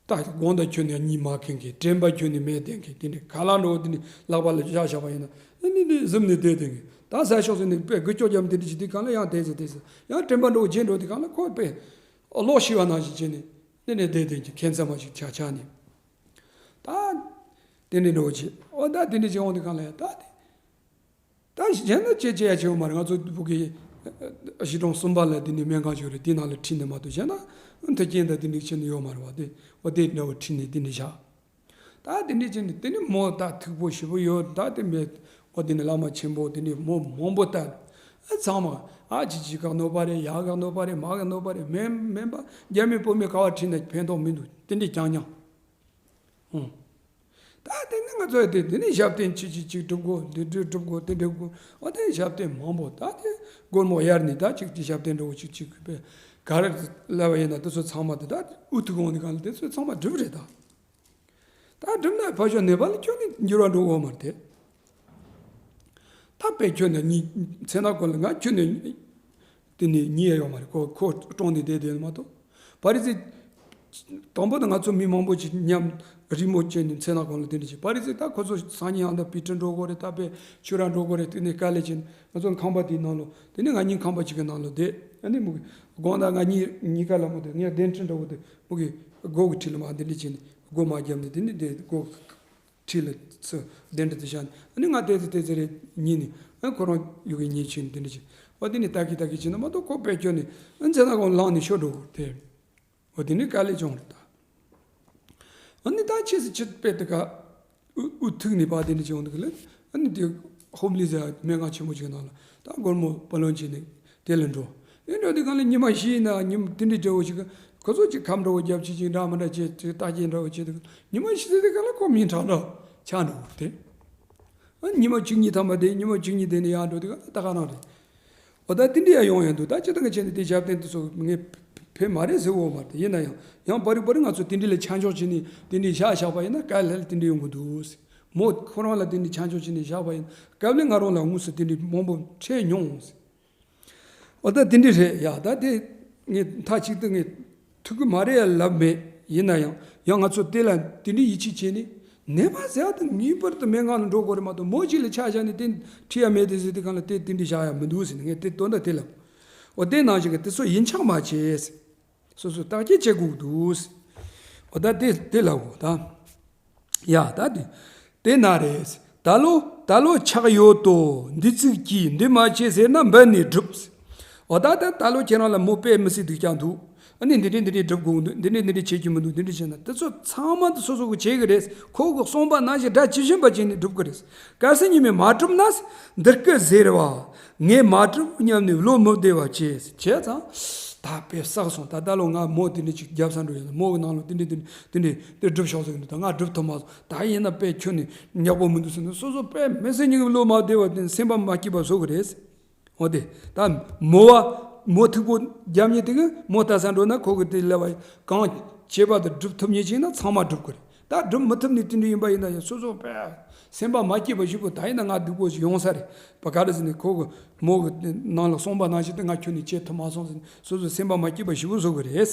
ད་དགོང་དག་ཁྱོན་ནས་གཉིད་མ་ཁེངས་མཁན། དྲན་པ་ཁྱོན་ནས་མེད་བསྡད་མཁན་དེ་འདྲ་ག་ལ་འགྲོ་དེ་འདྲ་ལག་པ་ལ་བཞག་བཞག་པ་ཡིན་ན་ཨ་ནི་ནི་གཟིམ་ནས་བསྡད་བསྡད་མཁན། ད་ཟ་ཤོག་ཟེར་ནས་དཔེ་འགུལ་སྐྱོད་རྒྱབ་དེ་འདྲ་ཅིག་དེ་གང་ལ་ཡང་དེ་ཟེར་དེ་ཟེར་ཡང་དྲན་པ་འགྲོ་བརྗེད་འགྲོ་དེ་གང་ལ་ཁོ་དཔེ་གློག་ཤི་བ་ནང་བཞིན་བྱས་ནས་ནི་ནས་བསྡད་བསྡད་མཁན་ཁྱད་མཚར་མ་ཞིག་ཆགས་ཆགས་ནས། ད་དེ་འདྲ་འགྲོ་བྱེད། ཨོ་ད་དེ་འདྲ་བྱེད་འོང་དེ་གང་ལ་ཡང་ད་དེ། ད་གཞན་ན་ཅི་བྱེད་ཡ་བྱེད་ཡོད་མ་རེད། ང་ཚོ་བོད་ཀྱི་གཞིས་གྲོང་གསུམ་པ་ལ་དེ་ནས་སྨན་ཁང་ཞིག་རེད། དེ་ནང་ལ་ཁྲིད་ནས་མ་གཏོགས་གཞན་ན་མཐུན་རྐྱེན་དང་དེ་འདྲ་བྱེད་ནི་ཡོད་མ་རེད་བ། དེ་འོ་དེ་འདྲ་བོ་ཁྲིད་ནས་དེ་འདྲ་བཞག་ད་དེ་འདྲ་བྱས་ནས་དེ་ནས་མོ་ད་མཐུག་པོ་ཞེ་པོ་ཡོད། ད་དེ་མེད། འོ་དེ་ནས་བླ་མ་ཆེན་པོ་དེ་འདྲ་མོ་མང་པོ་ལྟ། ཨ་ཚང་མ་ཨ་ཅི་ཅི་ག་གནོད་པ་རེད། ཡ་ག་གནོད་པ་རེད། མ་ག་གནོད་པ་རེད། མེན་མེན་པ་རྒྱ་མི་བོད་མི་ག་བ་ཁྲིད་ན་ཕན་ཐོགས་མི་འདུག་དེ་འདྲ་རྐྱང་རྐྱང་། ཨང་། ད་དེ་ནི་ང་ཚོ་དེ་དེ་ནི་ཞབས་བརྟན་ཅི་ཅི་ཅིག་སྒྲུབ་དགོས། འདི་འདྲ་སྒྲུབ་དགོས། དེ་འདྲ་དགོས། འོ་དེ་ཞབས་བརྟན་མང་པོ། ད་དེ་སྒོར་མོ་གཡར་ནས་ད་ཅིག་དེ་ཞབས་བརྟན་འདྲ་བོ་ཅིག་ཅིག་དཔེ་ག་རེ་ལབ་པ་ཡིན་ན་དེ་ཚོ་ཚང་མ་དེ་ད་འུ་ཐུག་འོང་དེ་གང་ལ་དེ་ཚོ་ཚང་མ་སྒྲུབ་རེད་ད། ད་སྒྲུབ་ན་ཕར་ཕྱོགས་ནད་པ་ལ་ཁྱོན་ནས་འགྱུར་བ་འགྲོ་འོང་མ་རེད་དེ། ད་དཔེ་ཁྱོན་ནས་གཉིད་མཚན་ན་ཁོ་ལ་ང་ཁྱོན་ནས་དེ་ནས་གཉིད་ཡ་ཡོད་མ་རེད། ཁོ་ཁོ་གྲོངས་ནས་བསྡད་བསྡད་མ་གཏོགས། ཕ་རི་སི། དང་པོ་དང་ང་ཚོ་མི་མང་པོ་ཅིག་མཉམ་རི་མོ་བྱས་ནས་མཚན་ན་གང་ལ་དེ་འདྲ་བྱས། ཕ་རི་སི་ད་ཁོ་ཚོ་སང་ཉིན་ཡང་ད་པི་ཏི་འགྲོ་དགོས་རེད། ད་དཔེ་ཆོས་ར་འགྲོ་དགོས་རེད། དེ་ནས་དཀའ་ལས་བྱས་ནས་ང་ཚོ་ཁང་པ་དེའི་ནང་ལོ། དེ་ནས་ང་གཉིས་ཁང་པ་གཅིག་གི་ནང་ལོ་བསྡད། ཨ་ནི་མོ་གི་དགོང་དག་ང་གཉིས་གཉིས་ཀ་ལ་མོ་དེ་ངས་གདན་ཁྲི་འགྲོ་དགོས་དེ་མོ་གི་སྒོ་གི་འཁྲིས་ལ་མ་དེ་འདྲ་བྱས་ནས་སྒོ་མ་བརྒྱབ་ནས་དེ་ནས་དེ་སྒོ་འཁྲིས་ལ་ཚུར་གདན་ཁྲི་དེ་བཞག་ནས་ཨ་ནི་ང་དེ་ཚོ་དེ་ཚོ་རེ་ཉིན་ནས་ཨ་ཁོ་རང་ཡུ་གི་ཉིན་ཕྱིན་དེ་འདྲ་བྱས། འོ་དེ་ནས་ལྟ་གི་ལྟ་གི་བྱས་ན་མ་གཏོགས་ཁོ་དཔེ་སྐྱོན་ནས་ཨ་མཚན་ན་གང་ལངས་ནས་ཤོར་འགྲོ་དགོས་དེ། འོ་དེ་ནི་དཀའ་ལས་བྱུང་རེད་ད། ཨ་ནི་ད་ཕྱིས་སུ་ཕྱིར་དཔེ་དེ་ག་འུ་འུ་ཐུག་ནས་པ་དེ་ནི་བྱུང་འདུག་ལ། ཨ་ནི་དེ་ཧོབ་ལི་ཟེར་སྨན་ཁང་ཆེན་པོ་ཅིག་ནང་ལ་ད་སྒོར་མོ་པ་ལོན་བྱས་ནས་དེ་ལ་འགྲོ། དེ་འདྲ་དེ་གང་ལ་ཉི་མ་བཞི་ཡིན་ན་ཉི་མ་དེ་འདྲའི་འདྲ་བོ་ཞིག་ཁོ་ཚོ་ཅིག་ཁམས་འདྲ་བོ་རྒྱབ་བྱེད་ཅིག་འདྲ་མི་འདྲ་བྱེད་ཅིག་རྟགས་ཅན་འདྲ་བོ་བྱེད་དུས་ཉི་མ་བཞི་ཚེ་དེ་གང་ལ་ཁོ་མིང་གྲགས་འདྲ་ཆགས་འགྲོ་བ་དེ། ཨ་ཉི་མ་བཅུ་གཉིས་ཐམ་པ་དེ་ཉི་མ་བཅུ་གཉིས་དེ་ནས་ཡར་འགྲོ་དུས་ད་ག་རང་རེད། འོ་ད་དེ་འདྲ་ཡང་ཡོང་ཡོང་འདུག་ད་ཅི་ད་ག་བྱས་ནས་དེ་ཞབས་བརྟན་དེ་ཚོ་ངས་ཕན་མ་རེད་ཟེར་འོ་མ་རེད། ཡིན་ན་ཡང་ཡང་བར་རི་བར་རི་ང་ཚོ་དེ་འདྲ་ལ་ཆ་འཇོག་བྱས་ནས་དེ་འདྲ་བཞག་བཞག་པ་ཡིན་ན་ག་ལ་ལ་དེ་འདྲ་ཡོང་གི་འདུག་མོ་ཁོ་རང་ལ་དེ་འདྲ་ཆ་འཇོག་བྱས་ནས་བཞག་པ་ཡིན་ན་སྐབས་ལ་ང་རང་ལ་དངོས་སུ་དེ་འདྲ་མང་པོ་འཕྲད་མྱོང་། འོ་ད་དེ་འདྲ་རེད་ཡ། ད་དེ་ངས་མཐའ་གཅིག་ཏུ་ངས་ཐུག་གི་མ་རེད་ཡ་ལབ་མེད། ཡིན་ན་ཡང་ཡང་ང་ཚོ་དེ་ལ་དེ་འདྲ་ཡིད་ཆེས་བྱས་ནས་ནད་པ་ཟེར་ཡ་དེ་ངེས་པར་དུ་སྨན་ཁང་ལ་འགྲོ་དགོས་རེད་མ་གཏོགས་མོ་གཅིག་ལ་ཆ་བཞག་ནས་དེ་ཁྲིད་ཡ་མེད་དེ་ཟེར་དེ་གང་ལ་དེ་དེ་འདྲ་བཞག་ཡ་མི་འདུག་ཟེར་ནས་ངས་དེ་དོན་དག་དེ་ལབ། འོ་དེ་ནང་བཞིན་གྱི་དེ་ཚོ་ཡིད་ཆགས་མ་བྱེད། སོ་སོས་བརྟག་དཔྱད་བྱེད་དགོས་འདུག་འོ་ད་དེ་དེ་ལབ་འོ་ད། ཡ་ད་དེ་དེ་ན་རེ། ད་ལོ་ད་ལོ་ཆག་ཡོད་དོ། འདི་ཚིག་གིས་འདི་མ་བྱེད་ཟེར་ན་འབད་ནས་སྒྲུབ། འོ་ད་ད་ད་ལོ་ཁྱེད་རང་ལ་མོ་དཔེ་མི་སྲིད་སྡུག་ཀྱང་འདུག་ཨ་ནི་འདི་འདྲས་འདི་འདྲས་སྒྲུབ་དགོས་འདུག་འདི་འདྲས་འདི་འདྲས་བྱེད་རྒྱུ་མི་འདུག་འདི་འདྲས་བྱས་ན་དེ་ཚོ་ཚང་མ་དེ་སོ་སོ་གི་བྱེད་གི་རེད། ཁོ་གི་གསུངས་པ་ནང་བཞིན་སྒྲ་ཇི་བཞིན་པ་བྱས་ནས་སྒྲུབ་གི་རེད། གལ་སྲིད་ཉི་མས་མ་གྲུབ་ན། འདིར་སྐུ་ཟེར་བ། ངས་མ་གྲུབ་སྙམ་ནས་བློ་མི་བདེ་བ་བྱས། བྱས་ཙང་། ད་དཔེ་བསགས་སོང་། ད་ད་ལོ་ང་མོ་དེ་འདྲས་ཅིག་རྒྱབ་ས་འགྲོ་ཡོད་ན་མོ་གི་ནང་ལོ་དེ་འདྲས་དེ་འདྲས་དེ་འདྲས་དེ་སྒྲུབ་ཤོག་ཟེར་གི་འདུག་ད་ང་སྒྲུབ་ཐུབ་མ་སོང་། ད་ཡིན་ན་དཔེ་ཁྱོད་ནི་ཉག་པོ་མི་འདུག་ཟེར་ནས་སོ་སོ་དཔེ་མི་སྲིད་ཉིད་ཀྱི་བློ་མ་བདེ་བ་དེ་སེམས་པ་མ་སྐྱིད་པ་བཟོ་གི་རེད། འོ་དེ་ད་མོ་བ་མོ་ཐུག་པོ་རྒྱབ་ཉེ་དེ་གི་མོ་ལྟ་ས་འགྲོ་ན་ཁོ་གི་དེ་ལས་བ་གང་བྱེད་པ་དེ་སྒྲུབ་ཐུབ་ཉེ་ཅིག་ན་ཚང་མ་སྒྲུབ་གི་རེད། ད་སྒྲུབ་མི་ཐུབ་ནི་དེ་འདྲ་ཡིན་པ་ཡིན་ན་ཡང་སོ་སོ་དཔེ་སེམས་པ་མ་སྐྱིད་པ་ཞིག་པོ་ད་ཡིན་ན་ང་སྡུག་པོ་ཞིག་ཡོང་ས་རེད་པ། ག་རེ་ཟེར་ནས་ཁོ་གི་མོ་གི་ནང་ལ་གསུངས་པ་ནང་བཞིན་དུ་ང་ཁྱོད་ནི་བྱེད་ཐུབ་མ་སོང་ཟེར་ནས་སོ་སོ་སེམས་པ་མ་སྐྱིད་པ་ཞིག་པོ་བཟོ་གི་རེད།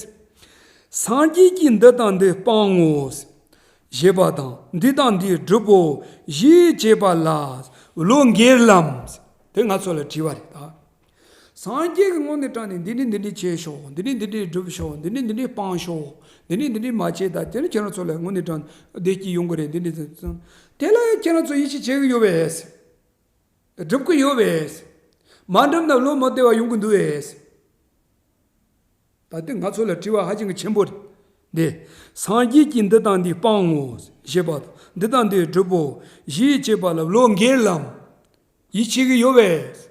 སངས་རྒྱས་ཀྱིས་འདི་དང་འདི་སྤང་ངོ་། ཞེས་པ་དང་འདི་དང་འདི་སྒྲུབ་བོ་ཞེས་བྱས་པ་ལ་བློ་འགལ་ལམ། དེ་ང་ཚོ་ལ་དྲི་བ་རེད་ད། སངས་རྒྱས་ཀྱི་ངོ་ནས་དྲངས་ནས་འདི་འདྲས་འདི་འདྲས་བྱས་ཤོག་འདི་འདྲས་འདི་འདྲས་སྒྲུབ་ཤོག་འདི་འདྲས་འདི་འདྲས་སྤང་ཤོག་འདི་འདྲས་འདི་འདྲས་མ་བྱེད་ད་དེ་ནི་ཁྱེད་རང་ཚོ་ལ་ངོ་ནས་དྲངས་བདེ་སྐྱིད་ཡོང་གི་རེད། འདི་འདྲས་དེ་ལ་ཡང་ཁྱེད་རང་ཚོ་ཡིད་ཆེས་བྱེད་ཀྱི་ཡོད་པས། སྒྲུབ་ཀྱི་ཡོད་པས། མ་འགྲུབ་ན་བློ་མ་བདེ་བ་ཡོང་གི་འདུག་པས། ད་ལྟ་ང་ཚོ་ལ་དྲི་བ་ཧ་ཅང་གི་ཆེན་པོ་རེད། འདི། སངས་རྒྱས་ཀྱིས་འདི་དང་འདི་སྤང་ངོ་། ཞེས་པ་དང་འདི་དང་འདི་སྒྲུབ་བོ། ཞེས་བྱས་པ་ལ་བློ་འགལ་ལམ། ཡིད་ཆེས་ཀྱི་ཡོད་པས།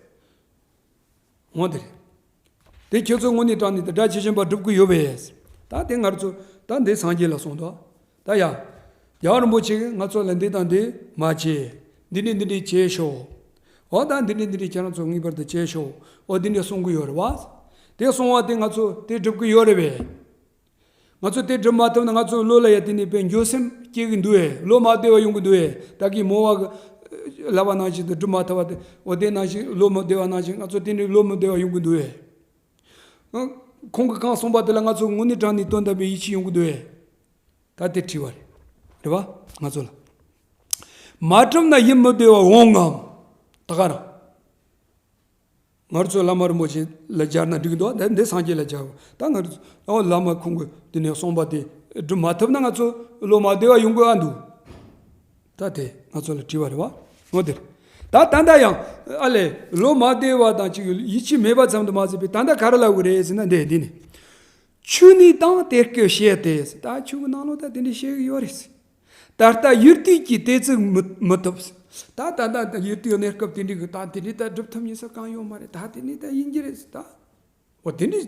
འོ་དེ་རེད། དེ་ཁྱོད་ཚོ་དངོས་གནས་དྲང་གནས་དེ་སྒྲ་ཇི་བཞིན་པ་སྒྲུབ་ཀྱི་ཡོད་པས། ད་དེ་ང་ཚོ་ད་འདི་སངས་རྒྱས་ལ་གསུངས་འདུག་ད་ཡ། རྒྱལ་བ་རིན་པོ་ཆེ་གིས་ང་ཚོ་ལ་འདི་དང་འདི་མ་བྱེད། འདི་ནས་འདི་འདྲས་བྱེད་ཤོག་འོ་ད་འདི་ནས་འདི་འདྲས་ཁྱེད་རང་ཚོ་ངེས་པར་དུ་བྱེད་ཤོག་འོ་འདི་འདྲས་གསུང་གི་ཡོད་རེད་བ། དེ་གསུང་བ་དེ་ང་ཚོ་དེ་སྒྲུབ་ཀྱི་ཡོད་རེད་པས། ང་ཚོ་དེ་སྒྲུབ་མ་ཐུབ་ན་ང་ཚོ་བློ་ལ་ཡ་དེ་ནས་དཔེ་འགྱོད་སེམས་སྐྱེ་གི་འདུག་ཨེ། བློ་མ་བདེ་བ་ཡོང་གི་འདུག་ཨེ། ད་གིན་མོ་བ་གི་ལབ་པ་ནང་བཞིན་དུ་སྒྲུབ་མ་ཐུབ་པ་དེ་འོ་དེ་ནང་བཞིན་བློ་མ་བདེ་བ་ནང་བཞིན་ང་ཚོ་དེ་འདྲའི་བློ་མ་བདེ་བ་ཡོང་གི་འདུག་ཨེ། ཨ། ཁོང་གིས་གང་གསུངས་པ་དེ་ལ་ང་ཚོ་དངོས་གནས་དྲང་གནས་དོན་དམ་པའི་ཡིད་ཆེས་ཡོང་གི་འདུག་ཨེ། ད་དེ་དྲི་བ་རེད། རེད་བ། ང་ཚོ་ལ། མ་གྲུབ་ན་ཡིད་མི་བདེ་བ་འོང་ངམ། ད་ག་རང་། ང་ཚོ་བླ་མ་རིན་པོ་ཆེ་ལ་སྦྱར་ན་འགྲིག་འདུག་ད་འདི་སངས་རྒྱས་ལ་སྦྱར་བ། ད་ང་ཚོ་ཨོ་བླ་མ་ཁོང་གིས་དེ་ནས་གསུངས་པ་དེ་སྒྲུབ་མ་ཐུབ་ན་ང་ཚོ་བློ་མ་བདེ་བ་ཡོང་གི་ཨ་འདུག་ད་དེ་ང་ཚོ་ལ་དྲི་བ་རེད་བ། འོ་དེ་རེད། ད་ད་ལྟ་ཡང་ཨ་ལས་བློ་མ་བདེ་བ་དང་ཅིག་ཡིད་ཆེས་མེད་པ་ཙམ་དུ་མ་ཟད་པའི་ད་ལྟ་ག་རེ་ལབ་དགོས་རེད་ཟེར་ན་འདི་འདི་ནི། ཆོས་ནི་དང་དེ་སྐད་བཤད་དེ། ད་ཆོས་ཀྱི་ནང་ལོགས་ད་དེ་འདྲ་བཤད་གི་ཡོད་རེད། ད་ལྟ་ཡུལ་དུས་ཀྱི་དེ་ཚོ་མི་མི་ཐུབ། ད་ད་ད་ད་ཡུལ་དུས་གནས་སྐབས་དེ་འདྲའི་གི་ད་དེ་འདྲའི་ད་སྒྲུབ་ཐུབ་ཉེ་ས་གང་ཡོད་མ་རེད། ད་དེ་འདྲའི་ད་ཡིན་གྱི་རེད་ད། འོ་དེ་འདྲའི་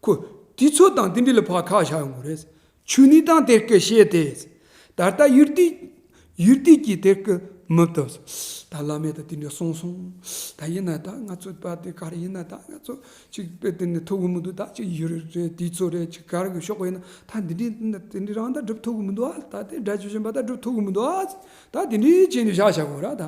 ཁོ་དུས་ཚོད་དང་དེ་འདྲའི་ལ་ཕར་ཁག་བཞག་ཡོང་གི་རེད། ཆོས་ནི་དང་དེ་སྐད་བཤད་དེ། ད་ལྟ་ཡུལ་དུས་ཡུལ་དུས་ཀྱི་དེ་སྐད་མི་ཐུབ། ད་བླ་མས་ད་དེ་འདྲ་གསུངས་སོང་། ད་ཡིན་ན་ད་ང་ཚོ་པ་དེ་ག་རེ་ཡིན་ན་ད་ང་ཚོ་ཅིག་དཔེ་དེ་ནི་ཐུབ་གི་མི་འདུག་ད་ཅིག་ཡུལ་རེད་དུས་ཚོད་རེད་ཅིག་ག་རེ་གི་ཤོག་གི་ཡིན་ན་ད་འདི་འདྲའི་དེ་འདྲའི་རང་ད་སྒྲུབ་ཐུབ་གི་མི་འདུག་ཨ། ད་དེ་སྒྲ་ཆོས་ཅན་པ་ད་སྒྲུབ་ཐུབ་གི་མི་འདུག་ཨ། ད་དེ་འདྲའི་བྱས་ནས་བཞག་བཞག་གོ་ར་ད།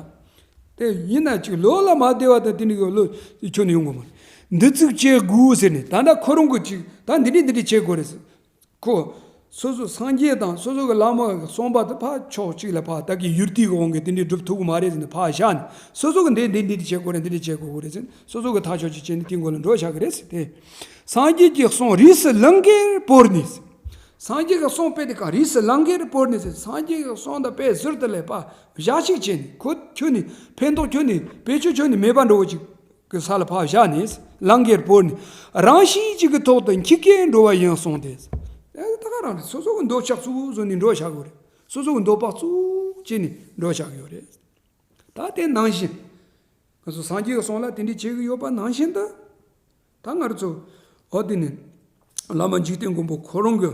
དེ་ཡིན་ན་ཅིག་བློ་ལ་མ་བདེ་བ་དང་དེ་འདྲའི་གི་བློ་ཁྱོན་ནས་ཡོང་གི་མ་རེད། འདི་ཚིག་བྱེད་དགོས་ཟེར་ནས་ད་ལྟ་ཁོ་རང་གི་ཅིག་ད་འདི་འདྲའི་འདི་འདྲའི་བྱེད་དགོས་རེད་ཟེར། ཁོ། སོ་སོ་སངས་རྒྱས་དང་སོ་སོ་གི་བླ་མ་གི་གསུངས་པ་དེ་ཕར་ཕྱོགས་གཅིག་ལ་ཕར་ད་གི་ཡུལ་དུས་ཀྱི་དབང་གིས་དེ་འདྲའི་སྒྲུབ་ཐུབ་ཀྱི་མ་རེད་ཟེར་ནས་ཕར་བཞག་ནས་སོ་སོ་གི་འདི་འདི་འདི་འདི་བྱེད་དགོས་རེད། འདི་འདི་བྱེད་དགོས་རེད་ཟེར་ནས་སོ་སོ་གི་ཐག་ཆོད་ཅིག་བྱས་ནས་དེའི་མགོ་ལ་འགྲོ་བཞག་གི་རེད་ཟེར་ཏེ། སངས་རྒྱས་ཀྱི་གསུང་རིས་སུ་ལང་ཀའི་བོར་ནས། སངས་རྒྱས་ཀྱི་གསུང་དཔེ་དེ་ག་རིས་སུ་ལང་ཀའི་བོར་ནས་ཟེར། སངས་རྒྱས་ཀྱི་གསུང་དང་དཔེ་ཟུར་དུ་ལས་ཕར་བཞག་ཅིག་བྱས་ནས་ཁོ་ཁྱོད་ནི་ཕན་ཐོགས་ཁྱོད་ནི་བེད་སྤྱོད་ཁྱོད་ནི་མེད་པ་འགྲོ་བ་ཅིག་གི་ས་ལ་ཕར་བཞག་ནས་ལང་ཀའི་བོར་ནས་རང་གཤིས་གཅིག་གི་ཐོག་ཏུ་འཁྱིད་ཀྱིན་འགྲོ་བ་ཡིན་གསུངས་ཏེ། ད་ག་རང་རེད། སོ་སོ་གི་འདོད་ཆགས་གཙོ་བོ་བཟོ་ནས་འགྲོ་བཞག་གི་ཡོད་རེད། སོ་སོ་གི་འདོད་པ་གཙོ་བོ་བྱས་ནས་འགྲོ་བཞག་གི་ཡོད་རེད། ད་དེ་ནང་བཞིན་ང་ཚོ་སངས་རྒྱས་ཀྱི་གསུང་ལ་དེ་འདྲའི་བྱེད་ཀྱི་ཡོད་པ་ནང་བཞིན་དུ། ད་ང་རང་ཚོ་འོ་དེ་ནི་བླ་མ་འཇིག་རྟེན་མགོན་པོ་ཁོ་རང་གི་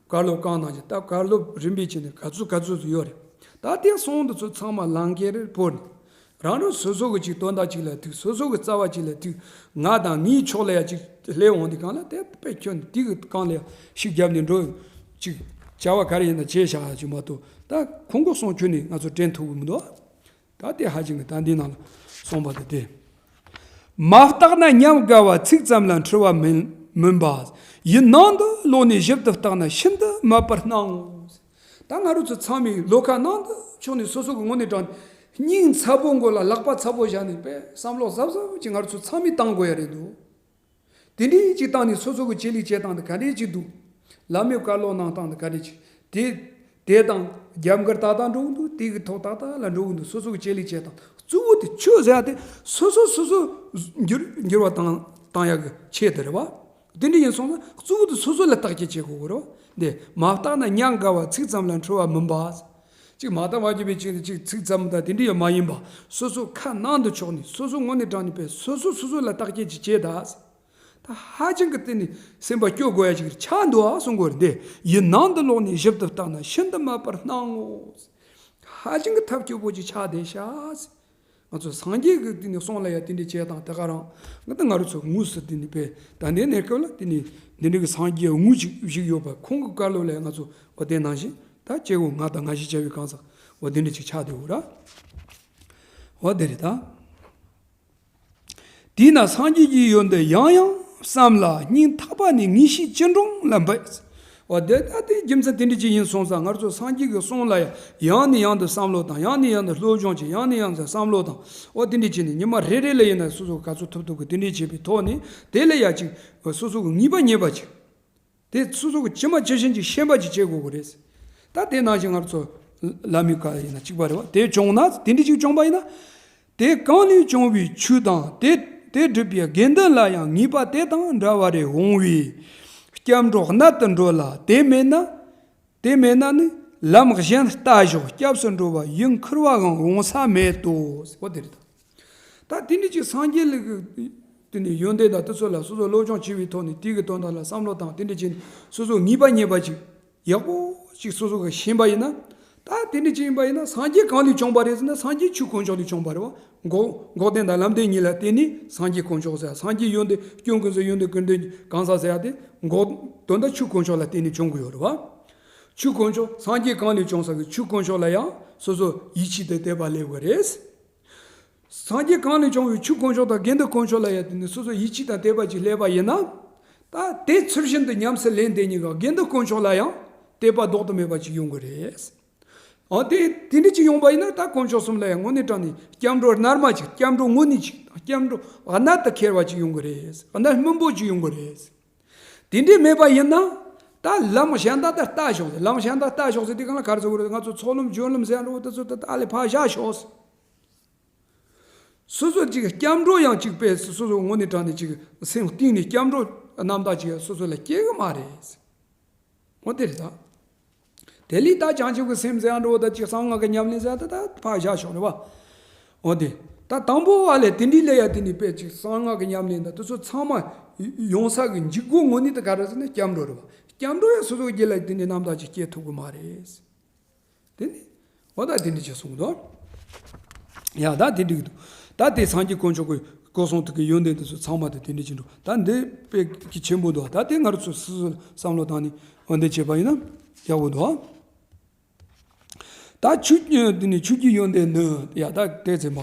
བཀའ་སློབ་བསྐང་གནང་ཅིག་ད་བཀའ་སློབ་རིམ་པས་བྱས་ནས་ག་ཚོད་ག་ཚོད་ཡོད་རེད། ད་དེ་གསུང་འདི་ཚོ་ཚང་མ་ལམ་ཁྱེར་རེར་བོར་ནས། རང་རང་སོ་སོ་གི་ཅིག་དོན་དག་ཅིག་ལ་ཐུག་སོ་སོ་གི་རྩ་བ་ཅིག་ལ་ཐུག་ང་དང་ངའི་ཕྱོགས་ལ་ཡ་ཅིག་སླེབས་འོང་དུས་སྒང་ལ་དེ་དཔེ་ཁྱོད་ནི་དེ་གི་སྒང་ལ་ཡ་ཤུགས་བརྒྱབ་ནས་འགྲོ། ཅིག་བྱ་བ་ག་རེ་ཡིན་ན་བྱས་བཞག་ཡ་ཅིག་མ་གཏོགས། ད་ཁོང་གི་གསུང་ཁྱོན་ནས་ང་ཚོ་དྲན་ཐུབ་གི་མི་འདུག་ད་དེ་ཧ་ཅང་གི་ད་འདི་ནང་ལ་གསུངས་པ་དེ་དེ། མ་བརྟགས་ན་ཉམས་དགའ་བ་ཚིག་ཙམ་ལ་འཁྲུལ་བ་མིན་མིན་པ། ཡིད་ནང་དུ་ལོག་ནས་ཞིབ་ཏུ་བརྟགས་ན་ཤིན་ཏུ་མོད་པར་སྣང་ངོ་། ད་ང་རང་ཚོ་ཚང་མས་བློ་ཁ་ནང་དུ་ཕྱོགས་ནས་སོ་སོ་གི་ངོས་ནས་དྲངས་ནས་སྙིང་ཚ་པོ་མགོ་ལ་ལག་པ་ཚ་པོ་བཞག་ནས་དཔེ་བསམ་བློ་གཟབ་གཟབ་ཀྱིས་ང་རང་ཚོ་ཚང་མས་བཏང་དགོས་ཡ་རེད་འདུག་དེ་འདྲའི་ཅིག་བཏང་ནས་སོ་སོ་གི་བྱེད་ལས་བྱེད་སྟངས་དེ་ག་འདྲའི་ཅིག་འདུག་བླ་མའི་བཀའ་སློབ་གནང་སྟངས་དེ་ག་འདྲའི་ཅིག་དེ་དེ་དང་རྒྱབ་འགལ་ཏག་ཏག་འགྲོ་གི་འདུག་དེ་གི་ཐོག་ཏག་ཏག་ལ་འགྲོ་གི་འདུག་སོ་སོ་གི་བྱེད་ལས་བྱེད་སྟངས་གཙོ་བོ་དེ་ཆོས་ཟེར་ཡ་དེ་སོ་སོ་སོ་སོ་འགྱུར་འགྱུར་བ་བཏང་བཏང་ཡ་གི་ཆེད་དུ་རེད་བ། དེ་འདྲ་ཡིན་སོང་ཙང་གཙོ་བོ་དེ་སོ་སོ་ལ་བརྟག་དཔྱད་བྱེད་དགོས་གི་རེད་བ། འདི་མ་བརྟགས་ན་ཉམས་དགའ་བ་ཚིག་ཙམ་ལ་འཁྲུལ་བ་མིན་པ། ཅིག་མ་བརྟགས་པ་ཅིག་བས་ཅིག་ཅིག་ཚིག་ཙམ་དང་དེ་འདྲ་ཡང་མ་ཡིན་པ། སོ་སོ་ཁ་ནང་དུ་ཕྱོགས་ནས་སོ་སོ་ངོས་ནས་དྲངས་ནས་པས་སོ་སོ་སོ་སོ་ལ་བརྟག་དཔྱད་ཅིག་བྱེད་ད། ད་ཧ་ཅང་གི་དེ་ནི་སེམས་པ་སྐྱོ་དགོས་ཡ་ཅིག་ཆགས་འདུག་ཨ་གསུང་དགོས་རེད་དེ། ཡིད་ནང་དུ་ལོག་ནས་ཞིབ་ཏུ་བརྟགས་ན་ཤིན་ཏུ་མོད་པར་སྣང་ངོ་། ཧ་ཅང་གི་ཐབས་སྐྱོ་པོ་ཅིག་ཆགས་བསྡད་ཤག་ང་ཚོ་སངས་རྒྱས་ཀྱི་དེ་ནི་གསུང་ལ་ཡ་དེ་འདྲ་བྱས་དང་དེ་ག་རང་ང་ད་ང་རང་ཚོ་དངོས་སུ་དེ་ནི་པས་ད་ལྟའི་གནས་སྐབས་ལ་དེ་ནི་འདི་འདྲ་གི་སངས་རྒྱས་དངོས་ཅིག་བཞུགས་ཡོད་པ་ཁོང་གི་བཀའ་སློབ་ལ་ཡ་ང་ཚོ་འོ་དེ་ནང་བཞིན་ད་སྐྱེ་བོ་ང་དང་ང་ཞིག་བྱ་བའི་གང་ཟག་འོ་དེ་འདྲ་ཅིག་ཆགས་བསྡད་ཡོད་ར། འོ་དེ་རེད་ད། དེས་ན་སངས་རྒྱས་ཀྱི་ཡོན་ཏན་ཡང་ཡང་བསམ་ལ་སྙིང་ཐག་པ་ནས་ངེས་ཤེས་ཅི་འདྲོངས་ལ་འབད། འོ་དེ་ལྟ་སྟེ་རྒྱུ་མཚན་དེ་འདྲ་ཅིག་ཡིན་སོང་ཙང་ང་ཚོ་སངས་རྒྱས་ཀྱི་གསུང་ལ་ཡང་ནས་ཡང་དུ་བསམ་བློ་དང་ཡང་ནས་ཡང་དུ་སློབ་སྦྱོང་བྱེད་ཡང་ནས་ཡང་དུ་བསམ་བློ་དང་འོ་དེ་འདྲ་བྱས་ནས་ཉི་མ་རེ་རེ་ལ་ཡིན་ན་སོ་སོ་ག་ཚོད་ཐུབ་ཐུབ་ཀྱི་དེ་འདྲ་བྱེད་པའི་ཐོག་ནས་དེ་ལ་ཡང་ཅིག་སོ་སོ་གི་ངེས་པ་རྙེད་པ་ཅིག་དེ་སོ་སོ་གི་ཇི་མ་ཇི་བཞིན་གྱི་ཤེས་པ་ཅིག་བྱེད་དགོས་ཀྱི་རེད། ད་དེ་ནང་བཞིན་ང་ཚོ་བླ་མའི་བཀའ་ཡིན་ན་གཅིག་པ་རེད་བ། དེ་བྱུང་ན་དེ་འདྲ་ཅིག་བྱུང་བ་ཡིན་ན། དེ་གང་ལས་བྱུང་བའི་ཆོས་དང་དེ་དེ་སྒྲུབ་པའི་དགེ་འདུན་ལ་ཡང་ངེས་པ་དེ་དང་འདྲ་བ་རེ་འོང་བས། སྐྱབས་འགྲོ་གནད་དུ་འགྲོ་ལ་དེ་མེད་ན། དེ་མེད་ན་ནི་ལམ་གཞན་ལྟ་ཞོག་སྐྱབས་སུ་འགྲོ་བ་ཡིད་འཁུལ་བའང་འོང་ས་མེད་དོ། འོ་དེ་རེད་ད། ད་དེ་འདྲ་ཅིག་སངས་རྒྱས་ལ་གི་དེ་ནི་ཡོན་ཏན་དང་དེ་ཚོ་ལ་སོ་སོ་སློབ་སྦྱོང་བྱས་པའི་ཐོག་ནས་དེ་གི་དོན་དག་ལ་བསམ་བློ་བཏང་དེ་འདྲ་བྱས་ནས་སོ་སོ་ངེས་པ་རྙེད་པ་ཅིག་ཡག་པོ་ཅིག་སོ་སོ་གི་ཤེས་པ་ཡིན་ན། ད་དེ་འདྲ་ཅིག་ཡིན་པ་ཡིན་ན་སངས་རྒྱས་གང་ལས་བྱུང་བ་རེད་ཟེར་ན་སངས་རྒྱས་ཆོས་དཀོན་མཆོག་ལས་བྱུང་བ་རེད་བ། འགོག་འགོག་བདེན་དང་ལམ་བདེན་གཉིས་ལ་བརྟེན་ནས་སངས་རྒྱས་དཀོན་མཆོག་ཟེར་སངས་རྒྱས་ཡོན་ཏན་སྐྱོན་ཀུན་ཟད་ཡོན་ཏན་ཀུན་ལྡན་གང་ཟག་ཟེར་ཡ་དེ་འགོག་དོན་དག་ཆོས་དཀོན་མཆོག་ལ་བརྟེན་ནས་བྱུང་གི་ཡོད་རེད་བ། ཆོས་དཀོན་མཆོག་སངས་རྒྱས་གང་ལས་བྱུང་ས་གི་ཆོས་དཀོན་མཆོག་ལ་ཡང་སོ་སོ་ཡིད་ཆེས་དང་དད་པ་སླེབས་དགོས་རེད། སངས་རྒྱས་གང་ལས་བྱུང་བའི་ཆོས་དཀོན་མཆོག་དང་དགེ་འདུན་དཀོན་མཆོག་ལ་ཡང་དེ་ནི་སོ་སོ་ཡིད་ཆེས་དང་དད་པ་ཅིག་སླེབས་པ་ཡིན་ན། ད་དེ་ཚུལ་བཞིན་དུ་ཉམས་སུ་ལེན་དེ་ཉིད་ཀྱི་དགེ་འདུན་དཀོན་མཆོག་ལ་ཡང་དད་པ་ལྡོག་ཏུ་མེད་པ་ཅིག་ཡོང་གི་རེད། འོ་དེ་དེ་འདྲ་ཅིག་ཡོང་པ་ཡིན་ན་ད་དཀོན་མཆོག་གསུམ་ལ་ཡང་དངོས་གནས་དྲང་ནས་སྐྱབས་འགྲོ་རྣལ་མ་ཅིག་སྐྱབས་འགྲོ་དངོས་གནས་ཅིག་དང་སྐྱབས་འགྲོ་གནད་དུ་འཁེལ་བ་ཅིག་ཡོང་གི་རེད། གནད་སྨིན་པོ་ཅིག་ཡོང་གི་རེད། དེ་འདྲས་མེད་པ་ཡིན་ན། ད་ལམ་གཞན་དག་ད་ལྟ་ཞོག་ཟེར་ལམ་གཞན་དག་ལྟ་ཞོག་ཟེར་དེ་གང་ལ་ག་རེ་ཟེར་དགོས་རེད། ང་ཚོ་ཚོགས་ལམ་སྦྱོར་ལམ་ཟེར་ཡ་འགྲོ་བ་དེ་ཚོ་ད་ལྟ་ལས་ཕར་བཞག་ཞོག་ཟེར། སོ་སོ་ཅིག་སྐྱབས་འགྲོ་ཡང་ཅིག་དཔེ་སོ་སོ་ངོས་ནས་དྲངས་ནས་ཅིག་སེམས་གཏིང་ནས་སྐྱབས་འགྲོ་རྣམ་དག་ཅིག་སོ་སོ་ལ་སྐྱེ་གི་མ་རེད། འོ་དེ་རེད་ད། དེ་ལས་ད་བྱང་ཆུབ་ཀྱི་སེམས་ཟེར་ཡ་འགྲོ་བ་ད་ཅིག་གསང་སྔགས་ཀྱི་ཉམས་ལེན་ཟེར་ཡ་ད་ད་ཕར་བཞག་ཞོག་རེད་བ། འོ་དེ། ད་དང་པོ་བ་ལས་དེ་འདྲའི་ལས་ཡ་དེ་ནི་དཔེ་ཅིག་གསང་སྔགས་ཀྱི་ཉམས་ལེན་ད་དེ་ཚོ་ཚང་མ་ཡོང་ས་གི་འཇུག་སྒོ་ངོས་ནས་ད་ག་རེ་ཟེར་ན་སྐྱབས་འགྲོ་རེད་བ། སྐྱབས་འགྲོ་ཡ་སོ་སོ་གི་རྒྱུད་ལ་དེ་ནི་རྣམ་དག་ཅིག་སྐྱེ་ཐུབ་གི་མ་རེད། དེ་ནི། འོ་ད་དེ་འདྲ་ཅིག་གསུངས་འདུག་ཡ་ད་དེ་འགྲིག་འདུག་ད་དེ་སངས་རྒྱས་དཀོན་མཆོག་གི་སྐུ་གསུང་ཐུགས་ཀྱི་ཡོན་ཏན་དེ་ཚོ་ཚང་མ་དེ་དེ་འདྲ་ཅིག་འགྲོ། ད་འདི་དཔེ་གི་ཆེན་པོ་འདུག་ད་དེ་ང་རང་ཚོ་སོ་སོ་བསམ་བློ་བཏང་ནས་འོ་འདི་བྱས་པ་ཡིན་ན་ཡག་པོ་འདུག་ད་ཆོས་དེ་ནི་ཆོས་ཀྱི་ཡོན་ཏན་ནི་ཡ་ད་དེ་ཚེ་མ་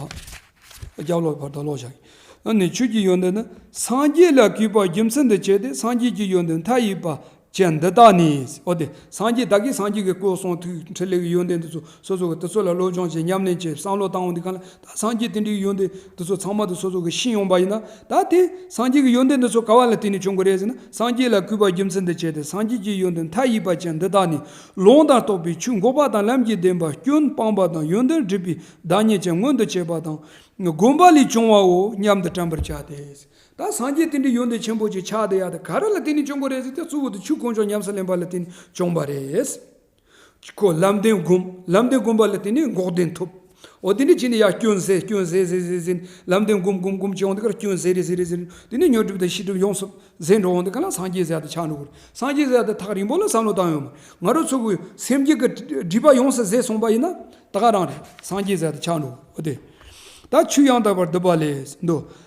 རྒྱབ་ལོག་བར་དུ་ལོག་བཞག་ཨ་ནི་ཆོས་ཀྱི་ཡོན་ཏན་ནི་སངས་རྒྱས་ལ་གུས་པ་རྒྱུ་མཚན་དུ་བྱས་ཏེ་སངས་རྒྱས་ཀྱི་ཡོན་ཏན་མཐའ་ཡས་པ། ཅན་འདི་དག་ནི། འོ་དེ། སངས་རྒྱས་བདག་གིས་སངས་རྒྱས་ཀྱི་སྐུ་གསུང་ཐུགས་འཕྲིན་ལས་ཀྱི་ཡོན་ཏན་འདི་ཚོ་སོ་སོ་གི་དེ་ཚོ་ལ་སློབ་སྦྱོང་བྱེད་ཉམས་ལེན་བྱེད་བསམ་བློ་བཏང་འོང་དུས་གང་ལ་ད་སངས་རྒྱས་དེ་འདྲའི་ཡོན་ཏན་འདི་ཚོ་ཚང་མ་དེ་སོ་སོ་གི་ཤེས་ཡོང་པ་ཡིན་ན་ད་དེ་སངས་རྒྱས་ཀྱི་ཡོན་ཏན་འདི་ཚོ་ག་བ་ལ་བརྟེན་ནས་བྱུང་གི་རེད་ཟེར་ན་སངས་རྒྱས་ལ་གུས་པ་རྒྱུ་མཚན་དུ་བྱས་ཏེ་སངས་རྒྱས་ཀྱི་ཡོན་ཏན་མཐའ་ཡས་པ་ཅན་འདི་དག་ནི་ལུང་དང་རྟོགས་པའི་ཆོས་འགོག་པ་དང་ལམ་གྱི་བདེན་པ་སྐྱོན་སྤངས་པ་དང་ཡོན་ཏན་སྒྲུབ་པའི་བདག་ཉིད་ཅན་མངོན་དུ་བྱེད་པ་དང་། བསྒོམ་པ་ལས་བྱུང་བའོ་སྙམ་དུ་དྲན་པར་བྱ་སྟེ། ད་སངས་རྒྱས་དེ་འདྲའི་ཡོན་ཏན་ཆེན་པོ་ཅིག་ཆགས་བསྡད་ཡ་དེ་ག་རེ་ལ་བརྟེན་ནས་བྱུང་གི་རེད་ཟེར་ཏེ་གཙོ་བོ་དེ་ཆོས་དཀོན་མཆོག་ཉམས་སུ་ལེན་པ་ལ་བརྟེན་ནས་བྱུང་བ་རེད། ཁོ་ལམ་བདེན་བསྒོམ་ལམ་བདེན་བསྒོམ་པ་ལ་བརྟེན་ནས་འགོག་བདེན་ཐོབ། འོ་དེ་འདྲ་བྱས་ནས་ཡར་སྐྱོན་ཟེར་སྐྱོན་ཟེར་ཟེར་ཟེར་ཟེར་ལམ་བདེན་སྒོམ་སྒོམ་སྒོམ་བྱས་ཡོང་དུས་ཀར་སྐྱོན་ཟེར་རེ་ཟེར་རེ་ཟེར་དེ་ནས་ཉོན་སྒྲིབ་དང་ཤེས་སྒྲིབ་ཡོངས་སུ་ཟད་འགྲོ་འོང་དུས་ག་ལ་སངས་རྒྱས་ཟེར་ཡ་དེ་ཆགས་འགྲོ་གི་རེད། སངས་རྒྱས་ཟེར་ཡ་དེ་ཐག་རིང་པོ་ལ་བསམ་བློ་བཏང་ཡོང་མ། ང་རང་ཚོ་གི་སེམས་རྒྱུད་ཀྱི་སྒྲིབ་པ་ཡོངས་སུ་ཟད་སོང་པ་ཡིན་ན་ད་ག་རང་རེད། སངས་རྒྱས་ཟེར་ཡ་དེ་ཆགས་འགྲོ་གི་རེད། ད་ཆོས་ཡང་དག་པར་སྒྲུབ་པ་ལས་འདོད།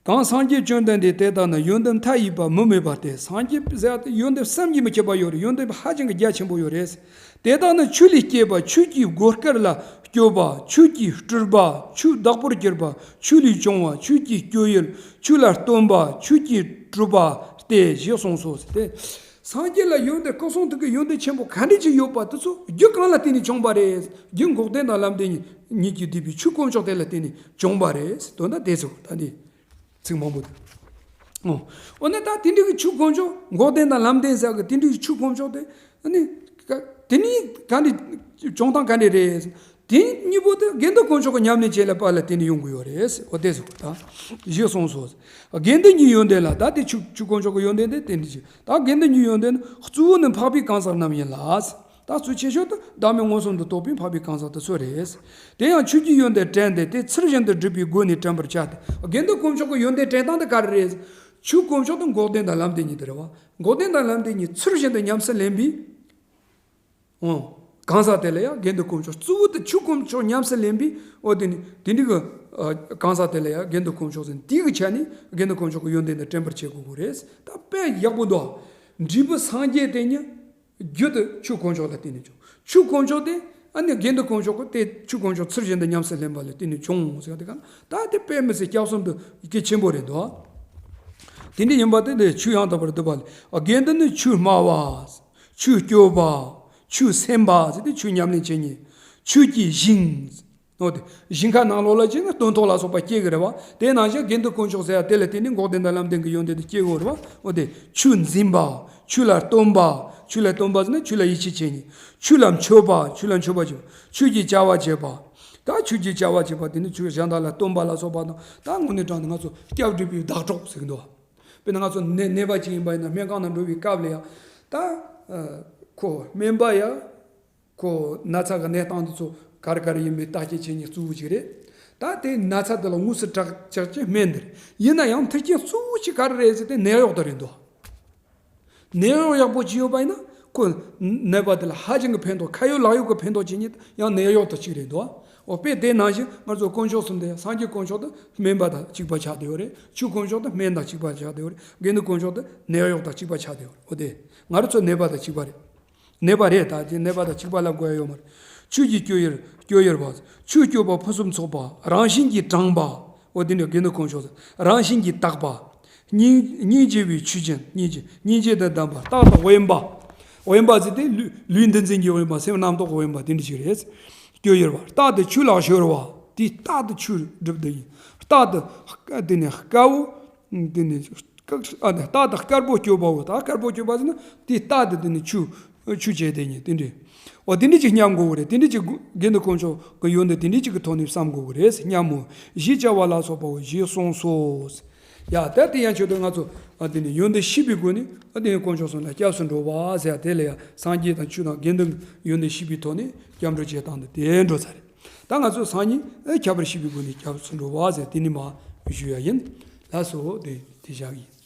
གང་སངས་རྒྱས་བཅོམ་ལྡན་འདས་དེ་དག་ནི་ཡོན་ཏན་མཐའ་ཡས་པ་མུ་མེད་པ་སྟེ། སངས་རྒྱས་ཟེར་ཡ་དེ་ཡོན་ཏན་བསམ་གྱིས་མི་ཁྱབ་པ་ཡོད་རེད། ཡོན་ཏན་ཧ་ཅང་གི་རྒྱ་ཆེན་པོ་ཡོད་རེད། དེ་དག་ནི་ཆོས་ལས་སྐྱེས་པ་ཆོས་ཀྱི་གོ་སྐལ་ལ་སྤྱོད་པ་ཆོས་ཀྱི་སྤྲུལ་པ་ཆོས་བདག་པོར་གྱུར་པ་ཆོས་ལས་བྱུང་བ་ཆོས་ཀྱི་སྤྱོད་ཡུལ་ཆོས་ལ་སྟོན་པ་ཆོས་ཀྱི་གྲུབ་པ་སྟེ་ཞེས་གསུངས་སོ་ཟེར་ཏེ། སངས་རྒྱས་ལ་ཡོན་ཏན་སྐུ་གསུང་ཐུགས་ཀྱི་ཡོན་ཏན་ཆེན་པོ་ག་འདྲ་ཅིག་ཡོད་པ་དེ་ཚོ་རྒྱུ་གང་ལ་བརྟེན་ནས་བྱུང་བ་རེད། རྒྱུ་འགོག་བདེན་དང་ལམ་བདེན་གཉིས་ཀྱིས་བསྡུས་པའི་ཆོས་དཀོན་མཆོག་དེ་ལ་བརྟེན་ནས་བྱུང་བ་རེད། དོན་དག་དེ་ཚོ་ད་ནི། ཚིག་མང་པོ་དེ། ཨོ། འོ་ན་ད་དེ་འདྲ་གི་ཆོས་དཀོན་མཆོག་འགོག་བདེན་དང་ལམ་བདེན་ཟེར་གི་དེ་འདྲ་གི་ཆོས་དཀོན་མཆོག་དེ་ཨ་ནི་ཀ་དེ་ནི་ག་འདྲ་བྱུང་སྟངས་ག་འདྲ་རེད། དེ་གཉིས་པོ་དེ་དགེ་འདུན་དཀོན་མཆོག་གི་ཉམས་ལེན་བྱེད་ལ་པ་ལ་བརྟེན་ནས་ཡོང་གི་ཡོད་རེད། འོ་དེ་ཟེར་གི་ད་ཞེས་གསུངས་སོ། དགེ་འདུན་གྱི་ཡོན་ཏན་ལ་ད་དེ་ཆོས་ཆོས་དཀོན་མཆོག་གི་ཡོན་ཏན་དེ་དེ་འདྲ་ཞིག་ད་དགེ་འདུན་གྱི་ཡོན་ཏན་གཙོ་བོ་ནི་འཕགས་པའི་གང་ཟག་རྣམས་ཡིན་ལ། ད་གཙོ་ཆེ་ཤོས་དེ་བདག་མེད་མངོན་སུམ་དུ་རྟོགས་པའི་འཕགས་པའི་གང་ཟག་དེ་ཚོ་རེད། དེ་ཡང་ཆོས་ཀྱི་ཡོན་ཏན་དྲན་ཏེ་དེ་ཚུལ་བཞིན་དུ་སྒྲུབ་པའི་སྒོ་ནས་དྲན་པར་བྱ་སྟེ། དགེ་འདུན་དཀོན་མཆོག་གི་ཡོན་ཏན་དྲན་སྟངས་དེ་ག་རེ་རེད། ཆོས་དཀོན་མཆོག་དེ་འགོག་བདེན་དང་ལམ་བདེན་གཉིས་དེ་རེད་བ། འགོག་བདེན་དང་ལམ་བདེན་གཉིས་ཚུལ་བཞིན་དུ་ཉམས་སུ་ལེན་པའི། འོ། གང་ཟག་དེ་ལ་ཡང་དགེ་འདུན་དཀོན་མཆོག་གཙོ་བོ་དེ་ཆོས་དཀོན་མཆོག་ཉམས་སུ་ལེན་པའི་འོ་དེ་ནི་དེ་འདྲ་གི་ཨ་གང་ཟག་དེ་ལ་ཡང་དགེ་འདུན་དཀོན་མཆོག་ཟེར་དེ་གི་ཆ་ནས་དགེ་འདུན་དཀོན་མཆོག་གི་ཡོན་ཏན་དེ་དྲན་པར་བྱེད་དགོས་ཀྱི་རེད། ད་དཔེ་ཡག་པོ་འདུག་འབྲས་བུ་སངས་རྒྱས་དེ་ཉིད། རྒྱུ་དེ་ཆོས་དཀོན་མཆོག་ལ་བརྟེན་ནས་བྱུང་། ཆོས་དཀོན་མཆོག་དེ་ཨ་ནི་དགེ་འདུན་དཀོན་མཆོག་གི་དེ་ཆོས་དཀོན་མཆོག་ཚུལ་བཞིན་དུ་ཉམས་སུ་ལེན་པ་ལ་བརྟེན་ནས་བྱུང་ཟེར་བ་དེ་ག་ད་དེ་དཔེ་མི་སྲིད་སྐྱབས་གསུམ་དུ་གལ་ཆེན་པོ་རེད་འདུག་དེ་འདྲ་ཡིན་པ་དེ་ལས་ཆོས་ཡང་དག་པར་སྒྲུབ་པ་ལས། དགེ་འདུན་ནི་ཆོས་སྨྲ་བ། ཆོས་སྤྱོད་པ། ཆོས་སེམས་པ་ཟེར་ཏེ་ཆོས་ཉམས་ལེན་བྱེད་མཁན། ཆོས་ཀྱི་ཞིང་། འོ་དེ། ཞིང་ཁ་ནང་ལོགས་ལ་ཅིག་ནི་སྟོན་ཐོག་ལ་སོགས་པ་སྐྱེ་གི་རེད་བ། དེ་ནང་བཞིན་དགེ་འདུན་དཀོན་མཆོག་ཟེར་ཡ་དེ་ལ་བརྟེན་ནས་འགོག་བདེན་དང་ལམ་བདེན་གྱི་ཡོན་ཏན་དེ་སྐྱེ་གི་རེད་བ། འོ་དེ། ཆོས་འཛིན་པ། ཆོས་ལ་སྟོན་པ། ཆོས་ལ་སྟོན་པ་ཟེར་ན་ཆོས་ལ་ཡིད་ཆེས་བྱེད་མཁན། ཆོས་ལ་མཆོད་པ། ཆོས་ལ་མཆོད་པ་བྱེད་པ། ཆོས་ཀྱི་བྱ་བ་བྱེད་པ། ད་ཆོས་ཀྱི་བྱ་བ་བྱེད་པ་དེ་ནི་ཆོས་གཞན་དག་ལ་སྟོན་པ་ལ་སོགས་པ་དང་ད་དངོས་གནས་དྲང་ནས་ང་ཚོ་སྐྱབས་སྒྲུབ་པའི་བདག་གྲོགས་ཟེར་གི་འདུག་དཔེར་ན་ང་ཚོ་ནད་ནད་པ་ཅིག་ཡིན་པ་ཡིན་ན་སྨན་ཁང་ནང་འགྲོ་བའི་སྐབས་ལ་ཡང་ད་ཁོ་སྨན་པ་ཡང་། ཁོ་ན་ཚ་གི་གནས་སྟངས་འདི་ཚོ་ག་རེ་ག་རེ་ཡིན་མིན་བརྟག་དཔྱད་བྱེད་མཁན་གཙོ་བོ་ཅིག་རེད། ད་དེ་ན་ཚ་འདི་ལ་དངོས་སུ་དྲག་ཆགས་ཀྱི་སྨན་འདི་རེད། ཡིན་ན་ཡང་མཐུན་རྐྱེན་གཙོ་བོ་ཅིག་ག་རེ་རེད་ཟེར་ཏེ་ནད་གཡོག་དེ་རེད་འདུག་ནད་གཡོག་ཡག་པོ་ཅིག་ཡོད་པ་ཡིན་ན་ཁོ་ནད་པ་དེ་ལ་ཧ་ཅང་གི་ཕན་ཐོགས་ཁ་ཡོད་ལག་ཡོད་ཀྱི་ཕན་ཐོགས་བྱེད་མཁན་ཡང་ནད་གཡོག་དེ་གཅིག་རེད་འདུག་འོ་དཔེ་དེ་ནང་བཞིན་ང་ཚོ་དཀོན་མཆོག་གསུམ་དེ་སངས་རྒྱས་དཀོན་མཆོག་དེ་སྨན་པ་དང་གཅིག་པ་ཆགས་བསྡད་ཡོད་རེད། ཆོས་དཀོན་མཆོག་དེ་སྨན་དང་གཅིག་པ་ཆགས་བསྡད་ཡོད་རེད། དགེ་འདུན་དཀོན་མཆོག་དེ་ནད་གཡོག་དང་གཅིག་པ་ཆགས་བསྡད་ཡོད་རེད། འོ་དེ་ང་རང་ཚོ་ནད་པ་དང་གཅིག་པ་རེད། ནད་པ་རེད། ད་དེ་ནད་པ་དང་གཅིག་པ་ལབ་དགོས་ཡ་ཡོད་མ་རེད། ཆོས་ཀྱི་སྤྱོད་ཡུལ་སྤྱོད་ཡུལ་བ། ཆོས་སྤྱོད་པ་ཕུན་སུམ་ཚོགས་པ། རང་བཞིན་གྱིས་དྲང་པ། འོ་དེ་ནི་དགེ་འདུན་དཀོན་མཆོག་ཟེར། རང་བཞིན་གྱིས་དག་པ། སྙིང་སྙིང་རྗེ་བའི་ཆོས་ཅན། སྙིང་རྗེ་སྙིང་རྗེ་དང་ལྡན་པ། རྟག་ཏུ་དབེན་པ། དབེན་པ་ཟེར་ཏེ་ལུས་ལུས་འདི་འཛིན་གྱི་དབེན་པ། སེམས་རྣམ་རྟོག་གི་དབེན་པ་དེ་འདྲ་ཞིག་རེད། སྤྱོད་ཡུལ་བ། རྟག་ཏུ་ཆོས་ལ་གཞོལ་བ། དེ་རྟག་ཏུ་ཆོས་སྒྲུབ་བསྡད་ཡིན། རྟག་ཏུ་དེ་ནི་དཀར་བོ། དེ་ནི། ཨ་ནི་རྟག་ཏུ་དཀར་པོ་སྤྱོད་པའོ། ད་དཀར་པོ་སྤྱོད་པ་ཟེར་ན་དེ་རྟག་ཏུ་དེ་ནི་ཆོས་ཆོས་བྱས་དེ་ཉིད་དེ་འདྲས། འོ་དེ་འདྲས་ཅིག་སྙམ་དགོས་གི་རེད། དེ་འདྲས་ཅིག་དགེ་འདུན་དཀོན་མཆོག་གི་ཡོན་ཏན་དེ་འདྲས་ཅིག་གི་ཐོག་ནས་བསམ་དགོས་གི་རེད་སྙམ་མོ། ཞེས་བྱ་བ་ལ་སོགས་པའོ་ཞེས་གསུངས་སོ། ཡ་ད་དེ་ཡང་ཆོས་དུ་ང་ཚོ་ཨ་དེ་ནི་ཡོན་ཏན་ཤེས་པའི་སྒོ་ནས་ཨ་དེ་ནི་དཀོན་མཆོག་གསུམ་ལ་སྐྱབས་སུ་འགྲོ་བ་ཟེར་ཡ་དེ་ལ་ཡང་སངས་རྒྱས་དང་ཆོས་དང་དགེ་འདུན་གྱི་ཡོན་ཏན་ཤེས་པའི་ཐོག་ནས་སྐྱབས་འགྲོ་བྱེད་སྟངས་དེ་དེ་འགྲོ་ཚར་རེད། ད་ང་ཚོས་སང་ཉིན་ཨེ་ཁྱད་པར་ཤེས་པའི་སྒོ་ནས་སྐྱབས་སུ་འགྲོ་བ་ཟེར་དེ་ནི་མ་ཞུ་ཡ་ཡིན། ལགས་སོ། དེ་དེ་བཞག་ཡིན།